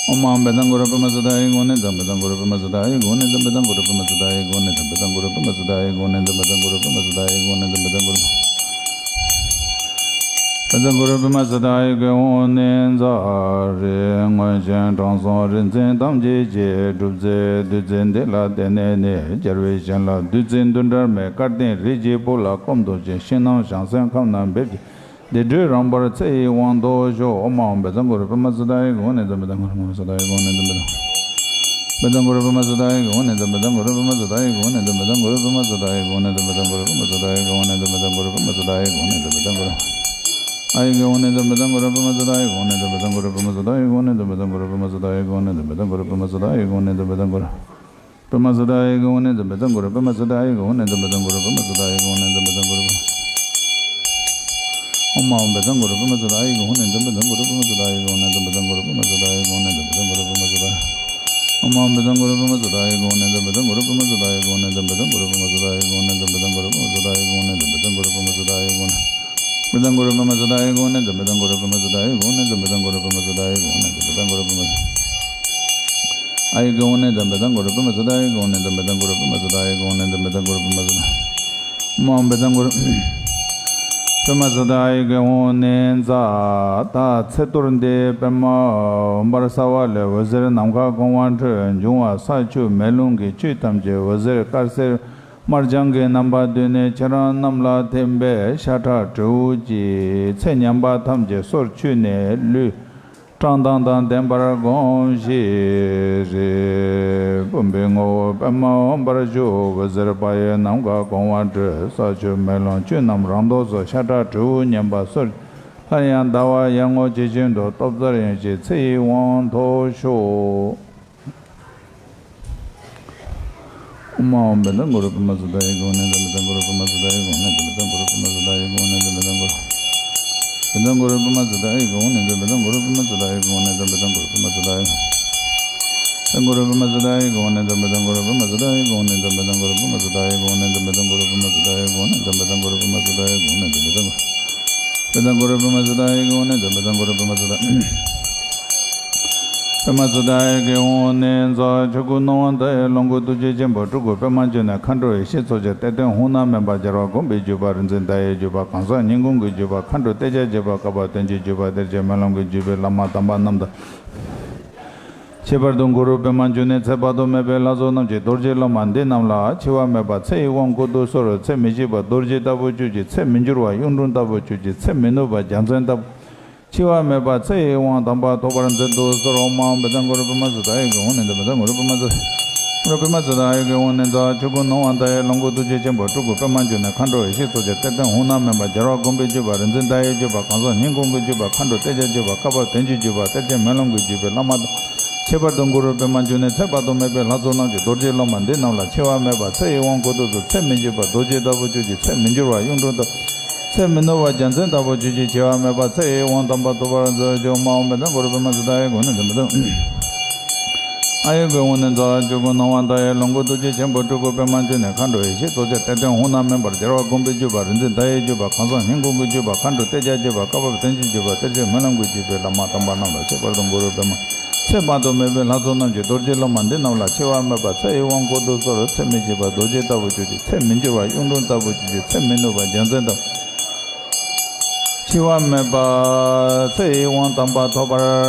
ཨོཾ་ཨཱཿཧཱུྃ་བྷྱ་དང་གུ་རུ་པདྨ་སིདྡྷ་ཧེ་གུ་ཧུ་ནི་ཛམ་བྷི་ཏང་གུ་རུ་པདྨ་སིདྡྷ་ཧེ་གུ་ཧུ་ནི་ཛམ་བྷི་ཏང་གུ་རུ་པདྨ་སིདྡྷ་ཧེ་གུ་ཧུ་ནི་ཛམ་བྷི་ཏང་གུ་རུ་པདྨ་སིདྡྷ་ཧེ་གུ་ཧུ་ནི་ཛམ་བྷི་ཏང་གུ་རུ་པདྨ་སིདྡྷ་ཧེ་གུ་ཧུ་ནི་ཛམ་བྷི་ཏང་གུ་རུ། བྷྱ་དང་གུ་རུ་པདྨ་སིདྡྷ་ཧེ་གུ་ཧུ་ནི་ཛ་རེ། མངོན་ཞེན་དྲང་སྲོང་རིག་འཛིན་ཐམས་ཅད་ཀྱི། སྒྲུབ་རྫས་བདུད་རྩི་འདི་ལ་བརྟེན་ནས་ནི། རྒྱལ་བའི་ཞིང་ལ་བདུད་རྩི་འདི་འདྲ་མེད། སྐལ་ལྡན་རིགས་ཀྱི་བུ་ལ་སྐོམ་དུ་བྱིན། ཕྱི་ནང་བྱང་སེམས་ཁམས་རྣམས་འབེབས་ཀྱི། བདེ་དྲོད་རིམ་པར་ཚེ་ཡི་དབང་དུ་ཤོག། ཨོཾ་ཨཱཿཧཱུྃ་བྷྱ་དང་གུ་རུ་པདྨ་སིདྡྷ་ཧེ་གུ་ཧུ་ནི་ཛམ་བྷི་ཏང་གུ་རུ་པདྨ་སིདྡྷ་ཧེ་གུ་ཧུ་ནི་ཛམ་བྷི་ཏང་གུ་རུ། བྷྱ་དང་གུ་རུ་པདྨ་སིདྡྷ་ཧེ་གུ་ཧུ་ནི་ཛམ་བྷི་ཏང་གུ་རུ་པདྨ་སིདྡྷ་ཧེ་གུ་ཧུ་ནི་ཛམ་བྷི་ཏང་གུ་རུ་པདྨ་སིདྡྷ་ཧེ་གུ་ཧུ་ནི་ཛམ་བྷི་ཏང་གུ་རུ་པདྨ་སིདྡྷ་ཧེ་གུ་ཧུ་ནི་ཛམ་བྷི་ཏང་གུ་རུ་པདྨ་སིདྡྷ་ཧེ་གུ་ཧུ་ནི་ཛམ་བྷི་ཏང་གུ་རུ། ཨཱཿཧཱུྃ་བྷྱ་དང་གུ་རུ་པདྨ་སིདྡྷ་ཧེ་གུ་ཧུ་ནི་ཛམ་བྷི་ཏང་གུ་རུ་པདྨ་སིདྡྷ་ཧེ་གུ་ཧུ་ནི་ཛམ་བྷི་ཏང་གུ་རུ་པདྨ་སིདྡྷ་ཧེ་གུ་ཧུ་ནི་ཛམ་བྷི་ཏང་གུ་རུ་པདྨ་སིདྡྷ་ཧེ་གུ་ཧུ་ནི་ཛམ་བྷི་ཏང་གུ་རུ། པདྨ་སིདྡྷ་ཧེ་གུ་ཧུ་ནི་ཛམ་བྷི་ཏང་གུ་རུ། པདྨ་སིདྡྷ་ཧེ་གུ་ཧུ་ནི་ཛམ་བྷི་ཏང་གུ་རུ། པདྨ་སིདྡྷ་ཧེ་གུ་ཧུ་ནི་ཛམ་བྷི་ཏང་གུ་རུ། ཨོཾ་ཨཱཿཧཱུྃ་བྷྱ་དང་གུ་རུ་པདྨ་སིདྡྷ་ཧེ་གུ་ཧུ་ནི་ཛམ་བྷི་ཏང་གུ་རུ། པདྨ་སིདྡྷ་ཧེ་གུ་ཧུ་ནི་ཛམ་བྷི་ཏང་གུ་རུ། པདྨ་སིདྡྷ་ཧེ་གུ་ཧུ་ནི་ཛམ་བྷི་ཏང་གུ་རུ། པདྨ་སིདྡྷ། ཨོཾ་ཨཱཿཧཱུྃ་བྷྱ་དང་གུ་རུ་པདྨ་སིདྡྷ་ཧེ་གུ་ཧུ་ནི་ཛམ་བྷི་ཏང་གུ་རུ། པདྨ་སིདྡྷ་ཧེ་གུ་ཧུ་ནི་ཛམ་བྷི་ཏང་གུ་རུ། པདྨ་སིདྡྷ་ཧེ་གུ་ཧུ་ནི་ཛམ་བྷི་ཏང་གུ་རུ། པདྨ་སིདྡྷ་ཧེ་གུ་ཧུ་ནི་ཛམ་བྷི་ཏང་གུ་རུ། པདྨ་སིདྡྷ་ཧེ་གུ་ཧུ་ནི། བྷྱ་དང་གུ་རུ་པདྨ་སིདྡྷ་ཧེ་གུ་ཧུ་ནི་ཛམ་བྷི་ཏང་གུ་རུ། པདྨ་སིདྡྷ་ཧེ་གུ་ཧུ་ནི་ཛམ་བྷི་ཏང་གུ་རུ། པདྨ་སིདྡྷ་ཧེ་གུ་ཧུ་ནི་ཛམ་བྷི་ཏང་གུ་རུ། པདྨ་ཨཱཿཧཱུྃ་གུ་ཧུ་ནི་ཛམ་བྷི་ཏང་གུ་རུ། པདྨ་སིདྡྷ་ཧེ་གུ་ཧུ་ནི་ཛམ་བྷི་ཏང་གུ་རུ། པདྨ་སིདྡྷ་ཧེ་གུ་ཧུ་ནི་ཛམ་བྷི་ཏང་གུ་རུ། པདྨ་སིདྡྷ། ཨོཾ་ཨཱཿཧཱུྃ་བྷྱ་དང་གུ་རུ། པདྨ་སིདྡྷ་ཧེ་གུ་ཧུ་ནི་ཛ། ད་ཚེ་གཏོར་འདི་པདྨ་འོད་འབར་གསལ་བ་ལས། འོད་ཟེར་ནམ་མཁའ་གང་བ་འཕྲོས། འབྱུང་བ་ས་ཆུ་མེ་རླུང་གི་ཆོས་ཐམས་ཅད་འོད་ཟེར་དཀར་སེར་དམར་ལྗང་གི་རྣམ་པ་བསྡུས་ནས་ཁྱེད་རང་རྣམས་ལ་ཐིམ་པས་ཤ་ཁྲག་དྲི་བོ་གྱི་ཚེ་ཉམས་པ་ཐམས་ཅད་སོར་ཆུད་ནས་ལུས་བཀྲག་མདངས་དང་ལྡན་པར་བསྒོམ་ཤིག། བུམ་པའི་ངོ་བོ་པདྨ་འོད་འབར་བཞུགས། འོད་ཟེར་འབར་བའི་ནམ་མཁའ་གང་བ་འཕྲོས། ས་ཆུ་མེ་རླུང་ཆུ་རྣམས་རང་ལྡོག་སོགས། ཤ་ཁྲག་དྲི་བོ་ཉམས་པ་སོར། སླར་ཡང་ཟླ་བ་ཡར་ངོ་ཇི་བཞིན་དུ་སྟོབས་རྩལ་ཡངས་ཤིང་ཚེ་ཡི་དབང་ཐོབ་ཤོག། ཨོཾ་ཨཱཿཧཱུྃ་བྷྱ་དང་གུ་རུ་པདྨ་སིདྡྷ་ཧེ་གུ་ཧུ་ནི་ཛམ་བྷི་དང་གུ་རུ་པདྨ་སིདྡྷ་ཧེ་གུ་ཧུ་ནི་ཛམ་བྷི་དང་གུ་རུ་པདྨ་སིདྡྷ་ཧེ་གུ་ཧུ་ནི་ཛམ་བྷི་དང་གུ་རུ། བྷྱ་དང་གུ་རུ་པདྨ་སིདྡྷ་ཧེ་གུ་ཧུ་ནི་ཛམ་བྷི་དང་གུ་རུ་པདྨ་སིདྡྷ་ཧེ་གུ་ཧུ་ནི་ཛམ་བྷི་དང་གུ་རུ་པདྨ་སིདྡྷ་ཧེ། བྷྱ་དང་གུ་རུ་པདྨ་སིདྡྷ་ཧེ་གུ་ཧུ་ནི་ཛམ་བྷི་དང་གུ་རུ་པདྨ་སིདྡྷ་ཧེ་གུ་ཧུ་ནི་ཛམ་བྷི་དང་གུ་རུ་པདྨ་སིདྡྷ་ཧེ་གུ་ཧུ་ནི་ཛམ་བྷི་དང་གུ་རུ་པདྨ་སིདྡྷ་ཧེ་གུ་ཧུ་ནི་ཛམ་བྷི་དང་གུ་རུ། བྷྱ་དང་གུ་རུ་པདྨ་སིདྡྷ་ཧེ་གུ་ཧུ་ནི་ཛམ་བྷི་དང་གུ་རུ་པདྨ་སིདྡྷ། པདྨ་སིདྡྷ་ཧེ་གུ་ཧུ་ནི་ཛ། ཆོས་སྐུ་སྣང་བ་མཐའ་ཡས་ལོངས་སྐུ་རྡོ་རྗེ་ཆེན་པོ་སྤྲུལ་སྐུ་པདྨ་འབྱུང་གནས་མཁའ་འགྲོ་ཡེ་ཤེས་ཚོགས་ཀྱི་གཏེར་སྟོན་ཧཱུྃ་ནག་མེ་འབར་རྒྱལ་བ་དགོངས་པའི་བརྒྱུད་པ། རིག་འཛིན་ཟླ་ཡིའི་བརྒྱུད་པ། གང་ཟག་སྙིང་ཁོང་གི་བརྒྱུད་པ། མཁའ་འགྲོ་གཏད་རྒྱ་བརྒྱུད་པ། བསྐལ་པ་དོན་གྱི་བརྒྱུད་པ། གཏེར་ཆེན་སྨོན་ལམ་གྱི་བརྒྱུད་པའི་བླ་མ་དམ་པ་རྣམས་དང་། ཁྱད་པར་དུ་གུ་རུ་པདྨ་འབྱུང་གནས་ཚེ་དཔག་ཏུ་མེད་པའི་ལྷ་ཚོགས་རྣམས་ཀྱི་རྡོ་རྗེ་སློབ་མ་འདི་རྣམས་ལ་འཆི་བ་མེད་པ་ཚེ་ཡི་དབང་བསྐུར་དུ་གསོལ། ཚེ་མི་ཤིགས་པ་རྡོ་རྗེ་ལྟ་བུ་གྱུར་ཅིག། ཚེ་མི་འགྱུར་བ་གཡུང་དྲུང་ལྟ་བུ་གྱུར་ཅིག། ཚེ་མི་ནུབ་པ་རྒྱལ་མཚན་ལྟ་བུ། འཆི་བ་མེད་པ་ཚེ་ཡི་དབང་དམ་པ་ཐོབ་པར་མཛད་དུ་གསོལ། ཨོཾ་ཨཱཿཧཱུྃ་བྷྱ་དང་གུ་རུ་པདྨ་སིདྡྷ་ཧེ་གུ་ཧུ་ནི་ཛ། བྷྱ་དང་གུ་རུ་པདྨ་སིདྡྷ། གུ་རུ་པདྨ་སིདྡྷ་ཧེ་གུ་ཧུ་ནི་ཛ། ཆོས་སྐུ་སྣང་བ་མཐའ་ཡས་ལོངས་སྐུ་རྡོ་རྗེ་ཆེན་པོ་སྤྲུལ་སྐུ་པདྨ་འབྱུང་གནས་མཁའ་འགྲོ་ཡེ་ཤེས་ཚོགས་ཀྱི་གཏེར་སྟོན་ཧཱུྃ་ནག་མེ་འབར་རྒྱལ་བ་དགོངས་པའི་བརྒྱུད་པ། རིག་འཛིན་ཟླ་ཡིའི་བརྒྱུད་པ། གང་ཟག་སྙིང་ཁོང་གི་བརྒྱུད་པ། མཁའ་འགྲོ་གཏད་རྒྱ་བརྒྱུད་པ། བསྐལ་པ་དོན་གྱི་བརྒྱུད་པ། གཏེར་ཆེན་སྨོན་ལམ་གྱི་བརྒྱུད་པའི་བླ་མ་དང་། ཁྱད་པར་དུ་གུ་རུ་པདྨ་འབྱུང་གནས་ཚེ་དཔག་ཏུ་མེད་པའི་ལྷ་ཚོགས་རྣམས་ཀྱི་རྡོ་རྗེ་སློབ་མ་འདི་རྣམས་ལ་འཆི་བ་མེད་པ་ཚེ་ཡི་དབང་བསྐུར་དུ་གསོལ། ཚེ་མི་ཤིགས་པ་རྡོ་རྗེ་ལྟ་བུ་གྱུར་ཅིག། ཚེ་མི་འགྱུར་བ་གཡུང་དྲུང་ལྟ་བུ། ཚེ་མི་ནུབ་པ་རྒྱལ་མཚན་ལྟ་བུ་གྱུར་ཅིག། འཆི་བ་མེད་པ་ཚེ་ཡི་དབང་དམ་པ་ཐོབ་པར་མཛོད་ཅིག། ཨོཾ་ཨཱཿཧཱུྃ་བྷྱ་དང་གུ་རུ་པདྨ་སིདྡྷ་ཧེ་གུ་ཧུ་ནི་ཛ། བྷྱ་དང་། ཨཱཿཧཱུྃ་བྷྱ་དང་གུ་རུ་པདྨ་སིདྡྷ་ཧེ་གུ་ཧུ་ནི་ཛ། ཆོས་སྐུ་སྣང་བ་མཐའ་ཡས་ལོངས་སྐུ་རྡོ་རྗེ་ཆེན་པོ་སྤྲུལ་སྐུ་པདྨ་འབྱུང་གནས་མཁའ་འགྲོ་ཡེ་ཤེས་ཚོགས་ཀྱི་གཏེར་སྟོན་ཧཱུྃ་ནག་མེ་འབར་རྒྱལ་བ་དགོངས་པའི་བརྒྱུད་པ། རིག་འཛིན་ཟླ་ཡིའི་བརྒྱུད་པ། གང་ཟག་སྙིང་ཁོང་གི་བརྒྱུད་པ། མཁའ་འགྲོ་གཏད་རྒྱ་བརྒྱུད་པ། བསྐལ་པ་དོན་གྱི་བརྒྱུད་པ། གཏེར་ཆེན་སྨོན་ལམ་གྱི་བརྒྱུད་པའི་བླ་མ་དམ་པ་རྣམས་ལ། ཁྱད་པར་དུ་གུ་རུ་པདྨ་ཚེ་དཔག་ཏུ་མེད་པའི་ལྷ་ཚོགས་རྣམས་ཀྱི་རྡོ་རྗེ་སློབ་མ་འདི་རྣམས་ལ་འཆི་བ་མེད་པ་ཚེ་ཡི་དབང་བསྐུར་དུ་གསོལ། ཚེ་མི་ཤིགས་པ་རྡོ་རྗེ་ལྟ་བུ་གྱུར་ཅིག། ཚེ་མི་འགྱུར་བ་གཡུང་དྲུང་ལྟ་བུ་གྱུར་ཅིག། ཚེ་མི་ནུབ་པ་རྒྱལ་མཚན་ལྟ་བུ། འཆི་བ་མེད་པ་ཚེ་ཡི་དབང་དམ་པ་ཐོབ་པར་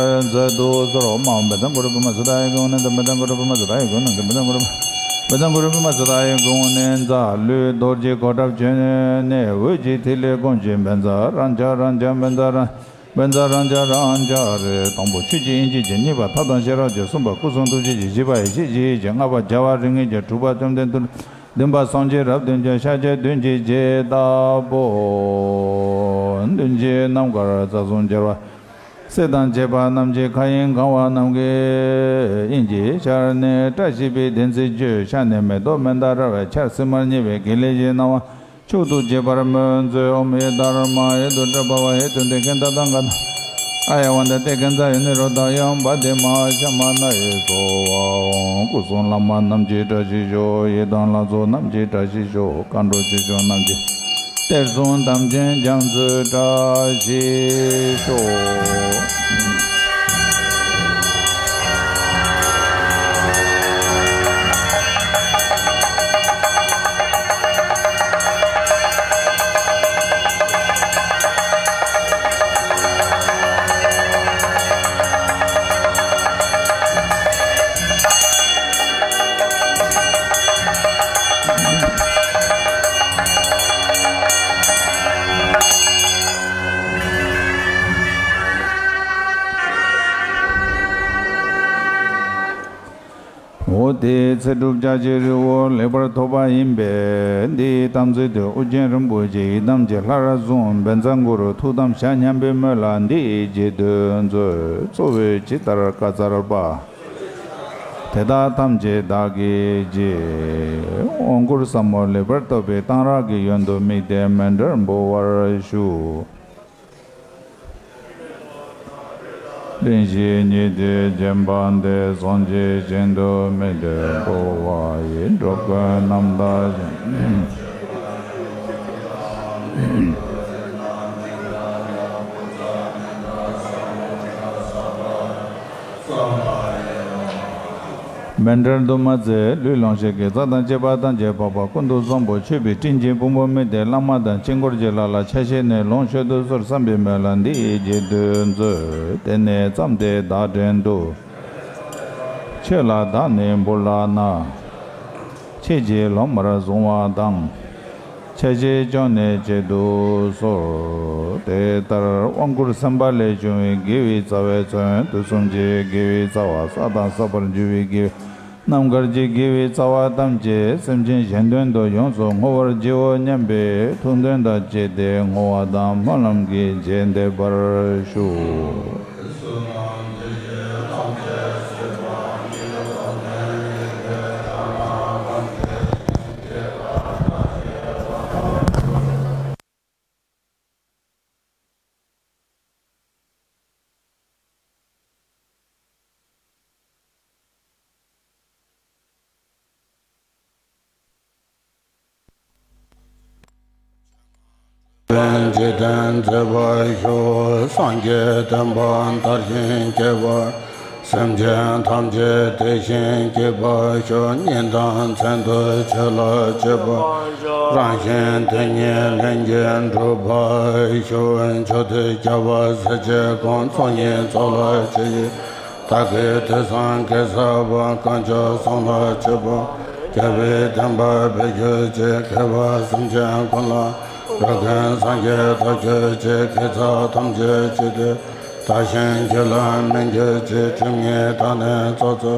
མཛད་དུ་གསོལ། ཨོཾ་ཨཱཿཧཱུྃ་བྷྱ་དང་གུ་རུ་པདྨ་སིདྡྷ་ཧེ་གུ་ཧུ་ནི་ཛ། བྷྱ་དང་གུ་རུ་པདྨ་སིདྡྷ་ཧེ་གུ་ཧུ་ནི་ཛ། བྷྱ་དང་གུ་རུ་པདྨ་སིདྡྷ་ཧེ་གུ་ཧུ་ནི་ཛ། ལུས་རྡོ་རྗེ་གོ་ཁྲབ་གྱོན་ནས། འོད་ཀྱི་ཐིག་ལེ་ཀུན་གྱི་བཛྲ་རཱ་ཛ་རཱ་ཛ་བཛྲ་རཱ། བཛྲ་རཱ་ཛ་རཱ་ཛ་རེ། དང་པོ་ཆོས་ཀྱི་དབྱིངས་ཀྱི་རྒྱན། གཉིས་པ་ཐབས་དང་ཤེས་རབ་ཀྱི། གསུམ་པ་སྐུ་གསུང་ཐུགས་རྗེ་ཡིས། བཞི་པ་ཡེ་ཤེས་བཞི་ཡི་རྒྱན། ལྔ་པ་རྒྱལ་བ་རིགས་ལྔའི་རྒྱན། དྲུག་པ་བཅོམ་ལྡན་ཏུ། བདུན་པ་སངས་རྒྱས་རབ་བདུན་བརྒྱ། ཤཱཀྱ་བདུན་གྱི་རྒྱན་ལྟ་བུ། མདུན་གྱི་རྣམ་དཀར་རྩ་གསུམ་རྒྱལ་བ། སྲས་དང་བཅས་པ་རྣམས་ཀྱི། མཁའ་དབྱིངས་གང་བ་རྣམས་ཀྱི། དབྱིངས་ཀྱི་ཤར་ནས་བཀྲ་ཤིས་པའི་བདེན་ཚིག་བརྗོད། ཤར་ནས་མེ་ཏོག་མནྡཱ་ར་བའི། ཆར་སིལ་མར་བརྙིས་པའི་དགེ་ལེགས་བཞིའི་སྣང་བ། མཆོག་ཏུ་གཅེས་པར་སྨོན་མཛོད། ཨོཾ་ཡེ་དྷརྨཱ་ཡེ་དུ་དྲ་བྷ་ཝ་ཡེ་དུ་དེ་ཁན་ད་དང་ག་ན་ཨ་ཡ་ཝན་ད་ཏེ་ཁན་ཛ་ཡོ་ནི་རོ་དྷ་ཡ་བ་དེ་མ་ཤ་མ་ན་ཡེ་སོ་བ་ཨོཾ། སྐུ་གསུམ་བླ་མ་རྣམས་ཀྱི་བཀྲ་ཤིས་ཤོག། ཡི་དམ་ལྷ་ཚོགས་རྣམས་ཀྱི་བཀྲ་ཤིས་ཤོག། མཁའ་འགྲོ་ཆོས་སྐྱོང་རྣམས་ཀྱི་གཏེར་སྲུང་དམ་ཅན་རྒྱ་མཚོའི་བཀྲ་ཤིས་ཤོག། འོ་དེའི་ཚེ་སྒྲུབ་བྱ་བྱེད་རི་བོ་ལེགས་པར་ཐོབ་པ་ཡིན་པས། འདིའི་དམ་ཚིག་དེ་ཨོ་རྒྱན་རིན་པོ་ཆེ་ཡི་དམ་གྱི་ལྷ་རབ་གསུམ་བཛྲ་གུ་རུ་ཐུགས་དམ་བཞག་སྙམ་པའི་སྨོན་ལམ་འདི་ཡིས་རྗེས་ཟློས་མཛོད། གཙོ་བོས་ཇི་ལྟར་བཀའ་སྩལ་པ། དེ་དག་ཐམས་ཅད་བདག་གིས་རྗེས། དབང་བསྐུར་ཟབ་མོ་ལེགས་པར་ཐོབ་པའི་གཏང་རག་གི་ཡོན་དུ་དམིགས་ཏེ་མཎྜལ་འབུལ་བར་ཞུ། གླིང་བཞི་ཉིད་དུ་བརྒྱན་པ་འདི་སངས་རྒྱས་ཞིང་དུ་དམིགས་ཏེ་འབུལ་བ་ཡིས། འགྲོ་ཀུན་རྣམ་དག་ཅིང་། མཎྜལ་དུ་མ་ཚེ་ལུས་ལོངས་སྤྱོད་དགེ་རྩ་དང་བཅས་པ་ཐམས་ཅད་འཕགས་པ་ཀུན་ཏུ་བཟང་པོ་མཆོད་པའི་སྤྲིན་གྱི་ཕུང་པོ་དམིགས་ཏེ་བླ་མ་དང་དཀྱིལ་འཁོར་གྱི་ལྷ་ལ་ཆ་ཤས་ནས་ལོངས་སྤྱོད་དུ་གསོལ་བསམ་པའི་སྨོན་ལམ་འདི་ཡིས་རྗེས་ཟློས་མཛོད། དེ་ནས་བརྩམས་ཏེ་བདག་བྲན་དུ། ཁྱོད་ལ་བདག་ནི་འབུལ་ལགས་ན། ཁྱེད་ཀྱིས་ལོང་མར་བཟུང་བ་དང་། ཆ་ཤས་ཀྱང་ནི་བཅད་དུ་གསོལ། དེ་ལྟར་དབང་བསྐུར་སེམས་དཔའ་ལས་བྱུང་བའི་དགེ་བའི་རྩ་བས་མཚོན་དུས་གསུམ་གྱི་དགེ་བའི་རྩ་བ་བསགས་དང་བསགས་པར་འགྱུར་བའི་དགེ་བའི་རྣམ་དཀར་གྱི་དགེ་བའི་རྩ་བ་ཐམས་ཅད་སེམས་ཅན་གཞན་དོན་དུ་ཡོངས་སུ་བསྔོ་བར་བགྱིའོ་སྙམ་པའི་ཐུགས་འདུན་དང་བཅས་ཏེ་བསྔོ་བ་དང་སྨོན་ལམ་གྱིས་རྗེས་འདེབས་པར་ཞུ། འཇིག་རྟེན་མཛེས་པར་ཤོག། སངས་རྒྱས་བསྟན་པ་དར་ཞིང་རྒྱས་པར། སེམས་ཅན་ཐམས་ཅད་བདེ་ཞིང་སྐྱིད་པར་ཤོག། ཉིན་དང་མཚན་དུ་ཆོས་ལ་སྤྱོད་པར། རང་གཞན་དོན་གཉིས་ལྷན་སྐྱེས་འགྲུབ་པར་ཤོག། མཆོག་ཏུ་གྱུར་པ་སྲས་བཅས་དགོངས། ཚོགས་གཉིས་རྫོགས་ལ་ཕྱག་བགྱིས། བདག་གིས་ཐོས་བསམ་སྒོམ་གསུམ་པོ། དཀོན་མཆོག་གསུམ་ལ་མཆོད་པ། རྒྱལ་བའི་བསྟན་པ་འཕེལ་གྱུར་ཅིག། མཁས་པ་སེམས་ཅན་ཀུན་ལ། འགྲོ་ཀུན་སངས་རྒྱས་ཐོབ་གྱུར་ཅིག། དགེ་རྩ་ཐམས་ཅད་གཅིག་ཏུ། དག་ཞིང་རྒྱུད་ལ་སྨིན་གྱུར་ཅིག། སྒྲིབ་གཉིས་དག་ནས་རྫོགས་སོ།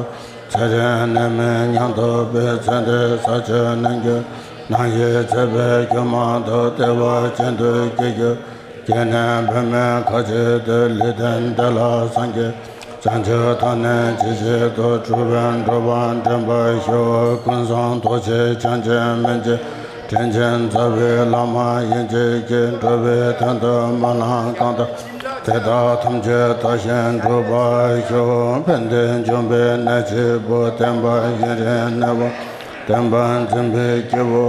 ཚེ་རིང་ནད་མེད་ཉམས་རྟོགས་པའི། ཚེ་འདིར་ས་བཅུ་ནས་འགྱུར། ནམ་ཞིག་ཚེ་འཕོས་སྒྱུ་མ་ལྡོག། བདེ་བ་ཅན་དུ་སྐྱེ་གྱུར། སྐྱེས་ནས་འཕོས་མའི་མཁའ་སྤྱོད་དུ། ལུས་རྟེན་འདི་ལ་སངས་རྒྱས། བྱང་ཆུབ་ཐོབ་ནས་ཇི་སྲིད་དུ། འགྲོ་བའི་འགྲོ་བ་འདྲེན་པར་ཤོག། ཀུན་བཟང་རྡོ་རྗེ་འཆང་ཆེན་མན་ཆད། དྲིན་ཅན་རྩ་བའི་བླ་མ་ཡེ་ཤེས་ཀྱིས། འགྲོ་བའི་དོན་དུ་སྨོན་ལམ་གང་བཏབ། དེ་དག་ཐམས་ཅད་དག་ཞིང་འགྲུབ་པར་ཤོག། ཕན་བདེ་འབྱུང་བའི་གནས་ཆེན་པོ། བསྟན་པ་ཡུན་རིང་གནས་པར། བསྟན་པ་འཛིན་པའི་སྐྱེས་བུ།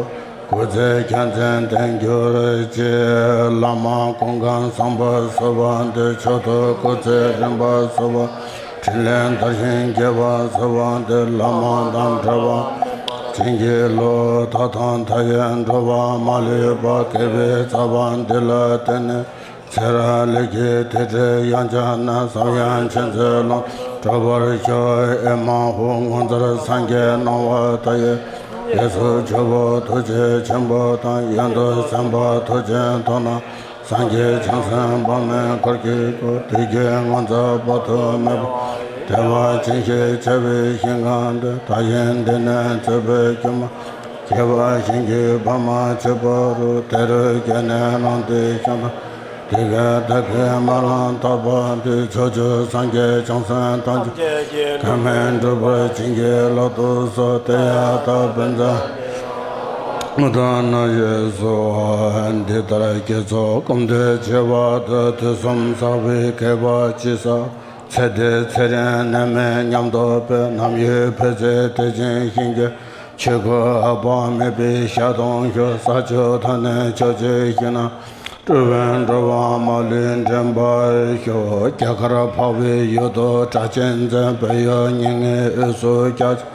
སྐུ་ཚེ་རྒྱ་མཚན་ལྡན་གྱུར་ཅིག། བླ་མ་གོ་འཕང་བཟང་པོ་སྩོལ་བར་འདོད། མཆོག་ཏུ་སྐུ་ཚེ་རིང་པོ་སྩོལ་བར། ཕྲིན་ལས་དར་ཞིང་རྒྱས་པ་སྩོལ་བར་འདོད། བླ་མ་དང་འདྲ་བར། བྱིན་གྱིས་རློབས། མཐའ་དང་མཐའ་ཡས་འགྲོ་བ་མ་ལུས་པ། དགེ་བའི་རྩ་བ་འདི་ལ་བརྟེན་ནས། ཚེ་རབས་ལས་ཀྱི་མཐའ་བྲལ་ཡང་ཆ་ན། ཟབ་ཡངས་ཆོས་མཛོད་ལོངས་སུ་གྲུབ་པར་ཤོག། ཨེ་མ་ཧོ། ངོ་མཚར་སངས་རྒྱས་སྣང་བ་མཐའ་ཡས། ཡེ་སུ་ཇོ་བོ་ཐུགས་རྗེ་ཆེན་པོ་དང་། ཡོན་ཏུ་སེམས་དཔའ་མཐུ་ཆེན་དུ་ན། སངས་རྒྱས་བྱང་སེམས་དཔག་མེད་འཁོར་གྱིས་བསྐོར། བདུད་ཀྱི་ངོ་མཚར་དཔག་ཏུ་མེད་པ། བདེ་བ་ཅན་ཞེས་བྱ་བའི་ཞིང་ཁམས་འདིར། དག་ཞིང་འདི་ནི་མཛེས་པའི་སྒྱུ་མ། སྐྱེ་བ་གཞན་གྱིས་བར་མ་ཆོད་པ་རུ། དེ་རུ་སྐྱེས་ནས་ལོངས་སུ་སྤྱོད་པ། དེ་སྐད་བདག་གིས་སྨོན་ལམ་བཏབ་པ་འདི། ཕྱོགས་བཅུའི་སངས་རྒྱས་བྱང་སེམས་ཐམས་ཅད་ཀྱིས། གང་མིན་འགྲུབ་པར་བྱིན་གྱིས་རློབ་ཏུ་གསོལ། དེ་ཡང་བདག་བཛྲ་ཨ་ མི་དང་ནི་ཡི་སོགས་འདི་ལྟར་དགེ་ཚོགས་སྐོམ་དེ་ཆེ་བ་དུ་དུས་གསུམ་བསགས་པའི་མཁས་པ་ཅི་བསགས་ཚེ་འདི་ཚེ་རིང་ནད་མེད་ཉམས་རྟོགས་པའི་ནམ་ཡོད་འཕེལ་ཚེ་དེ་བཞིན་ཤིང་གི་ཆོས་སྐུ་ཨ་པ་མེད་པའི་ཞལ་མཐོང་ཤོག་ས་ཆུ་ཐ་ནས་ཕྱོགས་ཆོས་ཤིང་ན། སྤྲུལ་པའི་འགྲོ་བ་མ་ལུས་འདྲེན་པར་ཤོག་རྒྱ་གར་འཕགས་པའི་ཡུལ་དུ་གྲགས་ཅན་མཛད་བོད་ཡུལ་མྱ་ངན་འོས་སུ་རྒྱ་ཆེ་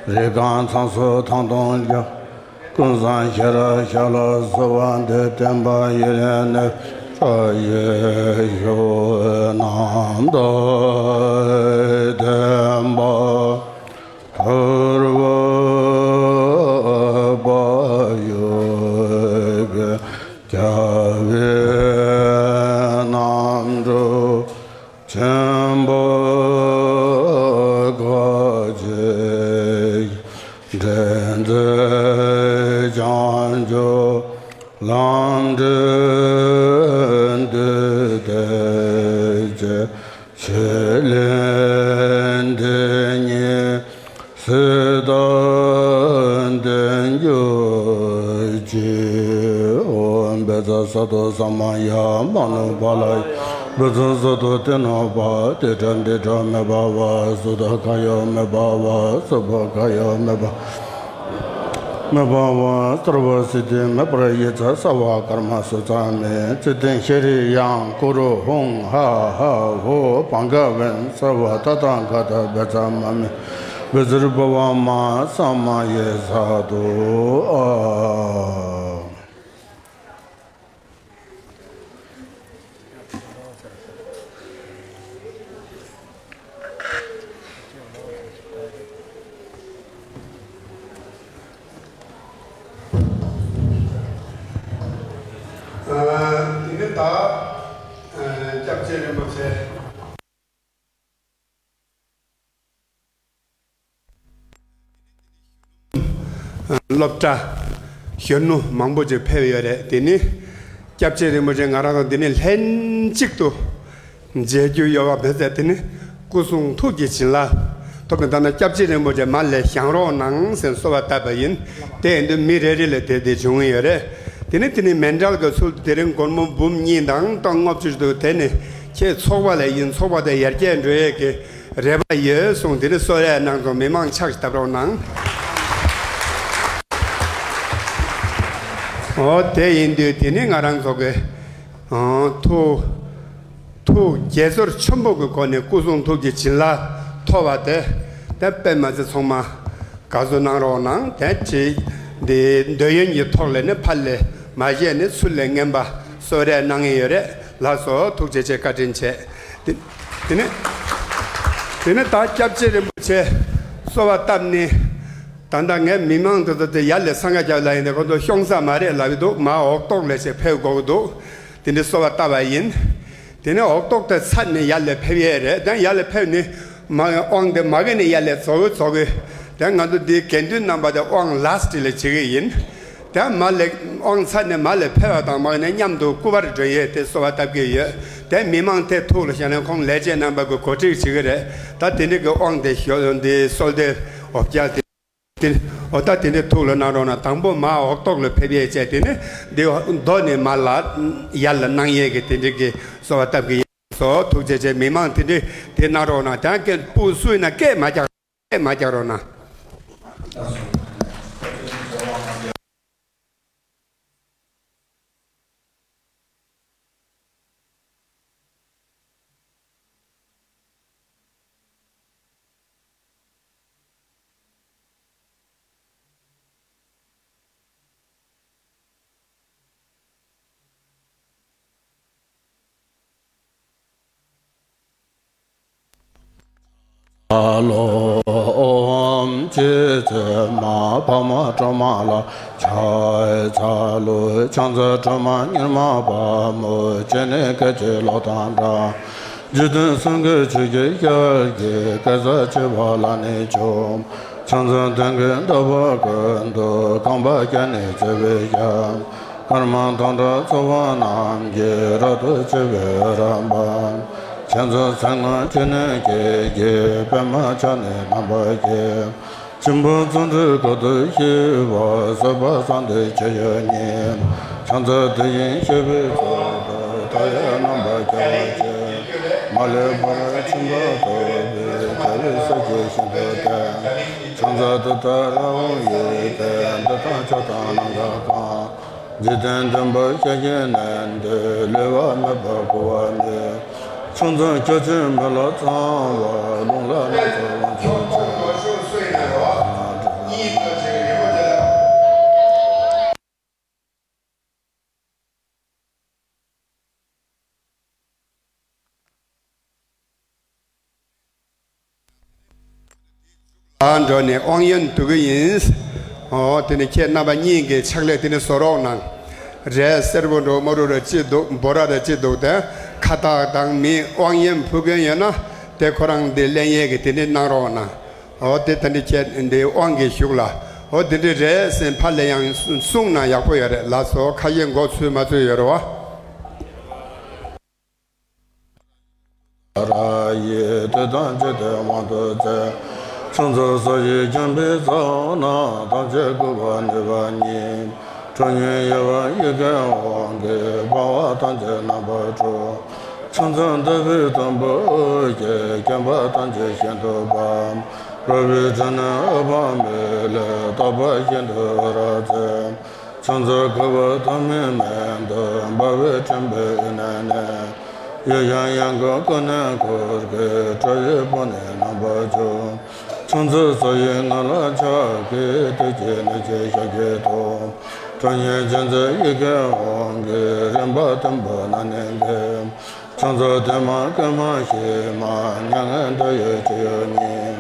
རི་སྒང་ཚང་སུ་ཐང་སྟོང་རྒྱ། ཀུན་བཟང་ཤེས་རབ་ཞལ་ལ་གསོལ་བ་འདེབས། བསྟན་པ་ཡུན་རིང་གནས་པའི་བཀྲ་ཤིས་ཤོག་རྣམ་དག་བསྟན་པ་ཐོར་བུ་བ་ཡོད་པའི་རྒྱལ་བའི་རྣམ་གྲོལ་ཆེན་པོ་གོ་ཆེ་འདྲེན་མཛད་བྱང་ཆུབ་ལམ་འདྲེན་འདུས་ཏེ་ཆེ། ཆོས་ལས་འདི་ཉིད་སྲིད་དུ་འདི་འགྱུར་ཅིག་འོ་བཛྲ་སཏྭ་ས་མ་ཡ་མ་ནུ་པཱ་ལ་ཡ། བཛྲ་སཏྭ་ཏེ་ནོ་པ། ཏེ་ཏྲ་ཏེ་ཏྲ་མེ་བྷ་ཝ། སུ་ཏ་ག་ཡ་མེ་བྷ་ཝ། སུ་བྷ་ག་ཡ་མེ་བྷ་མེ་བྷ་ཝ། སརྦ་སིདྡྷི་མེ་པྲ་ཡིད་ཚ་སརྦ་ཀརྨ་སུ་ཚ་མེ། ཙི་ཏི་ཤྲི་ཡང་ཀུ་རུ་ཧཱུྃ་ཧ་ཧ་ཧོ། བྷ་ག་ཝན་སརྦ་ཏ་ཐཱ་ག་ཏ་བཛྲ་མ་མེ། བཛྲ་བྷ་ཝ་མ་ས་མ་ཡེ་སཱ་དྷུ། ཨ། ཨ། དེ་ནས་ད་ཨ་སྐྱབས་རྗེ་རིན་པོ་ཆེ། སློབ་གྲྭ་གཞོན་ནུ་མང་པོ་ཅིག་ཕེབས་ཡོད་རེད། དེ་ནི་སྐྱབས་རྗེ་རིན་པོ་ཆེ་ང་རང་ཚོ་འདི་ནས་ལྷན་ཅིག་ཏུ་མཇལ་རྒྱུ་ཡོད་པ་མེད་ཚེ། དེ་ནི་སྐུ་གསུང་ཐུགས་ཀྱི་བྱིན་རླབས་ཐོབ་པའི་ཐོག་ནས་སྐྱབས་རྗེ་རིན་པོ་ཆེ་མར་ལ་བཞེངས་རོགས་གནང་ཟེར་གསོལ་བ་བཏབ་པ་ཡིན། དེ་ཡིན་དུས་མི་རེ་རེ་ལ་དེ་དེ་བྱུང་ཡོད་རེད། དེ་ནི་དེ་ནི་མཎྜལ་གྱི་ཚུལ་དུ་དེ་རིང་སྒོར་མོ་འབུམ་གཉིས་དང་སྟོང་ལྔ་བཅུ་ཞིག་འདུག་དེ་ནི་ཁྱེད་ཚོགས་པ་ལ་ཡིན། ཚོགས་པ་དེ་ཡར་རྒྱས་འགྲོ་ཡས་ཀྱི་རེ་བ་ཡོད་གསུངས། དེ་ནི་གསོལ་རས་གནང་སོང་། མི་མང་ཕྱག་བཏབ་རོགས་གནང་། འོ་དེ་ཡིན་དུས་དེ་ནི་ང་རང་ཚོ་གི་ཨང་། ཐུགས་ཐུགས་དགྱེས་ཚོར་ཆེན་པོ་གི་སྒོ་ནས་སྐུ་གསུང་ཐུགས་ཀྱི་བྱིན་རླབས་ཐོབ་པ་དེ་དེ་དཔེ་མ་ཚད་ཚང་མ་དགའ་བསུ་གནང་རོགས་གནང་། དེ་ཅི་འདི་འདོད་ཡོན་གྱི་ཐོག་ལས་ནི་ཕར་ལས་མ་བཞེས་ནས་ཚུར་ལས་རྔན་པ་གསོལ་རས་གནང་ངེས་ཡོད་རེད། ལགས་སོ། ཐུགས་རྗེ་ཆེ། བཀའ་དྲིན་ཆེ། དེ་དེ་ནས་དེ་ནས་ད་སྐྱབས་རྗེ་རིན་པོ་ཆེ་གསོལ་བ་བཏབ་ནས། ད་ལྟ་ངས་མི་མང་དེ་ཚོ་དེ་ཡར་ལས་འཚང་ཁ་རྒྱབ་ལ་ཡིན་ཏེ་ཁོ་ཚོ་ཤོང་ས་མ་རེད་ལབ་ཀྱི་འདུག་མར་འོག་ཐོག་ལས་ཞིག་ཕེབས་དགོས་ཀྱི་འདུག་དེ་འདྲའི་གསོལ་བ་བཏབ་པ་ཡིན། དེ་ནས་འོག་ཐོག་དེ་ཚར་ནས་ཡར་ལས་ཕེབས་ཡས་རེད། དེ་ཡར་ལས་ཕེབས་ནས་མ་དབང་དེ་མ་གི་ནས་ཡར་ལས་རྫོགས་གི་རྫོགས་གི། དེ་ང་ཚོ་འདིའི་དགེ་འདུན་རྣམ་པ་དེ་དབང་ལཱ་སི་ཊི་ལ་བྱེད་ཀྱི་ཡིན། དེ་མར་ལས་དབང་ཚར་ནས་མར་ལས་ཕེབས་པ་དང་མ་གི་ནས་མཉམ་དུ་སྐུ་པར་སྒྲོན་ཡས་དེ་གསོལ་བ་བཏབ་ཀྱི་ཡོད། དེ་མི་མང་དེ་ཐུགས་ལ་བཞག་ནས་ཁོང་ལས་བྱེད་རྣམ་པ་གི་གོ་སྒྲིག་བྱེད་ཀྱི་རེད། ད་དེ་འདྲའི་གི་དབང་དེ་ཞོ་འདི་གསོལ་འདེབས་འོ་བརྒྱལ་ཏེ། དེ་འོ་ད་དེ་འདྲའི་ཐུགས་ལ་གནང་རོགས་གནང་། དང་པོ་མར་འོག་ཐོག་ལ་ཕེབས་ཡས་བྱས། དེ་ནས་འདི་མདོ་ནས་མར་ལ་ཡར་ལ་གནང་ཡས་ཀྱི་དེ་འདྲའི་གི་གསོལ་བ་བཏབ་ཀྱི་ཡིན། སོ་ཐུགས་རྗེ་ཆེ། མི་མང་དེ་འདྲའི་དེ་གནང་རོགས་གནང་། དེ་སྐད་སྤུ་སུ་ཡིན་ན་སྐད་མ་རྒྱག་སྐད་མ་རྒྱག་རོགས་གནང་། ལོ། ཨོམ་ཅི་ཙི་མ་ཕ་མ་སྒྲོལ་མ་ལ་ཕྱག་འཚལ་ལོ། ཕྱག་འཚལ་སྒྲོལ་མ་མྱུར་མ་དཔའ་མོ། སྤྱན་ནི་སྐད་ཅིག་གློག་དང་འདྲ། འཇིག་རྟེན་སེང་གེ་ཆོས་ཀྱི་ཞལ་གྱིས། སྐལ་བཟང་བྱེ་བ་ལ་ནི་བྱོན། ཕྱག་འཚལ་མདུན་གྱི་ཟླ་བ་ཀུན་ཏུ། རྐང་པ་བརྒྱ་ནི་བརྩེ་བའི་ཞབས། སྐར་མ་སྟོང་ཕྲག་ཚོགས་པ་རྣམས་ཀྱིས། རབ་ཏུ་ཕྱེ་བའི་རོལ་པ། ཕྱག་འཚལ་ཚེ་སྔ་ཕྱི་ནས་སྐྱེས་ཀྱི། པདྨ་ཕྱག་ནི་རྣམ་པར་བརྒྱན། ཆེན་པོ་བརྩོན་འགྲུས་དཀའ་ཐུབ་ཞི་བ། བཟོད་པ་གསང་འདུས་ཆེ་ཡོད་ཉིད། ཕྱག་འཚལ་དེ་བཞིན་གཤེགས་པའི་གཙུག་ཏོར། མཐའ་ཡས་རྣམ་པར་རྒྱལ་བ་ཆེ། མ་ལུས་ཕ་རོལ་ཕྱིན་པ་ཐོབ་པའི། རྒྱལ་བའི་སྲས་ཀྱིས་ཤིན་ཏུ་བསྟེན། ཕྱག་འཚལ་ཏུཏྟཱ་ར་ཧཱུྃ་ཡི་བསྟན། འདི་དང་ཕྱོགས་དང་ནམ་མཁའ་གང་། འཇིག་རྟེན་མཐུན་པར་ཤེས་བཞིན་གནས་འདིར། ལུས་པ་མེད་པར་འཁོར་བར་ནི། ཕྱག་འཚལ་བརྒྱ་བྱིན་མེ་ལྷ་ཚངས་པ། རླུང་ལྷ་སྣ་ཚོགས་དབང་ཕྱུག་ཆེ། ཨ་འགྲོ་ནས་དབང་ཡོན་སྡུད་ཀྱི་ཡིན། ཨོ་དེ་ནི་ཁྱེད་རྣམ་པ་གཉིས་ཀྱི་ཕྱག་ལས་དེ་ནི་བཟོ་རོགས་གནང་། རས་སེར་པོ་འགྲོ་མ་རུ་ར་ཅི་འདུག་འབོ་ར་ར་ཅི་འདུག་དེ་ཁ་བཏགས་དང་མི་དབང་ཡོན་ཕུལ་མཁན་ཡོད་ན་དེ་ཁོ་རང་དེ་ལེན་ཡས་ཀྱི་དེ་ནི་གནང་རོགས་གནང་། ཨོ་དེ་ད་ནི་ཁྱེད་འདི་དབང་གི་བཞུགས་ལ། ཨོ་དེ་འདྲ་རེད་ཟེར་ཕར་ལ་ཡང་གསུངས་ན་ཡག་པོ་ཡོད་རེད། ལགས་སོ། ཁ་ཡེ་མགོ་ཚུད་མ་ཚུད་ཡོད་རེད་བ། ར་ཡི་དེ་དང་བཅས་ཏེ་དབང་དུ་མཛད། ཕྱག་འཚལ་ས་ཡི་རྒྱལ་པོའི་ཚབ་རྣམས། ཐམས་ཅད་བཀུར་བར་ནུས་པ་ཉིད། ཁྲོ་གཉེར་ཡེ་བ་ཡི་གེ་དབང་གིས། སྤང་བ་ཐམས་ཅད་རྣམ་པར་གྲོལ། ཕྱག་འཚལ་ཏྲཊ་པུ་ཏམ་བོ་ཡིས། བསྐྱེད་པ་ཐམས་ཅད་ཤིན་ཏུ་སྤངས། རོལ་པའི་ཕྲིན་ལས་འོད་དཔག་མེད་ལས། རྟག་པར་ཤིན་ཏུ་འོད་རབ་མཛད། ཕྱག་འཚལ་གུས་པ་ཐོགས་མེད་མེ་འདི། འབར་བའི་སྤྲིན་པའི་དབུས་ན་གནས། ཡུལ་གྱར་ཡང་དགོས་ཀུན་ནས་འཁོར་གྱིས། སྒྲ་ཡི་བོ་ནི་རྣམ་པར་འཇོམས། ཕྱག་འཚལ་ས་ཡི་ངང་ལ་ཕྱག་གིས། བདུད་ཀྱི་གནོད་བྱེད་ཞལ་གྱིས་ཐོབ། ཁྲོ་གཉེར་ཅན་མཛད་ཡི་གེ་དབང་གིས། རིམ་པ་བདུན་པོ་རྣམས་ནི་འགེམས། ཕྱག་འཚལ་བདེ་མ་དགེ་མ་ཞི་མ། མྱ་ངན་འདས་ཡུལ་ཅི་ཡོད་ཉིད།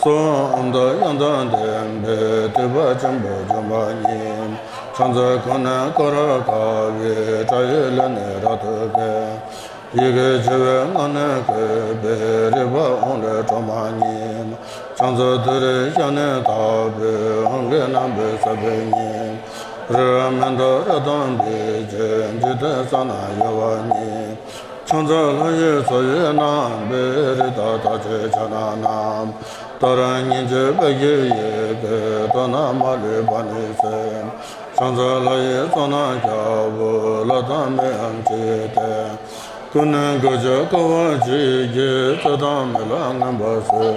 གསོལ་བ་ཨོཾ་དང་ཡང་དག་ལྡན་པས། སྡིག་པ་ཆེན་པོ་འཇོམས་པ་ཉིད། ཕྱག་འཚལ་ཀུན་ནས་ཀ་ར་དགའ་བའི། དགྲ་ཡི་ལུས་ནི་རབ་ཏུ་འགེམས། ཡི་གེ་བྱེ་བའི་ངག་ནི་བཀོད་པའི། རིག་པ་དབང་ལས་སྒྲོན་མ་ཉིད། ཕྱག་འཚལ་ཏུ་རེའི་ཞལ་ནི་དག་པའི། དབང་གི་རྣམ་པར་ཕྱག་བགྱིས་ནས། རི་རབ་མན་དཱ་ར་དང་འབིགས་བྱེད། འཇིག་རྟེན་གསུམ་རྣམས་གཡོ་བ་ཉིད། ཕྱག་འཚལ་ལྷ་ཡི་མཚོ་ཡི་རྣམ་པའི། རི་དྭགས་རྟགས་ཅན་ཕྱག་ན་བསྣམས། ཏཱ་ར་གཉིས་བརྗོད་དཔལ་གྱི་ཡི་གེས། དོན་རྣམས་མ་ལུས་པ་ནི་གསལ། ཕྱག་འཚལ་ལྷ་ཡི་ཚོགས་རྣམས་ཀྱང་། ལྷ་དང་མིའམ་ཅི་ཡིས་བསྟེན། ཀུན་ནས་དགོངས་བཅོལ་དཀའ་བ་སྤྱད་ཀྱིས། རྩོད་དང་རྨི་ལམ་ངན་པ་སེལ།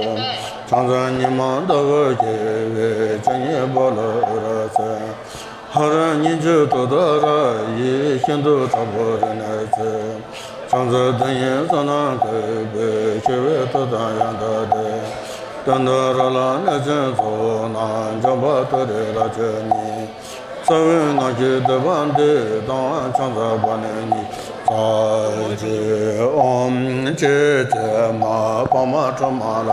ཕྱག་འཚལ་ཉི་མ་ཟླ་བ་རྒྱས་པའི། སྤྱན་གཉིས་པོ་ལ་འོད་རབ་གསལ། ཧ་ར་གཉིས་བརྗོད་ཏུཏྟཱ་ར་ཡིས། ཤིན་ཏུ་དྲག་པོའི་རིམས་ནད་སེལ། ཕྱག་འཚལ་དེ་ཉིད་གསུམ་རྣམས་བཀོད་པའི། ཞི་བའི་མཐུ་དང་ཡང་དག་ལྡན། གདོན་དང་རོ་ལངས་ནད་ཀྱི་ཚོགས་རྣམས། འཇོམས་པ་ཏུ་རེ་རབ་མཆོག་ཉིད། རྩ་བའི་སྔགས་ཀྱི་བཟླས་པ་འདི་དང་། ཕྱག་འཚལ་བ་ནི་ཉིད་ཀྱང་གཅིག། ཨོཾ་ཅེ་ཙེ་མ་པདྨ་དྲི་མ་ལ་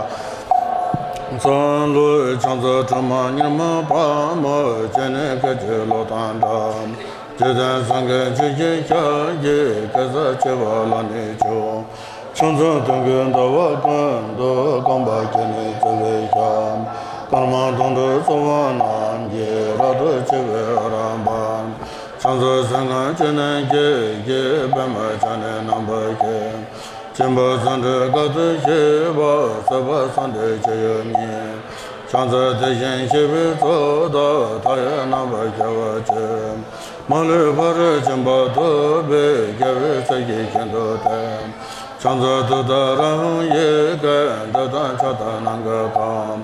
སོགས་ལ། ཕྱག་འཚལ་དྲི་མ་ཉི་མ་པདྨོ་ཅན་ནི། སྐད་ཅིག་གློག་དང་འདྲ། འཇིག་རྟེན་སེང་གེ་ཆུ་སྐྱེས་ཞལ་གྱི། གེ་སར་བྱེ་བ་ལ་ནི་མཆོད། ཕྱག་འཚལ་སྟོན་ཀའི་ཟླ་བ་ཀུན་ཏུ། རྐང་པ་བརྒྱད་ནི་བརྩེགས་པའི་ཞབས། པདྨ་དོང་སྤྲུགས་གཙོ་བོ་རྣམས་ཀྱིས། རབ་ཏུ་ཕྱེ་བའི་འོད་རབ་འབར། ཕྱག་འཚལ་གསེར་སྔགས་ཅན་ནི་སྐད་ཀྱིས། པདྨ་ཕྱག་ནི་རྣམ་པར་བརྒྱན། ཆེན་པོ་བརྩོན་འགྲུས་དཀའ་ཐུབ་ཞི་བ། བཟོད་པ་གསང་འདུས་ཆེ་ཡོད་ཉིད། ཕྱག་འཚལ་དེ་བཞིན་གཤེགས་པའི་གཙུག་ཏོར། མཐའ་ཡས་རྣམ་པར་རྒྱལ་བ་ཆེ། མ་ལུས་ཕ་རོལ་ཕྱིན་པ་ཐོབ་པའི། རྒྱལ་བའི་སྲས་ཀྱིས་ཤིན་ཏུ་བསྟེན། ཕྱག་འཚལ་ཏུཏྟཱ་ར་ཧཱུྃ་ཡི་གེ་འདི་དང་ཕྱོགས་དང་ནམ་མཁའ་གང་།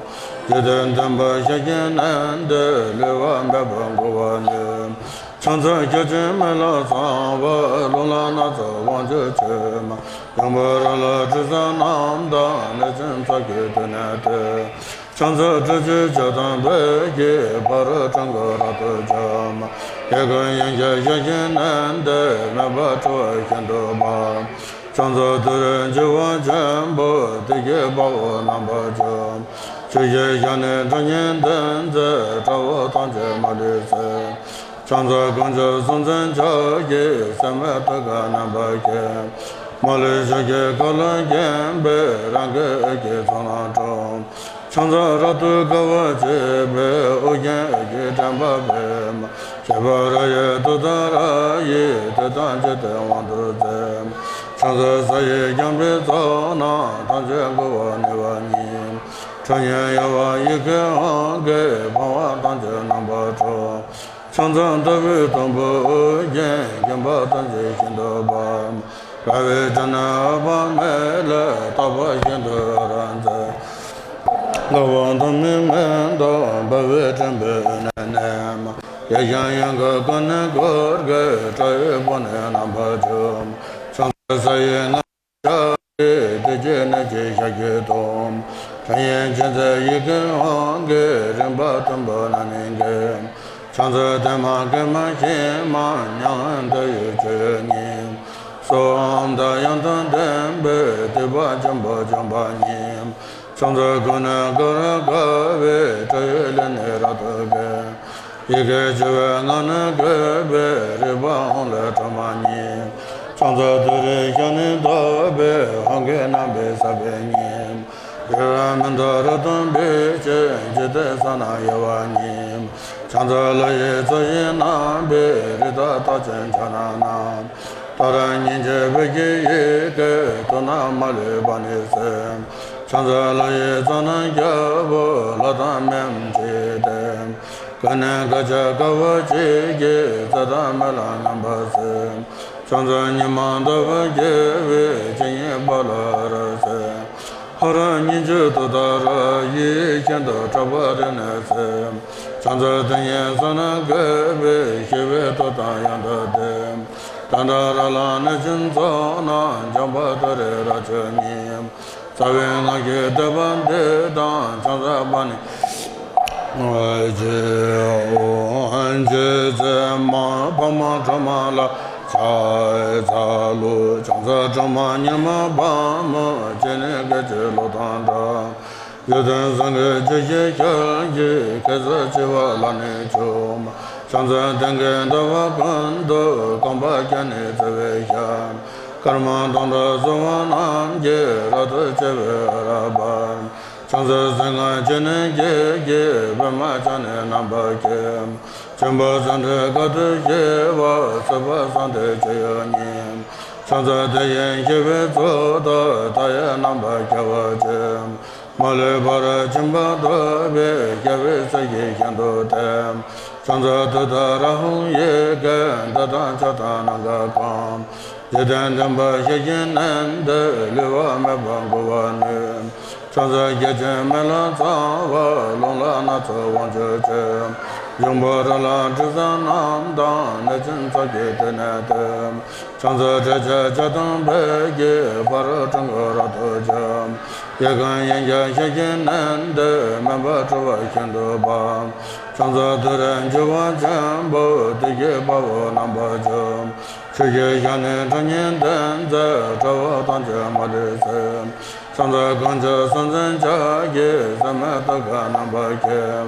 འཇིག་རྟེན་མཐུན་པར་ཤེས་བཞིན་གནས་འདིར། ལུས་པ་མེད་པར་འཁོར་བར་ནུས། ཕྱག་འཚལ་བརྒྱ་བྱིན་མེ་ལྷ་ཚངས་པ། རླུང་ལྷ་སྣ་ཚོགས་དབང་ཕྱུག་མཆོད། མ་ཡོན་པོ་རོ་ལངས་དྲི་ཟ་རྣམས་དང་། གནོད་སྦྱིན་ཚོགས་ཀྱིས་མདུན་ནས་བསྟོད། ཕྱག་འཚལ་ཏྲཊ་ཅེས་བྱ་དང་ཕཊ་ཀྱིས། ཕ་རོལ་ཕྲེང་སྐོར་རབ་ཏུ་འཇོམས། གཡས་བསྐུམ་གཡོན་བརྐྱང་ཞལ་བཞི་གནས་འདིར། མོས་པ་སྤྲོ་བས་ཤིན་ཏུ་འབར། ཕྱག་འཚལ་ཏུ་རེའི་འཇིགས་པ་ཆེན་པོ། བདུད་ཀྱི་དཔའ་བོ་རྣམ་པར་འཇོམས། ཆུ་སྐྱེས་ཞལ་ནི་ཁྲོ་གཉེར་ལྡན་མཛད། དགྲ་བོ་ཐམས་ཅད་མ་ལུས་གསོད། ཕྱག་འཚལ་དཀོན་མཆོག་གསུམ་མཚོན་ཕྱག་རྒྱའི། སེན་མོའི་ཐུགས་ཀར་རྣམ་པར་བརྒྱན། མ་ལུས་ཕྱོགས་ཀྱི་ཁ་ལོ་བརྒྱན་པའི། རང་གི་འོད་ཀྱིས་ཚོགས་རྣམས་སྤྲུལ། ཕྱག་འཚལ་རབ་ཏུ་དགའ་བར་བྱེད་པའི། ཨོ་རྒྱན་འོད་ཀྱི་བརྟན་པ་པདྨ། ཞབས་པད་ར་ཡི་ཏུཏྟཱ་ར་ཡིས། བདུད་དང་བཅས་ཏེ་དབང་དུ་མཛད། ཕྱག་འཚལ་ས་ཡི་རྒྱལ་པོའི་ཚོགས་རྣམས། ཐམས་ཅད་བསྐོར་བར་ནུས་པ་ཉིད། ཁྲོ་གཉེར་གཡོ་བ་ཡི་གེ་དབང་གིས། ཕོངས་པ་ཐམས་ཅད་རྣམ་པར་འཁྲུགས། ཕྱག་འཚལ་ལྟ་བུའི་དང་པོ་རྒྱན། མཁྱེན་པ་ཐམས་ཅད་ཤིན་ཏུ་དཔའ། དགའ་བའི་སྤྲིན་ནི་འོད་དཔག་མེད་ལས། རྟག་པར་ཤིན་ཏུ་རབ་མཛད། དགའ་བ་དང་མིག་སྨན་དང་། འབར་བའི་སྤྲིན་པའི་གནས་ནས། ཡེ་ཤེས་དབྱིངས་ཀྱི་ཀུན་ནས་འཁོར་གྱིས། སྒྲ་ཡི་བང་ནི་རྣམ་པར་འཇོམས། ཕྱག་འཚལ་ས་ཡི་རྔ་ལ་ཆགས་ཀྱི། དེ་ཀྱི་གནས་ཀྱི་ཞལ་གྱི་སྟོབས། ཕྲིན་ཡིག་ཆེན་མཛད་ཡི་གེ་དབང་གིས། རིམ་པ་བདུན་པོ་རྣམ་སྣང་གིས། ཕྱག་འཚལ་བདེ་མ་དགེ་མ་ཞི་མ། མྱ་ངན་འདས་ཡི་སྤྱོད་ཡུལ་ཉིད། གསོལ་བ་དང་ཡང་དག་ལྡན་པའི། སྡིག་པ་ཆེན་པོ་སྦྱོང་བ་ཉིད། ཕྱག་འཚལ་ཀུན་ནས་དགའ་བར་དགའ་བའི། སྒྲ་ཡི་གླུ་ནི་རབ་ཏུ་གྲོལ། ཡི་གེ་བྱེ་བས་ངག་ནི་བསྐོར་བའི། རིག་པ་དབང་ལས་སྒྲོན་མ་ཉིད། ཕྱག་འཚལ་ཏུ་རེའི་ཞལ་ནི་དག་པའི། དབང་གི་རྣམ་པའི་ས་བོན་ཉིད། རི་རབ་མན་དང་རབ་ཏུ་འབིགས་ཤིང་། འཇིག་རྟེན་ས་རྣམས་གཡོ་བ་ཉིད། ཕྱག་འཚལ་ཀླུ་ཡི་ཚོགས་བཞིན་རྣམ་པའི། རིགས་དང་རྟགས་ཅན་ཕྱག་ན་བསྣམས། ཏཱ་ར་གཉིས་མཆེད་བོད་ཀྱི་ཡི་གེ། དོན་རྣམས་མ་ལུས་པ་ནི་གསལ། ཕྱག་འཚལ་ཀླུ་ཡི་ཚོགས་རྣམས་རྒྱལ་པོ། ལྷ་དང་མིའམ་ཅི་ཡིས་བསྟེན། ཀུན་ནས་དཀའ་སྤྱད་དཀའ་བ་སྤྱད་ཀྱིས། ཚེ་དང་རྨི་ལམ་རྣམ་པར་སེལ། ཕྱག་འཚལ་ཉི་མ་ཟླ་བ་རྒྱལ་བའི། སྤྱན་གཉིས་པ་ལ་རབ་གསལ། ཧ་ར་གཉིས་མཆེད་ཏུཏྟཱ་ར་ཡིས། ཤིན་ཏུ་ཕྲ་བ་རིག་ནས་གསལ། ཕྱག་འཚལ་དེ་ཉིད་བསོད་ནམས་བསྐལ་པའི། སྐྱེ་བོའི་དོན་དང་ཡང་དག་ལྡན། ཏནྟ་ར་ལ་གནས་ཆེན་ཚོགས་རྣམས། འཇོམས་པ་ཏུ་རེ་རབ་མཆོག་ཉིད། རྩ་བའི་སྔགས་ཀྱི་བཟླས་པ་འདི་དང་། ཕྱག་འཚལ་པ་ནི་ཇི་ཨོཾ་ཇི་ཙེ་མ་འཕགས་མ་སྒྲོལ་མ་ལ་ཕྱག་འཚལ་ལོ། ཕྱག་འཚལ་སྒྲོལ་མ་མྱུར་མ་དཔའ་མོ། སྤྱན་ནི་སྐད་ཅིག་གློག་དང་འདྲ། བཞུགས་གདན་སེང་གེ་ཆུ་སྐྱེས་ཞལ་གྱི། སྐལ་བཟང་བྱེ་བ་ལ་ནི་མཆོད། ཕྱག་འཚལ་སྟེང་གི་ཟླ་བ་ཀུན་ཏུ། གོམ་པ་བརྒྱ་ནི་བརྩེ་བས་ཞབས། སྐར་མ་སྟོང་ཕྲག་བསུ་བ་རྣམས་ཀྱིས། རབ་ཏུ་ཕྱེ་བའི་རབ་འབར། ཕྱག་འཚལ་གསེར་སྔགས་ཆུ་ནས་སྐྱེས་ཀྱི། པདྨ་ཕྱག་ནི་རྣམ་པར་འཁྱིལ། ཆེན་པོ་སེང་ཁྲི་དཀའ་ཐུབ་ཞི་བ། སྲིད་པ་གསུམ་སྟེ་སྤྱོད་ཡུལ་ཉིད། ཕྱག་འཚལ་དེ་བཞིན་གཤེགས་པའི་གཙུག་ཏོར། མཐའ་ཡས་རྣམ་པར་རྒྱལ་བ་སྤྱི། མ་ལུས་ཕ་རོལ་ཕྱིན་པ་ཐོབ་པའི། རྒྱལ་བའི་སྲས་ཀྱིས་ཤིན་ཏུ་བསྟེན། ཕྱག་འཚལ་ཏུཏྟཱ་ར་ཧཱུྃ་ཡི་གེ། འདི་དག་མཆོག་དང་ནམ་མཁའ་གང་། འཇིག་རྟེན་མགོན་པོ་ཞལ་གྱི་ནང་དུ། ལུས་པ་མེད་པར་འགུགས་པར་ནུས། ཕྱག་འཚལ་བརྒྱ་བྱིན་མེ་ལྷ་ཚངས་པ། རླུང་ལྷ་སྣ་ཚོགས་དབང་ཕྱུག་ཆེ། འབྱུང་པོ་རོ་ལངས་དྲི་ཟ་རྣམས་དང་། གནས་ཆེན་ཚོགས་ཀྱི་ཐིག་ནག་སྟེ། ཕྱག་འཚལ་ཏྲཊ་ཅེས་བྱ་དམ་པ་ཡི། ཕ་རོལ་འཁྲུལ་འཁོར་རབ་ཏུ་འཇོམས། ཡི་དམ་ཡིན་གྱི་ཞལ་གྱི་ནང་དུ། མུན་པ་སྒྲོལ་བ་ཤིན་ཏུ་དཔའ། ཕྱག་འཚལ་ཏུ་རེ་འཇུག་པ་ཆེན་པོ། བདུད་ཀྱི་དཔའ་བོ་རྣམ་པར་འཇོམས། ཆུ་སྐྱེས་ཞལ་ནི་ཁྲོ་གཉེར་ལྡན་མཛད། དགྲ་བོ་ཐམས་ཅད་མ་ལུས་གསོད། ཕྱག་འཚལ་དཀོན་མཆོག་གསུམ་མཚོན་ཕྱག་རྒྱའི། སྲིན་མོའི་ཐུགས་ཀར་རྣམ་པར་འཁྱིལ།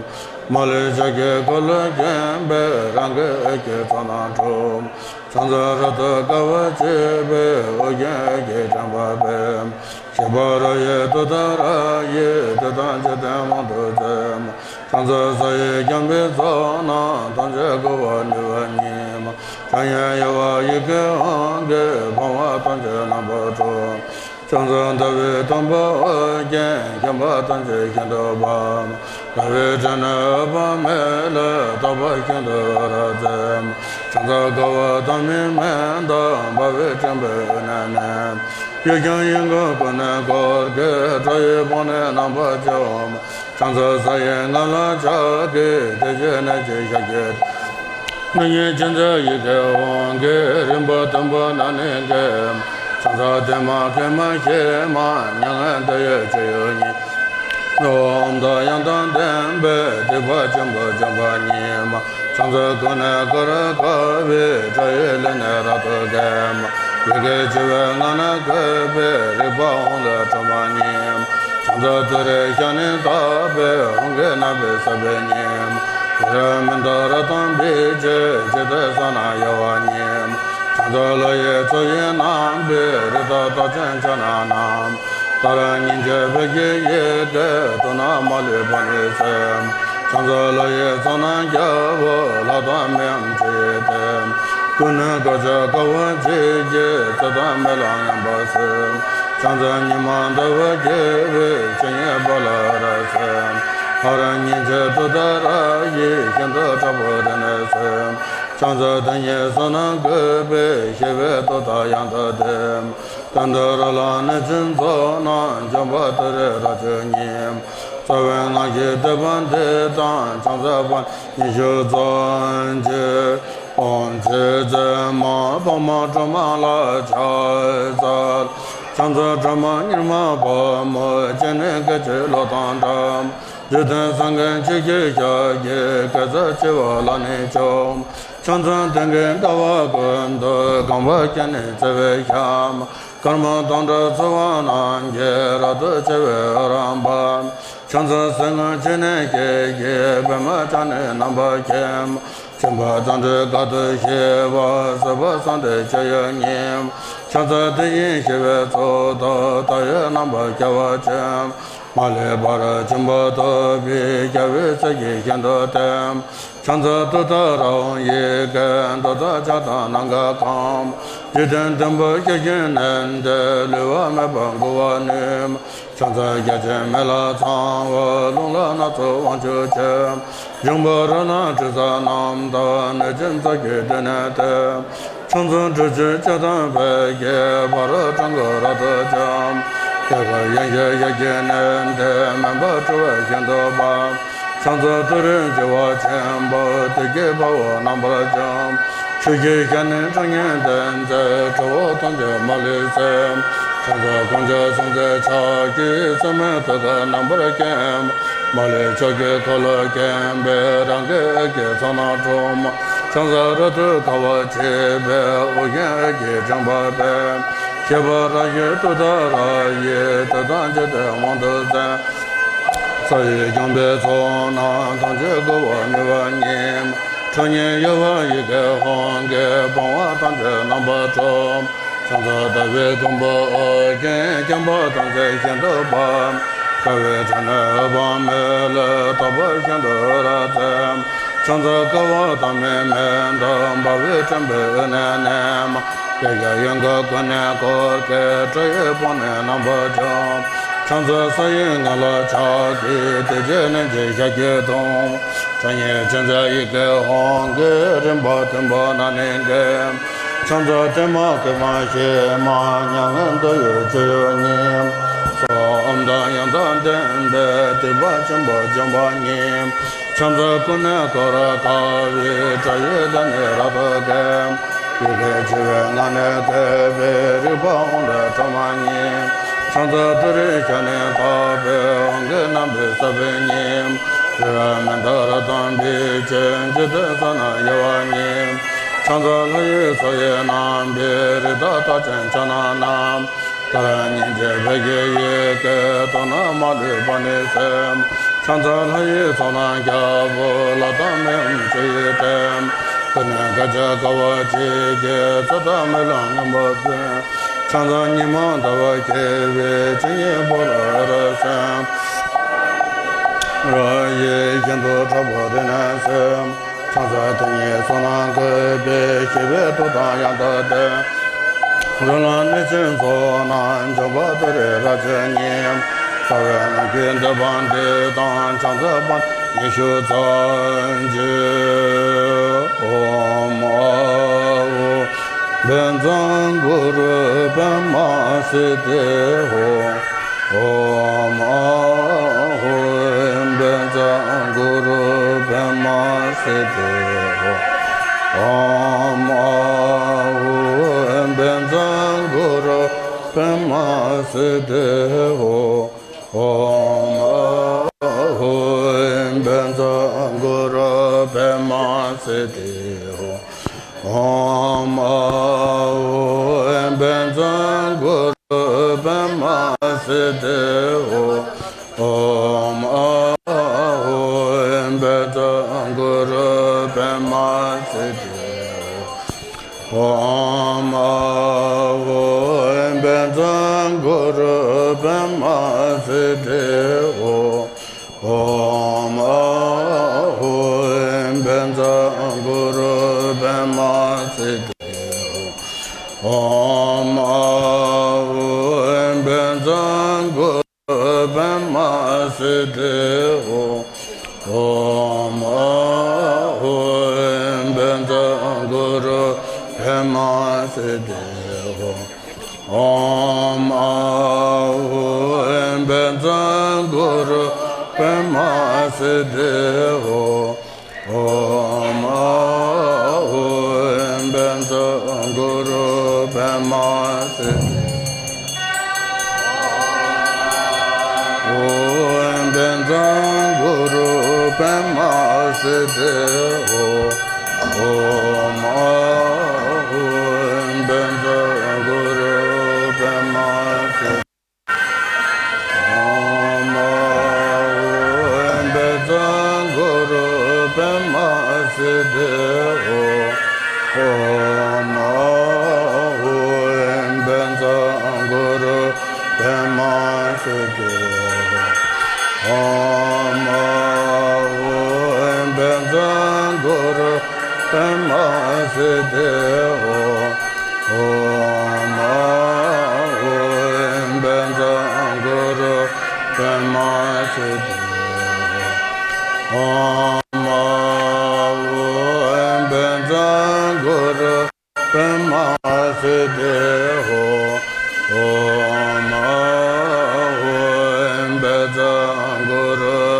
མ་ལུས་ཕྱོགས་ཀྱི་འཁོར་ལོས་བརྒྱན་པའི། རང་གི་འོད་ཀྱི་ཚོགས་རྣམས་འཁྲུགས། ཕྱག་འཚལ་རབ་ཏུ་དགའ་བ་བརྗིད་པའི། ཨོ་རྒྱན་འོད་ཀྱི་ཕྲེང་བ་སྤེལ། གཤེགས་པ་རོ་ཡི་ཏུཏྟཱ་ར་ཡིས། བདུད་དང་འཇིག་རྟེན་དབང་དུ་མཛད། ཕྱག་འཚལ་ས་ཡི་འཇམ་པའི་ཚོགས་རྣམས། ཐམས་ཅད་འགུགས་པར་ནུས་པ་ཉིད། ཁྲོ་གཉེར་གཡོ་བ་ཡི་གེ་དབང་གིས། ཕོངས་པ་ཐམས་ཅད་རྣམ་པར་འཁྲུགས། ཕྱག་འཚལ་ཟླ་བའི་དང་པོ་རྒྱན། མཁྱེན་པ་ཐམས་ཅད་ཤིན་ཏུ་དཔའ། དགའ་བའི་སྤྲིན་ནི་འོད་དཔག་མེད་ལས། རྟག་པར་ཤིན་ཏུ་རབ་མཛད། ཕྱག་འཚལ་དགའ་བ་དང་མིག་སྨན་དང་། འབར་བའི་སྤྲིན་པའི་གནས་ནས། ཡེ་ཤེས་དབྱིངས་ཀྱི་ཀུན་ནས་འཁོར་གྱིས། སྒྲ་ཡི་བང་ནི་རྣམ་པར་འཇོམས། ཕྱག་འཚལ་ས་ཡི་རྔ་ལ་ཆགས་ཀྱི། དེ་ཀྱི་གནས་ཀྱི་ཞལ་གྱི། ནི་ཉིད་ཅན་མཛད་ཡི་གེ་དབང་གིས། རིམ་པ་བདུན་པོ་རྣམ་སྣང་གིས། ཕྱག་འཚལ་བདེ་མ་དགེ་མ་ཞི་མ། མྱ་ངན་འདས་ཡི་སྤྱོད་ཡུལ་ཉིད། ཨོཾ་དང་ཡང་དག་ལྡན་པའི། སྡིག་པ་ཆེན་པོ་སྦྱོང་བ་ཉིད་མ། ཕྱག་འཚལ་ཀུན་ནས་དཀའ་བར་དཀའ་བའི། སྒྲ་ཡི་གླུ་ནི་རབ་ཏུ་གྲོལ། ཡི་གེ་བྱེ་བས་ངག་ནི་བསྐོར་བའི། རིག་པ་དབང་ལས་སྒྲོན་མ་ཉིད། ཕྱག་འཚལ་ཏུ་རེའི་ཞལ་ནི་དག་པའི། དབང་གི་རྣམ་པའི་ས་བོན་ཉིད། རི་རབ་མན་དང་རབ་དང་འབིགས་བྱེད། འཇིག་རྟེན་ས་རྣམས་གཡོ་བ་ཉིད། ཕྱག་འཚལ་ཀླུ་ཡི་ཚོགས་བཞིན་རྣམ་པའི། རིགས་དང་རྟགས་ཅན་ཕྱག་ན་བསྣམས། ཏཱ་ར་གཉིས་མཆེད་བོད་ཀྱི་ཡི་གེ། དོན་རྣམས་མ་ལུས་པ་ནི་གསལ། ཕྱག་འཚལ་ཀླུ་ཡི་ཚོགས་རྣམས་རྒྱལ་པོ། ལྷ་དང་མིའམ་ཅི་ཡིས་བསྟེན། ཀུན་ནས་དཀའ་སྤྱད་དཀའ་བ་སྤྱད་ཀྱིས། ཚེ་དང་རྨི་ལམ་ངན་པ་སེལ། ཕྱག་ ཕྱག་འཚལ་ཉི་མ་ཟླ་བ་རྒྱལ་བའི་སྤྱན་གཉིས་པོ་ལ་རབ་གསལ། ཧ་ར་སྙིང་རྗེ་ཏུཏྟཱ་ར་ཡི་ཤིན་ཏུ་དྲག་པོ་རིག་གནས་གསལ། ཕྱག་འཚལ་དེ་ཉིད་བསོད་ནམས་བཀོད་པའི་ཞི་བའི་ཏུཏྟཱ་ཡང་དག་ལྡན། དོན་དུ་རོ་ལངས་གནོད་སྦྱིན་ཚོགས་རྣམས་འཇོམས་པ་ཏུ་རེ་རབ་མཆོག་ཉིད། རྩ་བའི་སྔགས་ཀྱི་ཐེག་པ་འདི་དང་ཕྱག་འཚལ་པ་ཉི་ཤུ་རྩ་གཅིག་ཨོཾ་ཆོས་རྗེ་མ་འཕགས་མ་སྒྲོལ་མ་ལ་ཕྱག་འཚལ། ཕྱག་འཚལ་སྒྲོལ་མ་མྱུར་མ་དཔའ་མོ་སྤྱན་ནི་སྐད་ཅིག་གློག་དང་འདྲ། འཇིག་རྟེན་སེམས་ཅན་ཆོས་ཀྱི་ཞལ་གྱི་སྐད་རྩ་འཆི་བ་ལ་ནི་སྐྱོབ། ཕྱག་འཚལ་སྟེང་གི་ཟླ་བ་ཀུན་ཏུ་གང་བར་བརྒྱན་ནས་བརྩེ་བའི་ཞལ། སྐར་མ་སྟོང་ཕྲག་འཚོ་བ་རྣམས་ཀྱི་རབ་ཏུ་ཕྱེ་བའི་འོད་རབ་འབར། ཕྱག་འཚལ་གསེར་སྔགས་ཆེ་ནི་ཞལ་གྱི་པདྨ་ཕྱག་ནི་རྣམ་པར་བརྒྱན། སྦྱིན་པ་བརྩོན་འགྲུས་དཀའ་ཐུབ་ཞི་བ་བཟོད་པ་གསང་བདེ་སྤྱོད་ཡུལ་ཉིད། ཕྱག་འཚལ་དེ་བཞིན་གཤེགས་པའི་གཙུག་ཏོར་དག་ཡོད་རྣམ་པར་རྒྱལ་བ་ཆེན། མ་ལུས་པར་འབྱུང་པོ་ཐོབ་པའི་རྒྱལ་བའི་སྲས་ཀྱིས་ཤིན་ཏུ་བསྟེན། ཕྱག་འཚལ་ཏུཏྟཱ་ར་ཧཱུྃ་ཡི་གེས་གདུགས་དང་ལྕགས་དང་ནམ་མཁའ་གང་། འཇིག་རྟེན་བདུན་པོ་ཞི་ཞིང་གནས་ཏེ་ལུས་པ་མེད་པར་འགུགས་པར་ནུས། ཕྱག་འཚལ་བརྒྱ་བྱིན་མེ་ལྷ་ཚངས་པ་རླུང་ལྷ་སྣ་ཚོགས་དབང་ཕྱུག་ཆེ། འབྱུང་པོ་རོ་ལངས་དྲི་ཟ་རྣམས་དང་གནོད་སྦྱིན་ཚོགས་ཀྱིས་མདུན་ནས་བསྟོད། ཕྱག་འཚལ་དྲི་ཆུའི་སྤྱན་དང་ཕཊ་ཀྱིས་ཕ་རོལ་འཁྲུལ་འཁོར་རབ་ཏུ་འཇོམས། རྒྱལ་བ་ཡེ་ཤེས་ཞལ་གྱི་གནས་ཏེ་མུན་པ་སྒྲོལ་བ་ཤིན་ཏུ་འཕགས། ཕྱག་འཚལ་ཏུ་རེ་འཆི་བ་ཆེན་པོ་བདུད་ཀྱི་དཔའ་བོ་རྣམ་པར་འཇོམས། ཆུ་སྐྱེས་ཞལ་ནི་ཁྲག་བརྙན་ལྡན་མཛད། ཁྲོ་བོ་ཐམས་ཅད་མ་ལུས་སེལ། ཕྱག་འཚལ་དཀོན་མཆོག་སྲུང་མཛད་ཕྱག་གི་སྲུང་མའི་ཐུགས་ཀར་རྣམ་པར་བརྒྱན། མ་ལུས་ཕྱོགས་ཀྱི་འཁོར་ལོས་བརྒྱན་པའི་རང་གི་འོད་ཀྱི་ཚོགས་རྣམས་འཁྲུགས། ཕྱག་འཚལ་རབ་ཏུ་དགའ་བ་བརྗིད་པའི་དབུ་རྒྱན་འོད་ཀྱི་མགྲིན་པ་སྤེལ། ཞི་བ་ར་ཡི་ཏུཏྟཱ་ར་ཡིས་བདུད་དང་འཇིག་རྟེན་དབང་དུ་མཛད། ས་ཡི་ལྗོན་པའི་ཚོགས་རྣམས་ཐམས་ཅད་འགུགས་པར་ནུས་པ་ཉིད། ཁྲོ་གཉེར་གཡོ་བ་ཡི་གེ་ཧཱུྃ་གིས་ཕོངས་པ་ཐམས་ཅད་རྣམ་པར་འཁྲུགས། ཕྱག་འཚལ་ཟླ་བའི་དུམ་བུས་འོད་ཀྱིས་བརྒྱན་པ་ཐམས་ཅད་ཤིན་ཏུ་འབར། དགའ་བའི་སྒྲ་ནི་འོད་དཔག་མེད་ལས། དག་པ་ཤིན་ཏུ་འོད་རབ་མཛད། ཕྱག་འཚལ་དགའ་བ་དང་མིག་མིག་ཏུ། འབར་བའི་སྤྲིན་པའི་དབུས་ནས་ནི། ཡེ་ཤེས་ཡིད་འོད་ཀུན་ནས་བསྐོར་ཏེ། སྒྲ་ཡི་དཔལ་ནི་རྣམ་པར་འཇོམས། ཕྱག་འཚལ་ས་ཡི་ངང་ལ་ཕྱག་གི་དེ་བཞིན་གླིང་བཞི་ཞལ་གྱི་སྟོང་། ཁྲོ་གཉེར་ཅན་མཛད་ཡི་གེ་ཧཱུྃ་གིས། རིམ་པ་བདུན་པོ་རྣམས་ནི་འགེམས། ཕྱག་འཚལ་བདེ་མ་དགེ་མ་ཞི་མ། མྱ་ངན་འདའ་བའི་སྤྱོད་ཡུལ་ཉིད། ཚོགས་དབང་དང་ཡང་དག་ལྡན་པས། སྡིག་པ་ཆེན་པོ་འཇོམས་པ་ཉིད། ཕྱག་འཚལ་ཀུན་ནས་བསྐོར་དགའ་བའི། སྒྲ་ཡི་ལྷ་ནི་རབ་ཏུ་འགེམས། ཡི་གེ་བྱེ་བའི་ངང་ནས་བསྟོད་པའི། རིག་པ་དབང་ལས་སྒྲོལ་མ་ཉིད། ཕྱག་འཚལ་ཏུ་རེའི་ཞལ་ནི་དག་པའི། དབང་གི་རྣམ་པའི་ས་བོན་ཉིད། རིག་པའི་མེ་འདབ་རབ་དང་འབིགས་བྱེད། འཇིག་རྟེན་གསུམ་རྣམས་གཡོ་བ་ཉིད། ཕྱག་འཚལ་ལྷ་ཡི་མཚོ་ཡི་རྣམ་པའི། རི་དྭགས་རྟགས་ཅན་ཕྱག་ན་བསྣམས། ཏཱ་ར་གཉིས་བརྗོད་བོད་ཀྱི་ཡི་གེས། དོན་རྣམས་མ་ལུས་པ་ནི་གསལ། ཕྱག་འཚལ་ལྷ་ཡི་ཚོགས་རྣམས་ཁྱབ་པོ། ལྷ་དང་མི་འམ་ཆོས་ཡི་སྤྲིན། ཀུན་ནས་དགའ་བྱེད་དགའ་བ་བརྗིད་ཀྱིས། ཚོགས་བདག་སྨོན་ལམ་སྔོན་པོ་སྤེལ། ཕྱག་འཚལ་ཉི་མ་ཟླ་བ་རྒྱལ་བའི། སྤྱན་གཉིས་པོ་ལ་འོད་རབ་གསལ། ར་ཡི་ཤིན་ཏུ་དྲག་པོ་རིག་གནས་གསལ། ཕྱག་འཚལ་དེ་ཉིད་བསོད་ནམས་བཀོད་པའི། ཞི་བའི་ཏུཏྟཱ་ཡང་དག་ལྡན། རོ་ལངས་གནོད་སྦྱིན་ཚོགས་རྣམས་འཇོམས་པ་ཏུ་རེ་རབ་མཆོག་ཉིད། རྩ་བའི་སྔགས་ཀྱི་ཐེག་པ་འདི་དང་། ཕྱག་འཚལ་པ་ཉི་ཤུ་རྩ་གཅིག་ཨོཾ་ཨཱཿཧཱུྃ་བཛྲ་གུ་རུ་པདྨ་སིདྡྷི་ཧཱུྃ། ཨོཾ་ཨཱཿཧཱུྃ་བཛྲ་གུ་རུ་པདྨ་སིདྡྷི་ཧཱུྃ། ཨོཾ་ཨཱཿཧཱུྃ་བཛྲ་གུ་རུ་པདྨ་སིདྡྷི་ཧཱུྃ། ཨོཾ་ཨཱཿཧཱུྃ་བཛྲ་གུ་རུ་པདྨ་སིདྡྷི་ཧཱུྃ། ཨོཾ་ཨཱཿཧཱུྃ་བཛྲ་གུ་རུ་པདྨ་སིདྡྷི་ཧཱུྃ། ཨོཾ་ཨཱཿཧཱུྃ་བཛྲ་གུ་རུ་པདྨ་སིདྡྷི་ཧཱུྃ། ཨོཾ་ཨཱཿཧཱུྃ་བཛྲ་གུ་རུ་པདྨ་སིདྡྷི་ཧཱུྃ། ཨོཾ་ཨཱཿཧཱུྃ་བཛྲ་གུ་རུ་པདྨ་སིདྡྷི་ཧཱུྃ། ཨོཾ་ཨཱཿཧཱུྃ་ སིདྡྷི་ཧོ། ཨོཾ་ཨཱཿཧཱུྃ་བཛྲ་གུ་རུ་པདྨ་སིདྡྷི་ཧོ། ཨོཾ་ཨཱཿཧཱུྃ་བཛྲ་གུ་རུ་པདྨ་སིདྡྷི། ཨོཾ་བཛྲ་གུ་རུ་པདྨ་སིདྡྷི་ཧོ། ཨོཾ་ཨཱཿཧཱུྃ་བཛྲ་གུ་རུ་པདྨ་སིདྡྷི། ཨོཾ་ཨཱཿཧཱུྃ་བཛྲ་གུ་རུ་པདྨ་སིདྡྷི་ཧོ། ཨོཾ་ཨཱཿཧཱུྃ་བཛྲ་གུ་རུ་པདྨ་སིདྡྷི་ཧོ། ཨོཾ་ཨཱཿཧཱུྃ་བཛྲ་གུ་རུ་པདྨ་སིདྡྷི་ཧོ། ཨོཾ་ཨཱཿཧཱུྃ་བཛྲ་གུ་རུ་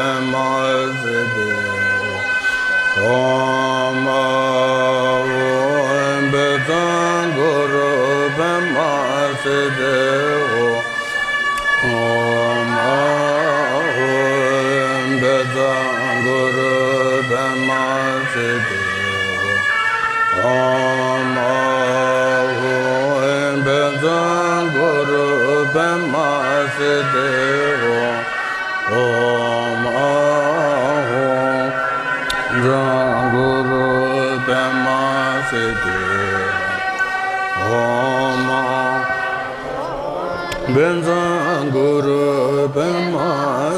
པདྨ་སིདྡྷི་ཧོ། ཨོཾ་ཨཱཿཧཱུྃ་བཛྲ་གུ་རུ་པདྨ་སིདྡྷི་ཧོ། ཨོཾ་ཨཱཿཧཱུྃ་བཛྲ་གུ་རུ་པདྨ་སིདྡྷི་ཧོ། ཨོཾ་ཨཱཿཧཱུྃ་བཛྲ་གུ་རུ་པདྨ་སིདྡྷི་ཧོ། ཨོཾ་ཨཱཿཧཱུྃ་བཛྲ་གུ་རུ་པདྨ་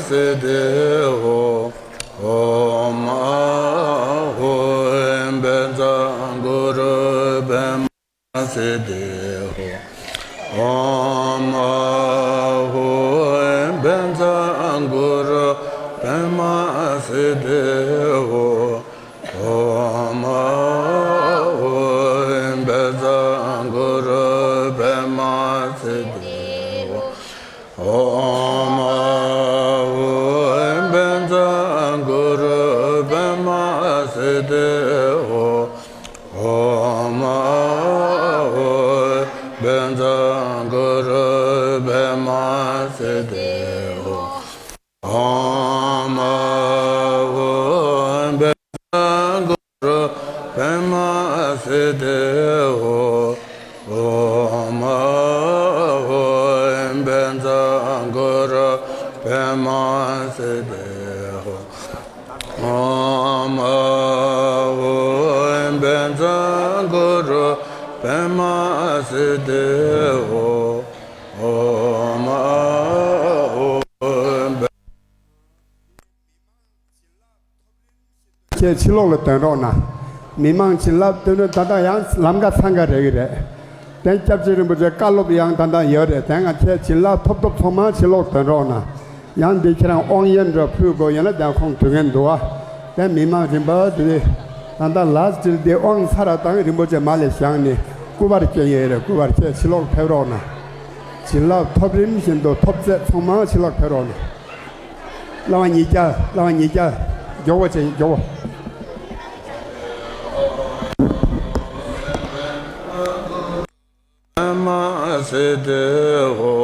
སིདྡྷི་ཧོ། ཨོཾ་ཨཱཿཧཱུྃ་བཛྲ་གུ་རུ་པདྨ་སིདྡྷི་ཧོ། ཨོཾ་ཨཱཿཧཱུྃ་བཛྲ་གུ་རུ་པདྨ་སིདྡྷི་ཧོ། ཨོཾ་ཨཱཿཧཱུྃ་བཛྲ་གུ་རུ་པདྨ་སིདྡྷི་ཧོ། ཨོཾ་ཨཱཿཧཱུྃ་བཛྲ་གུ་རུ་པདྨ་སིདྡྷི་ཧོ། ཨོཾ་ཨཱཿཧཱུྃ་བཛྲ་གུ་རུ་པདྨ་སིདྡྷི་ཧོ། ཨོཾ་ཨཱཿཧཱུྃ་བཛྲ་གུ་རུ་པདྨ་སིདྡྷི་ཧོ། ཨོཾ་ཨཱཿཧཱུྃ་བཛྲ་གུ་རུ་པདྨ་སིདྡྷི་ཧོ། ཨོཾ་ཨཱཿཧཱུྃ་བཛྲ་གུ་རུ་པདྨ་སིདྡྷི་ཧོ། ཨོཾ་ཨཱཿཧཱུྃ་བཛྲ་གུ་རུ་པདྨ་སིདྡྷི་ཧོ། ཨོཾ་ཨཱཿཧཱུྃ་བཛྲ་གུ་རུ་པདྨ་སིདྡྷི་ཧོ། ཨོཾ་ཨཱཿཧཱུྃ་བཛྲ་གུ་རུ་པདྨ་སིདྡྷི་ཧོ། ཨོཾ་ཨཱཿཧཱུྃ་བཛྲ། ཁྱེད་ཕྱི་ལོགས་ལ་འདོན་རོགས་གནང་། མི་མང་བྱིན་རླབས་སྟོན་ནོ་ད་ལྟ་ཡང་ལམ་ཁ་འཚང་ཁ་རེག་གི་རེད། དེ་སྐྱབས་རྗེ་རིན་པོ་ཆེ་བཀའ་སློབ་ཡང་ད་ལྟ་ཡོད་རེད། དེ་ང་ཁྱེད་བྱིན་རླབས་ཐོབ་ཐོབ་ཚང་མ་ཕྱི་ལོགས་འདོན་རོགས་གནང་། ཡང་འདི་ཁྱེད་རང་དབང་ཡོན་འདྲ་ཕུལ་དགོས་ཡོད་ན་དེ་ཁོང་འདོན་མཁན་འདུག་བ། དེ་མི་མང་རིམ་པ་དེ་ད་ལྟ་ལས་བྱེད་དེ་དབང་ཚར་བ་དང་རིན་པོ་ཆེ་མ་ལས་བཞེངས་ནས་སྐུ་པར་སྐྱོན་ཡོད་རེད། སྐུ་པར་ཁྱེད་ཕྱི་ལོགས་ཕེབས་རོགས་གནང་། བྱིན་རླབས་ཐོབ་རིམ་བཞིན་དུ་ཐོབ་ཚད་ཚང་མ་ཕྱི་ལོགས་ཕེབས་རོགས་གནང་། བླ་མ་ཉིས་བརྒྱ། བླ་མ་ཉིས་བརྒྱ། མགྱོགས་པོ་བྱེད། མགྱོགས་པོ། པདྨ་སིདྡྷི་ཧོ།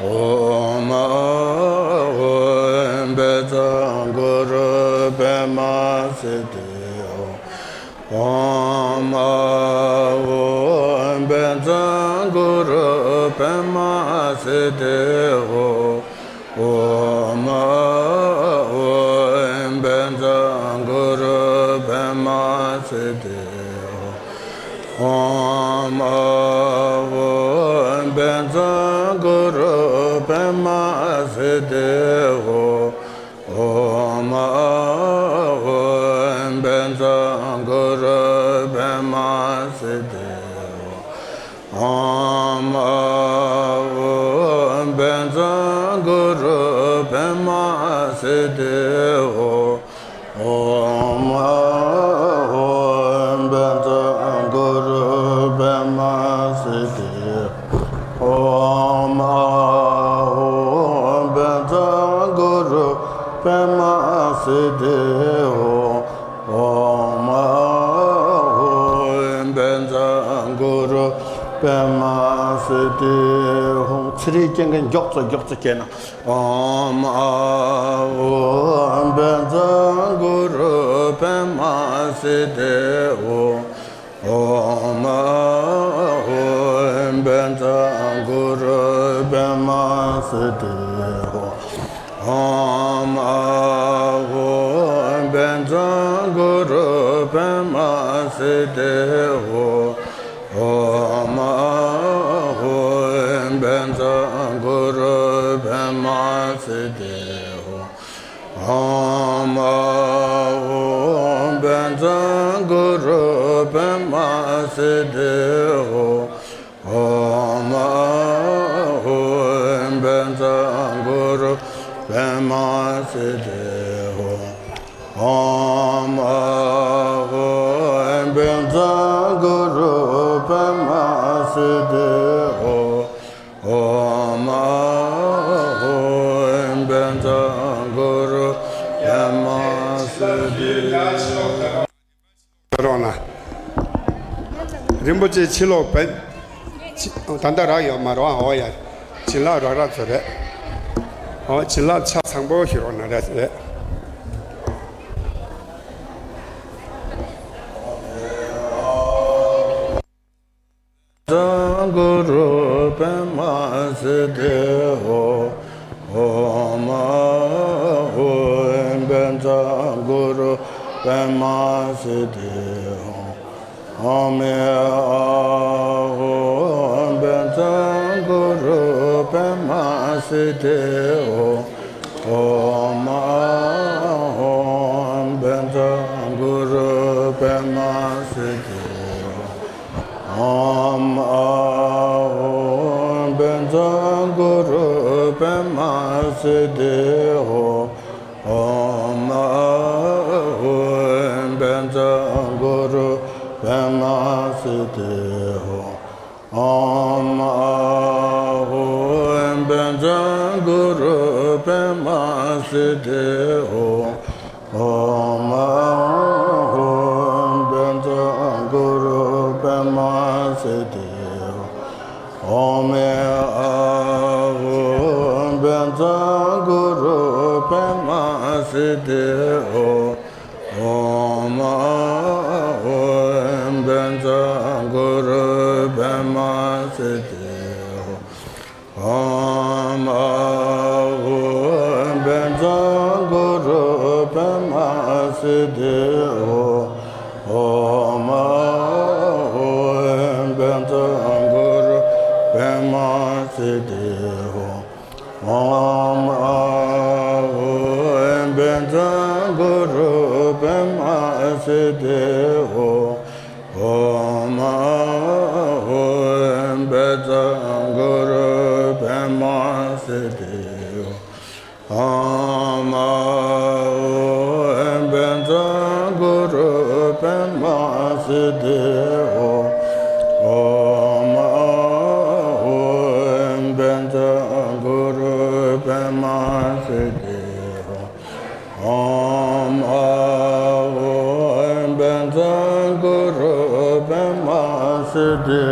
ཨོཾ་ཨཱཿཧཱུྃ་བཛྲ་གུ་རུ་པདྨ་སིདྡྷི་ཧོ། ཨོཾ་ཨཱཿཧཱུྃ་བཛྲ་གུ་རུ་པདྨ་སིདྡྷི་ཧོ། ཨོཾ་ཨཱཿཧཱུྃ་བཛྲ་གུ་རུ་པདྨ་སིདྡྷི་ཧོ། ཨོཾ་ཨཱཿཧཱུྃ་བཛྲ་གུ་རུ་པདྨ་སིདྡྷི་ཧོ། ཨོཾ་ཨཱཿཧཱུྃ་བཛྲ་གུ་རུ་པདྨ་སིདྡྷི་ཧོ། ཨོཾ་ཨཱཿཧཱུྃ་བཛྲ་གུ་རུ་པདྨ་སིདྡྷི་ཧོ། ཨོཾ་ཨཱཿཧཱུྃ་བཛྲ་གུ་རུ་པདྨ། ཏེ་ཧོ། ཚེ་རིང་སྐྱེ་མཁན་མགྱོགས་ཙམ་མགྱོགས་ཙམ་སྐྱེས་ན། ཨོཾ་ཨཱཿཧཱུྃ་བཛྲ་གུ་རུ་པདྨ་སིདྡྷི་ཧོ། ཨོཾ་ཨཱཿཧཱུྃ་བཛྲ་གུ་རུ་པདྨ་སིདྡྷི་ཧོ། ཨོཾ་ཨཱཿཧཱུྃ་བཛྲ་གུ་རུ་པདྨ་སིདྡྷི་ཧོ། ཨོཾ་ཨཱཿཧཱུྃ་བཛྲ་གུ་རུ་པདྨ་སིདྡྷི་ཧོ། ཨོཾ་ཨཱཿཧཱུྃ་བཛྲ་གུ་རུ་པདྨ་སིདྡྷི་ཧོ། ཨོཾ་ཨཱཿཧཱུྃ་བཛྲ་གུ་རུ་པདྨ་སིདྡྷི་ཧོ། ཨོཾ་ཨཱཿཧཱུྃ་བཛྲ་གུ་རུ་པདྨ་སིདྡྷི་ཧོ། ཨོཾ་ཨཱཿཧཱུྃ་བཛྲ་གུ་རུ་པདྨ་སིདྡྷི། རོགས་གནང་། རིན་པོ་ཆེ་ཕྱི་ལོགས་བེད། ཕྱི་ད་ལྟ་རག་ཡོད་མ་རེད་པ། འོ་ཡ། བྱིན་རླབས་རག་རག་ཚོད་རེད། འོ་བྱིན་རླབས་ཆ་ཚང་པོ་ཞིག་རོགས་གནང་རེད་ཟེར། བཛྲ་གུ་རུ་པདྨ་སིདྡྷི་ཧོ། ཨོཾ་ཨཱཿཧཱུྃ་བཛྲ་གུ་རུ་པདྨ་སིདྡྷི་ཧོ། ཨོཾ་ཨཱཿཧཱུྃ་བཛྲ་གུ་རུ་པདྨ་སིདྡྷི་ཧོ། ཨོཾ་ཨཱཿཧཱུྃ་བཛྲ་གུ་རུ་པདྨ་སིདྡྷི་ཧོ། ཨོཾ་ཨཱཿཧཱུྃ་བཛྲ་གུ་རུ་པདྨ་སིདྡྷི་ཧོ། ཨོཾ་ཨཱཿཧཱུྃ་བཛྲ་གུ་རུ་པདྨ་སིདྡྷི་ཧོ། ཨོཾ་ཨཱཿཧཱུྃ་བཛྲ་གུ་རུ་པདྨ་སིདྡྷི་ཧོ། ཨོཾ་ཨཱཿཧཱུྃ་བཛྲ་གུ་རུ་པདྨ་སིདྡྷི་ཧོ། ཨོཾ་ཨཱཿཧཱུྃ་བཛྲ་གུ་རུ་པདྨ་སིདྡྷི་ཧོ། ཨོཾ་ཨཱཿཧཱུྃ་བཛྲ་གུ་རུ་པདྨ་སིདྡྷི་ཧོ། ཨོཾ་ཨཱཿཧཱུྃ་བཛྲ་གུ་རུ་པདྨ་སིདྡྷི་ཧོ། ཨོཾ་ཨཱཿཧཱུྃ་བཛྲ་གུ་རུ་པདྨ་སིདྡྷི་ཧོ། ཨོཾ་ཨཱཿཧཱུྃ་བཛྲ་གུ་རུ་པདྨ་སིདྡྷི་ཧོ། ཨོཾ་ཨཱཿཧཱུྃ་བཛྲ་གུ་རུ་པདྨ་སིདྡྷི་ཧོ། ཨོཾ་ཨཱཿཧཱུྃ་བཛྲ་གུ་རུ་པདྨ་སིདྡྷི་ཧོ། ཨོཾ་ཨཱཿཧཱུྃ་བཛྲ་གུ་རུ་པདྨ་སིདྡྷི་ཧོ། ཨོཾ་ཨཱཿཧཱུྃ་བཛྲ་གུ་རུ་པདྨ་སིདྡྷི་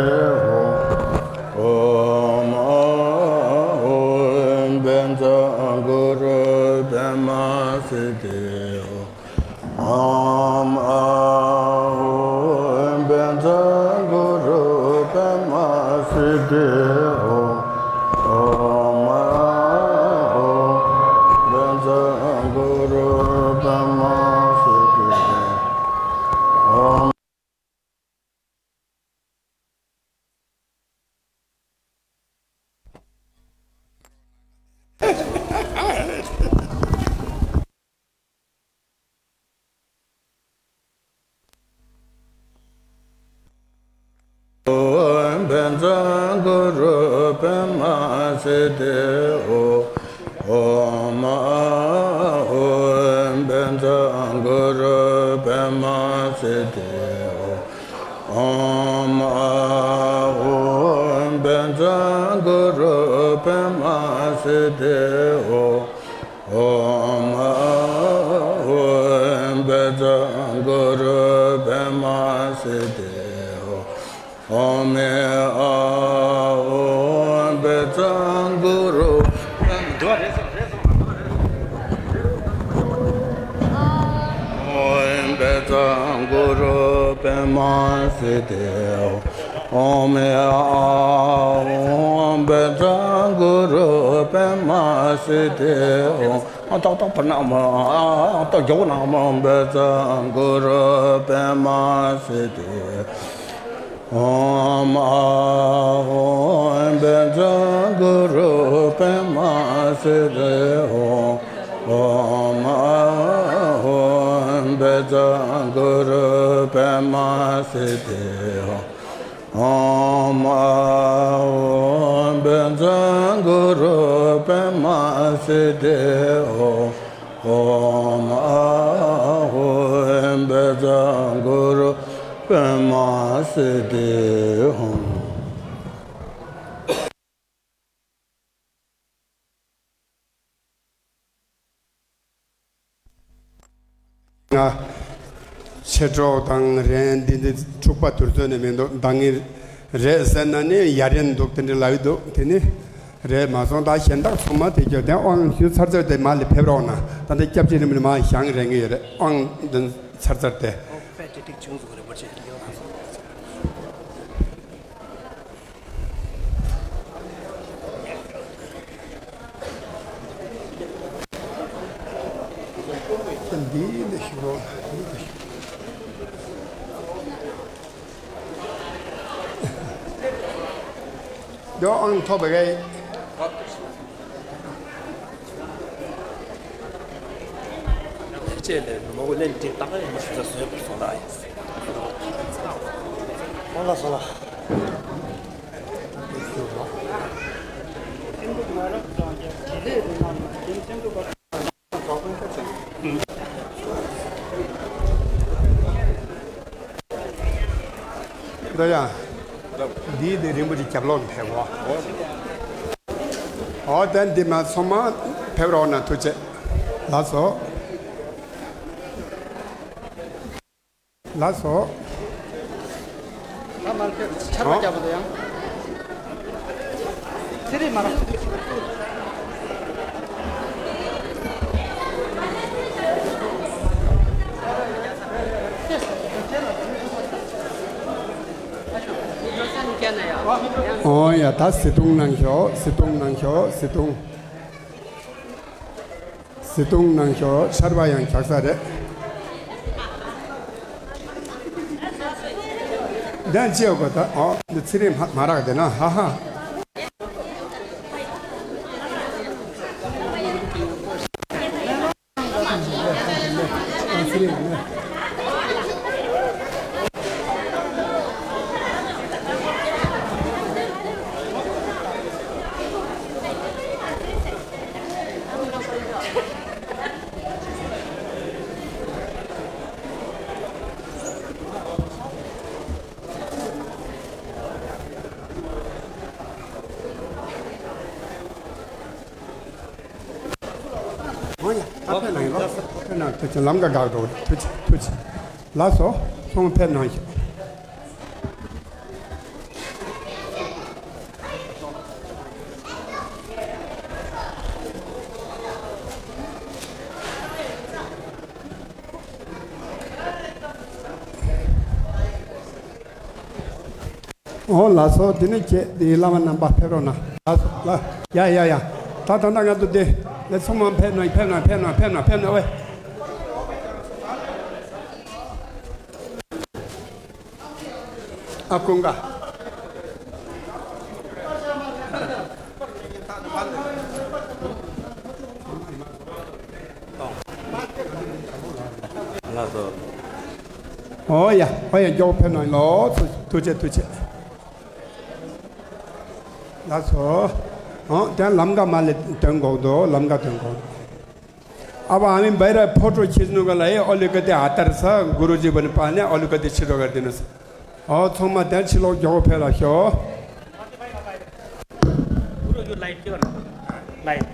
ཧོ། ཨོཾ་ཨཱཿཧཱུྃ་བཛྲ་གུ་རུ་པདྨ་སིདྡྷི་ཧོ། ཨོཾ་ཨཱཿཧཱུྃ་བཛྲ་གུ་རུ་པདྨ་སིདྡྷི་ཧོ། ཨོཾ་ཨཱཿཧཱུྃ་བཛྲ་གུ་རུ་པདྨ་སིདྡྷི་ཧོ། བཛྲ་གུ་རུ་པདྨ་སིདྡྷི་ཧོ། ཨོཾ་ཨཱཿཧཱུྃ་བཛྲ་གུ་རུ་པདྨ་སིདྡྷི་ཧོ། ཨོཾ་ཨཱཿཧཱུྃ་བཛྲ་གུ་རུ་པདྨ་སིདྡྷི་ཧོ། ཨོཾ་ཨཱཿཧཱུྃ་བཛྲ་གུ་རུ་པདྨ་སིདྡྷི་ཧོ། ཨོཾ་ཨཱཿཧཱུྃ་ ཙང་གུ་རུ། འདུག་རེད་སོང་རེད་སོང་། ཨོཾ་བཛྲ་གུ་རུ་པདྨ་སིདྡྷི་ཧཱུྃ། ཨོཾ་ཨཱཿཧཱུྃ་བཛྲ་གུ་རུ་པདྨ་སིདྡྷི་ཧཱུྃ། ཨ་ཏག་ཏག་པ་ན་མ་ཨ་ཏག་མགྱོགས་ན་མ། ཨོཾ་བཛྲ་གུ་རུ་པདྨ་སིདྡྷི་ཧཱུྃ། ཨོཾ་ཨཱཿཧཱུྃ་བཛྲ་གུ་རུ་པདྨ་སིདྡྷི་ཧཱུྃ། ཨོཾ་ཨཱཿཧཱུྃ་བཛྲ་གུ་རུ་པདྨ་སིདྡྷི་ཧཱུྃ། ཨོཾ་ཨཱཿཧཱུྃ་བཛྲ་གུ་རུ་པདྨ་སིདྡྷི་ཧཱུྃ། ཨོཾ་ཨཱཿཧཱུྃ་བཛྲ་གུ་རུ་པདྨ་སིདྡྷི་ཧཱུྃ། ང་། མཆེད་གྲོགས་དང་རན་འདི་འདི་འཁྲུག་པ་དུར་ཚོད་ནས་མི་འདུག་འདང་ངེས་རེད་ཟེར་ན་ནི་ཡ་རན་འདུག་དེ་འདྲ་ལབ་ཀྱི་འདུག་དེ་ནི་རེད་མ་སོང་། ད་གཞན་དག་ཚང་མ་དེ་ཁྱོད་དེ་དབང་ཞུ་ཚར་ཚར་དེ་མ་ལས་ཕེབས་རོགས་གནང་། ད་ལྟ་སྐྱབས་རྗེ་རིན་པོ་ཆེ་མ་བཞེངས་རན་གྱི་ཡོད་རེད། དབང་འདོན་ཚར་ཚར་དེ། འདི་ནས་ཞུ་རོགས། འདི་ཨང་ཐོབ་པ་གས། ལྕེ་ལས་མོ་གོ་ལན་ཏིག་ཏག་ཡང་མ་ཞུ་ས་བཟོས་པར་སོང་ལ། ཨོ་ལ་སོ་ལ། འདི་ཡ། འདིའི་དེ་རིན་པོ་ཆེ་རྒྱབ་ལོགས་ནས་ཕེབས་གོ། ཨོ་དེ་འདི་མ་ཚང་མ་ཕེབས་རོགས་གནང་། ཐུགས་རྗེ་ཆེ། ལགས་སོ། ལགས་སོ། ད་མར་ཕེབས་ཆར་པ་རྒྱབ་པ་དང་ཡང་། ཚེ་རིང་མ་ར། ཨོ་ཡ། ད་བཟི་བརྡུང་གནང་ཤོག་བཟི་བརྡུང་གནང་ཤོག་བཟི་བརྡུང་། བཟི་བརྡུང་གནང་ཤོག་ཆར་པ་ཡང་རྒྱག་ས་རེད། འདན་ཅེའོ་གོ་ད། ཨོ་འདི་ཚེ་རིང་མ་མ་རག་དེ་ན། ཧ་ཧ། ཨོ་ཡ། ད་ཕེབས་གནང་ཡོད་ལ། ཕེབས་གནང་། ཐུགས་རྗེ་ཆེ། ལམ་ཁ་བཀག་འགྲོ། ཐུགས་རྗེ་ཆེ། ཐུགས་རྗེ་ཆེ། ལགས་སོ། ཚང་མ་ཕེབས་གནང་ཤོག་ཨོ་ལགས་སོ། དེ་ནས་ཁྱེད་དེའི་བླ་མ་རྣམ་པ་ཕེབས་རོགས་གནང་། ལགས་སོ་ལགས། ཡ་ཡ་ཡ། ད་ད་ད་ང་ཚོ་དེ་ལས་ཚང་མ་ཕེབས་གནང་། ཕེབས་གནང་། ཕེབས་གནང་། ཕེབས་གནང་། ཕེབས་གནང་། ཨོའི། ཨ་ཀུན་དགའ། ལགས་སོ། ཨོ་ཡ། ཨོ་ཡ། མགྱོགས་ཕེབས་གནང་། ལགས་སོ། ཐུགས་རྗེ་ཆེ། ཐུགས་རྗེ་ཆེ། ལགས་སོ། ཨོ་དེ་ལམ་ཁ་མ་ལས་དོན་གོག་དོ། ལམ་ཁ་དོན་གོག། अब हामी बाहिर फोटो खिच्नुको लागि अलिकति हतार छ। गुरुजी पनि पाएन, अलिकति छिटो गरिदिनुहोस्। अँ, ཚང་མ་དེ་ཕྱི་ལོགས་མགྱོགས་ཕེབས་ལ་ཤོག། गुरु यो लाइट के गर्नु? लाइट।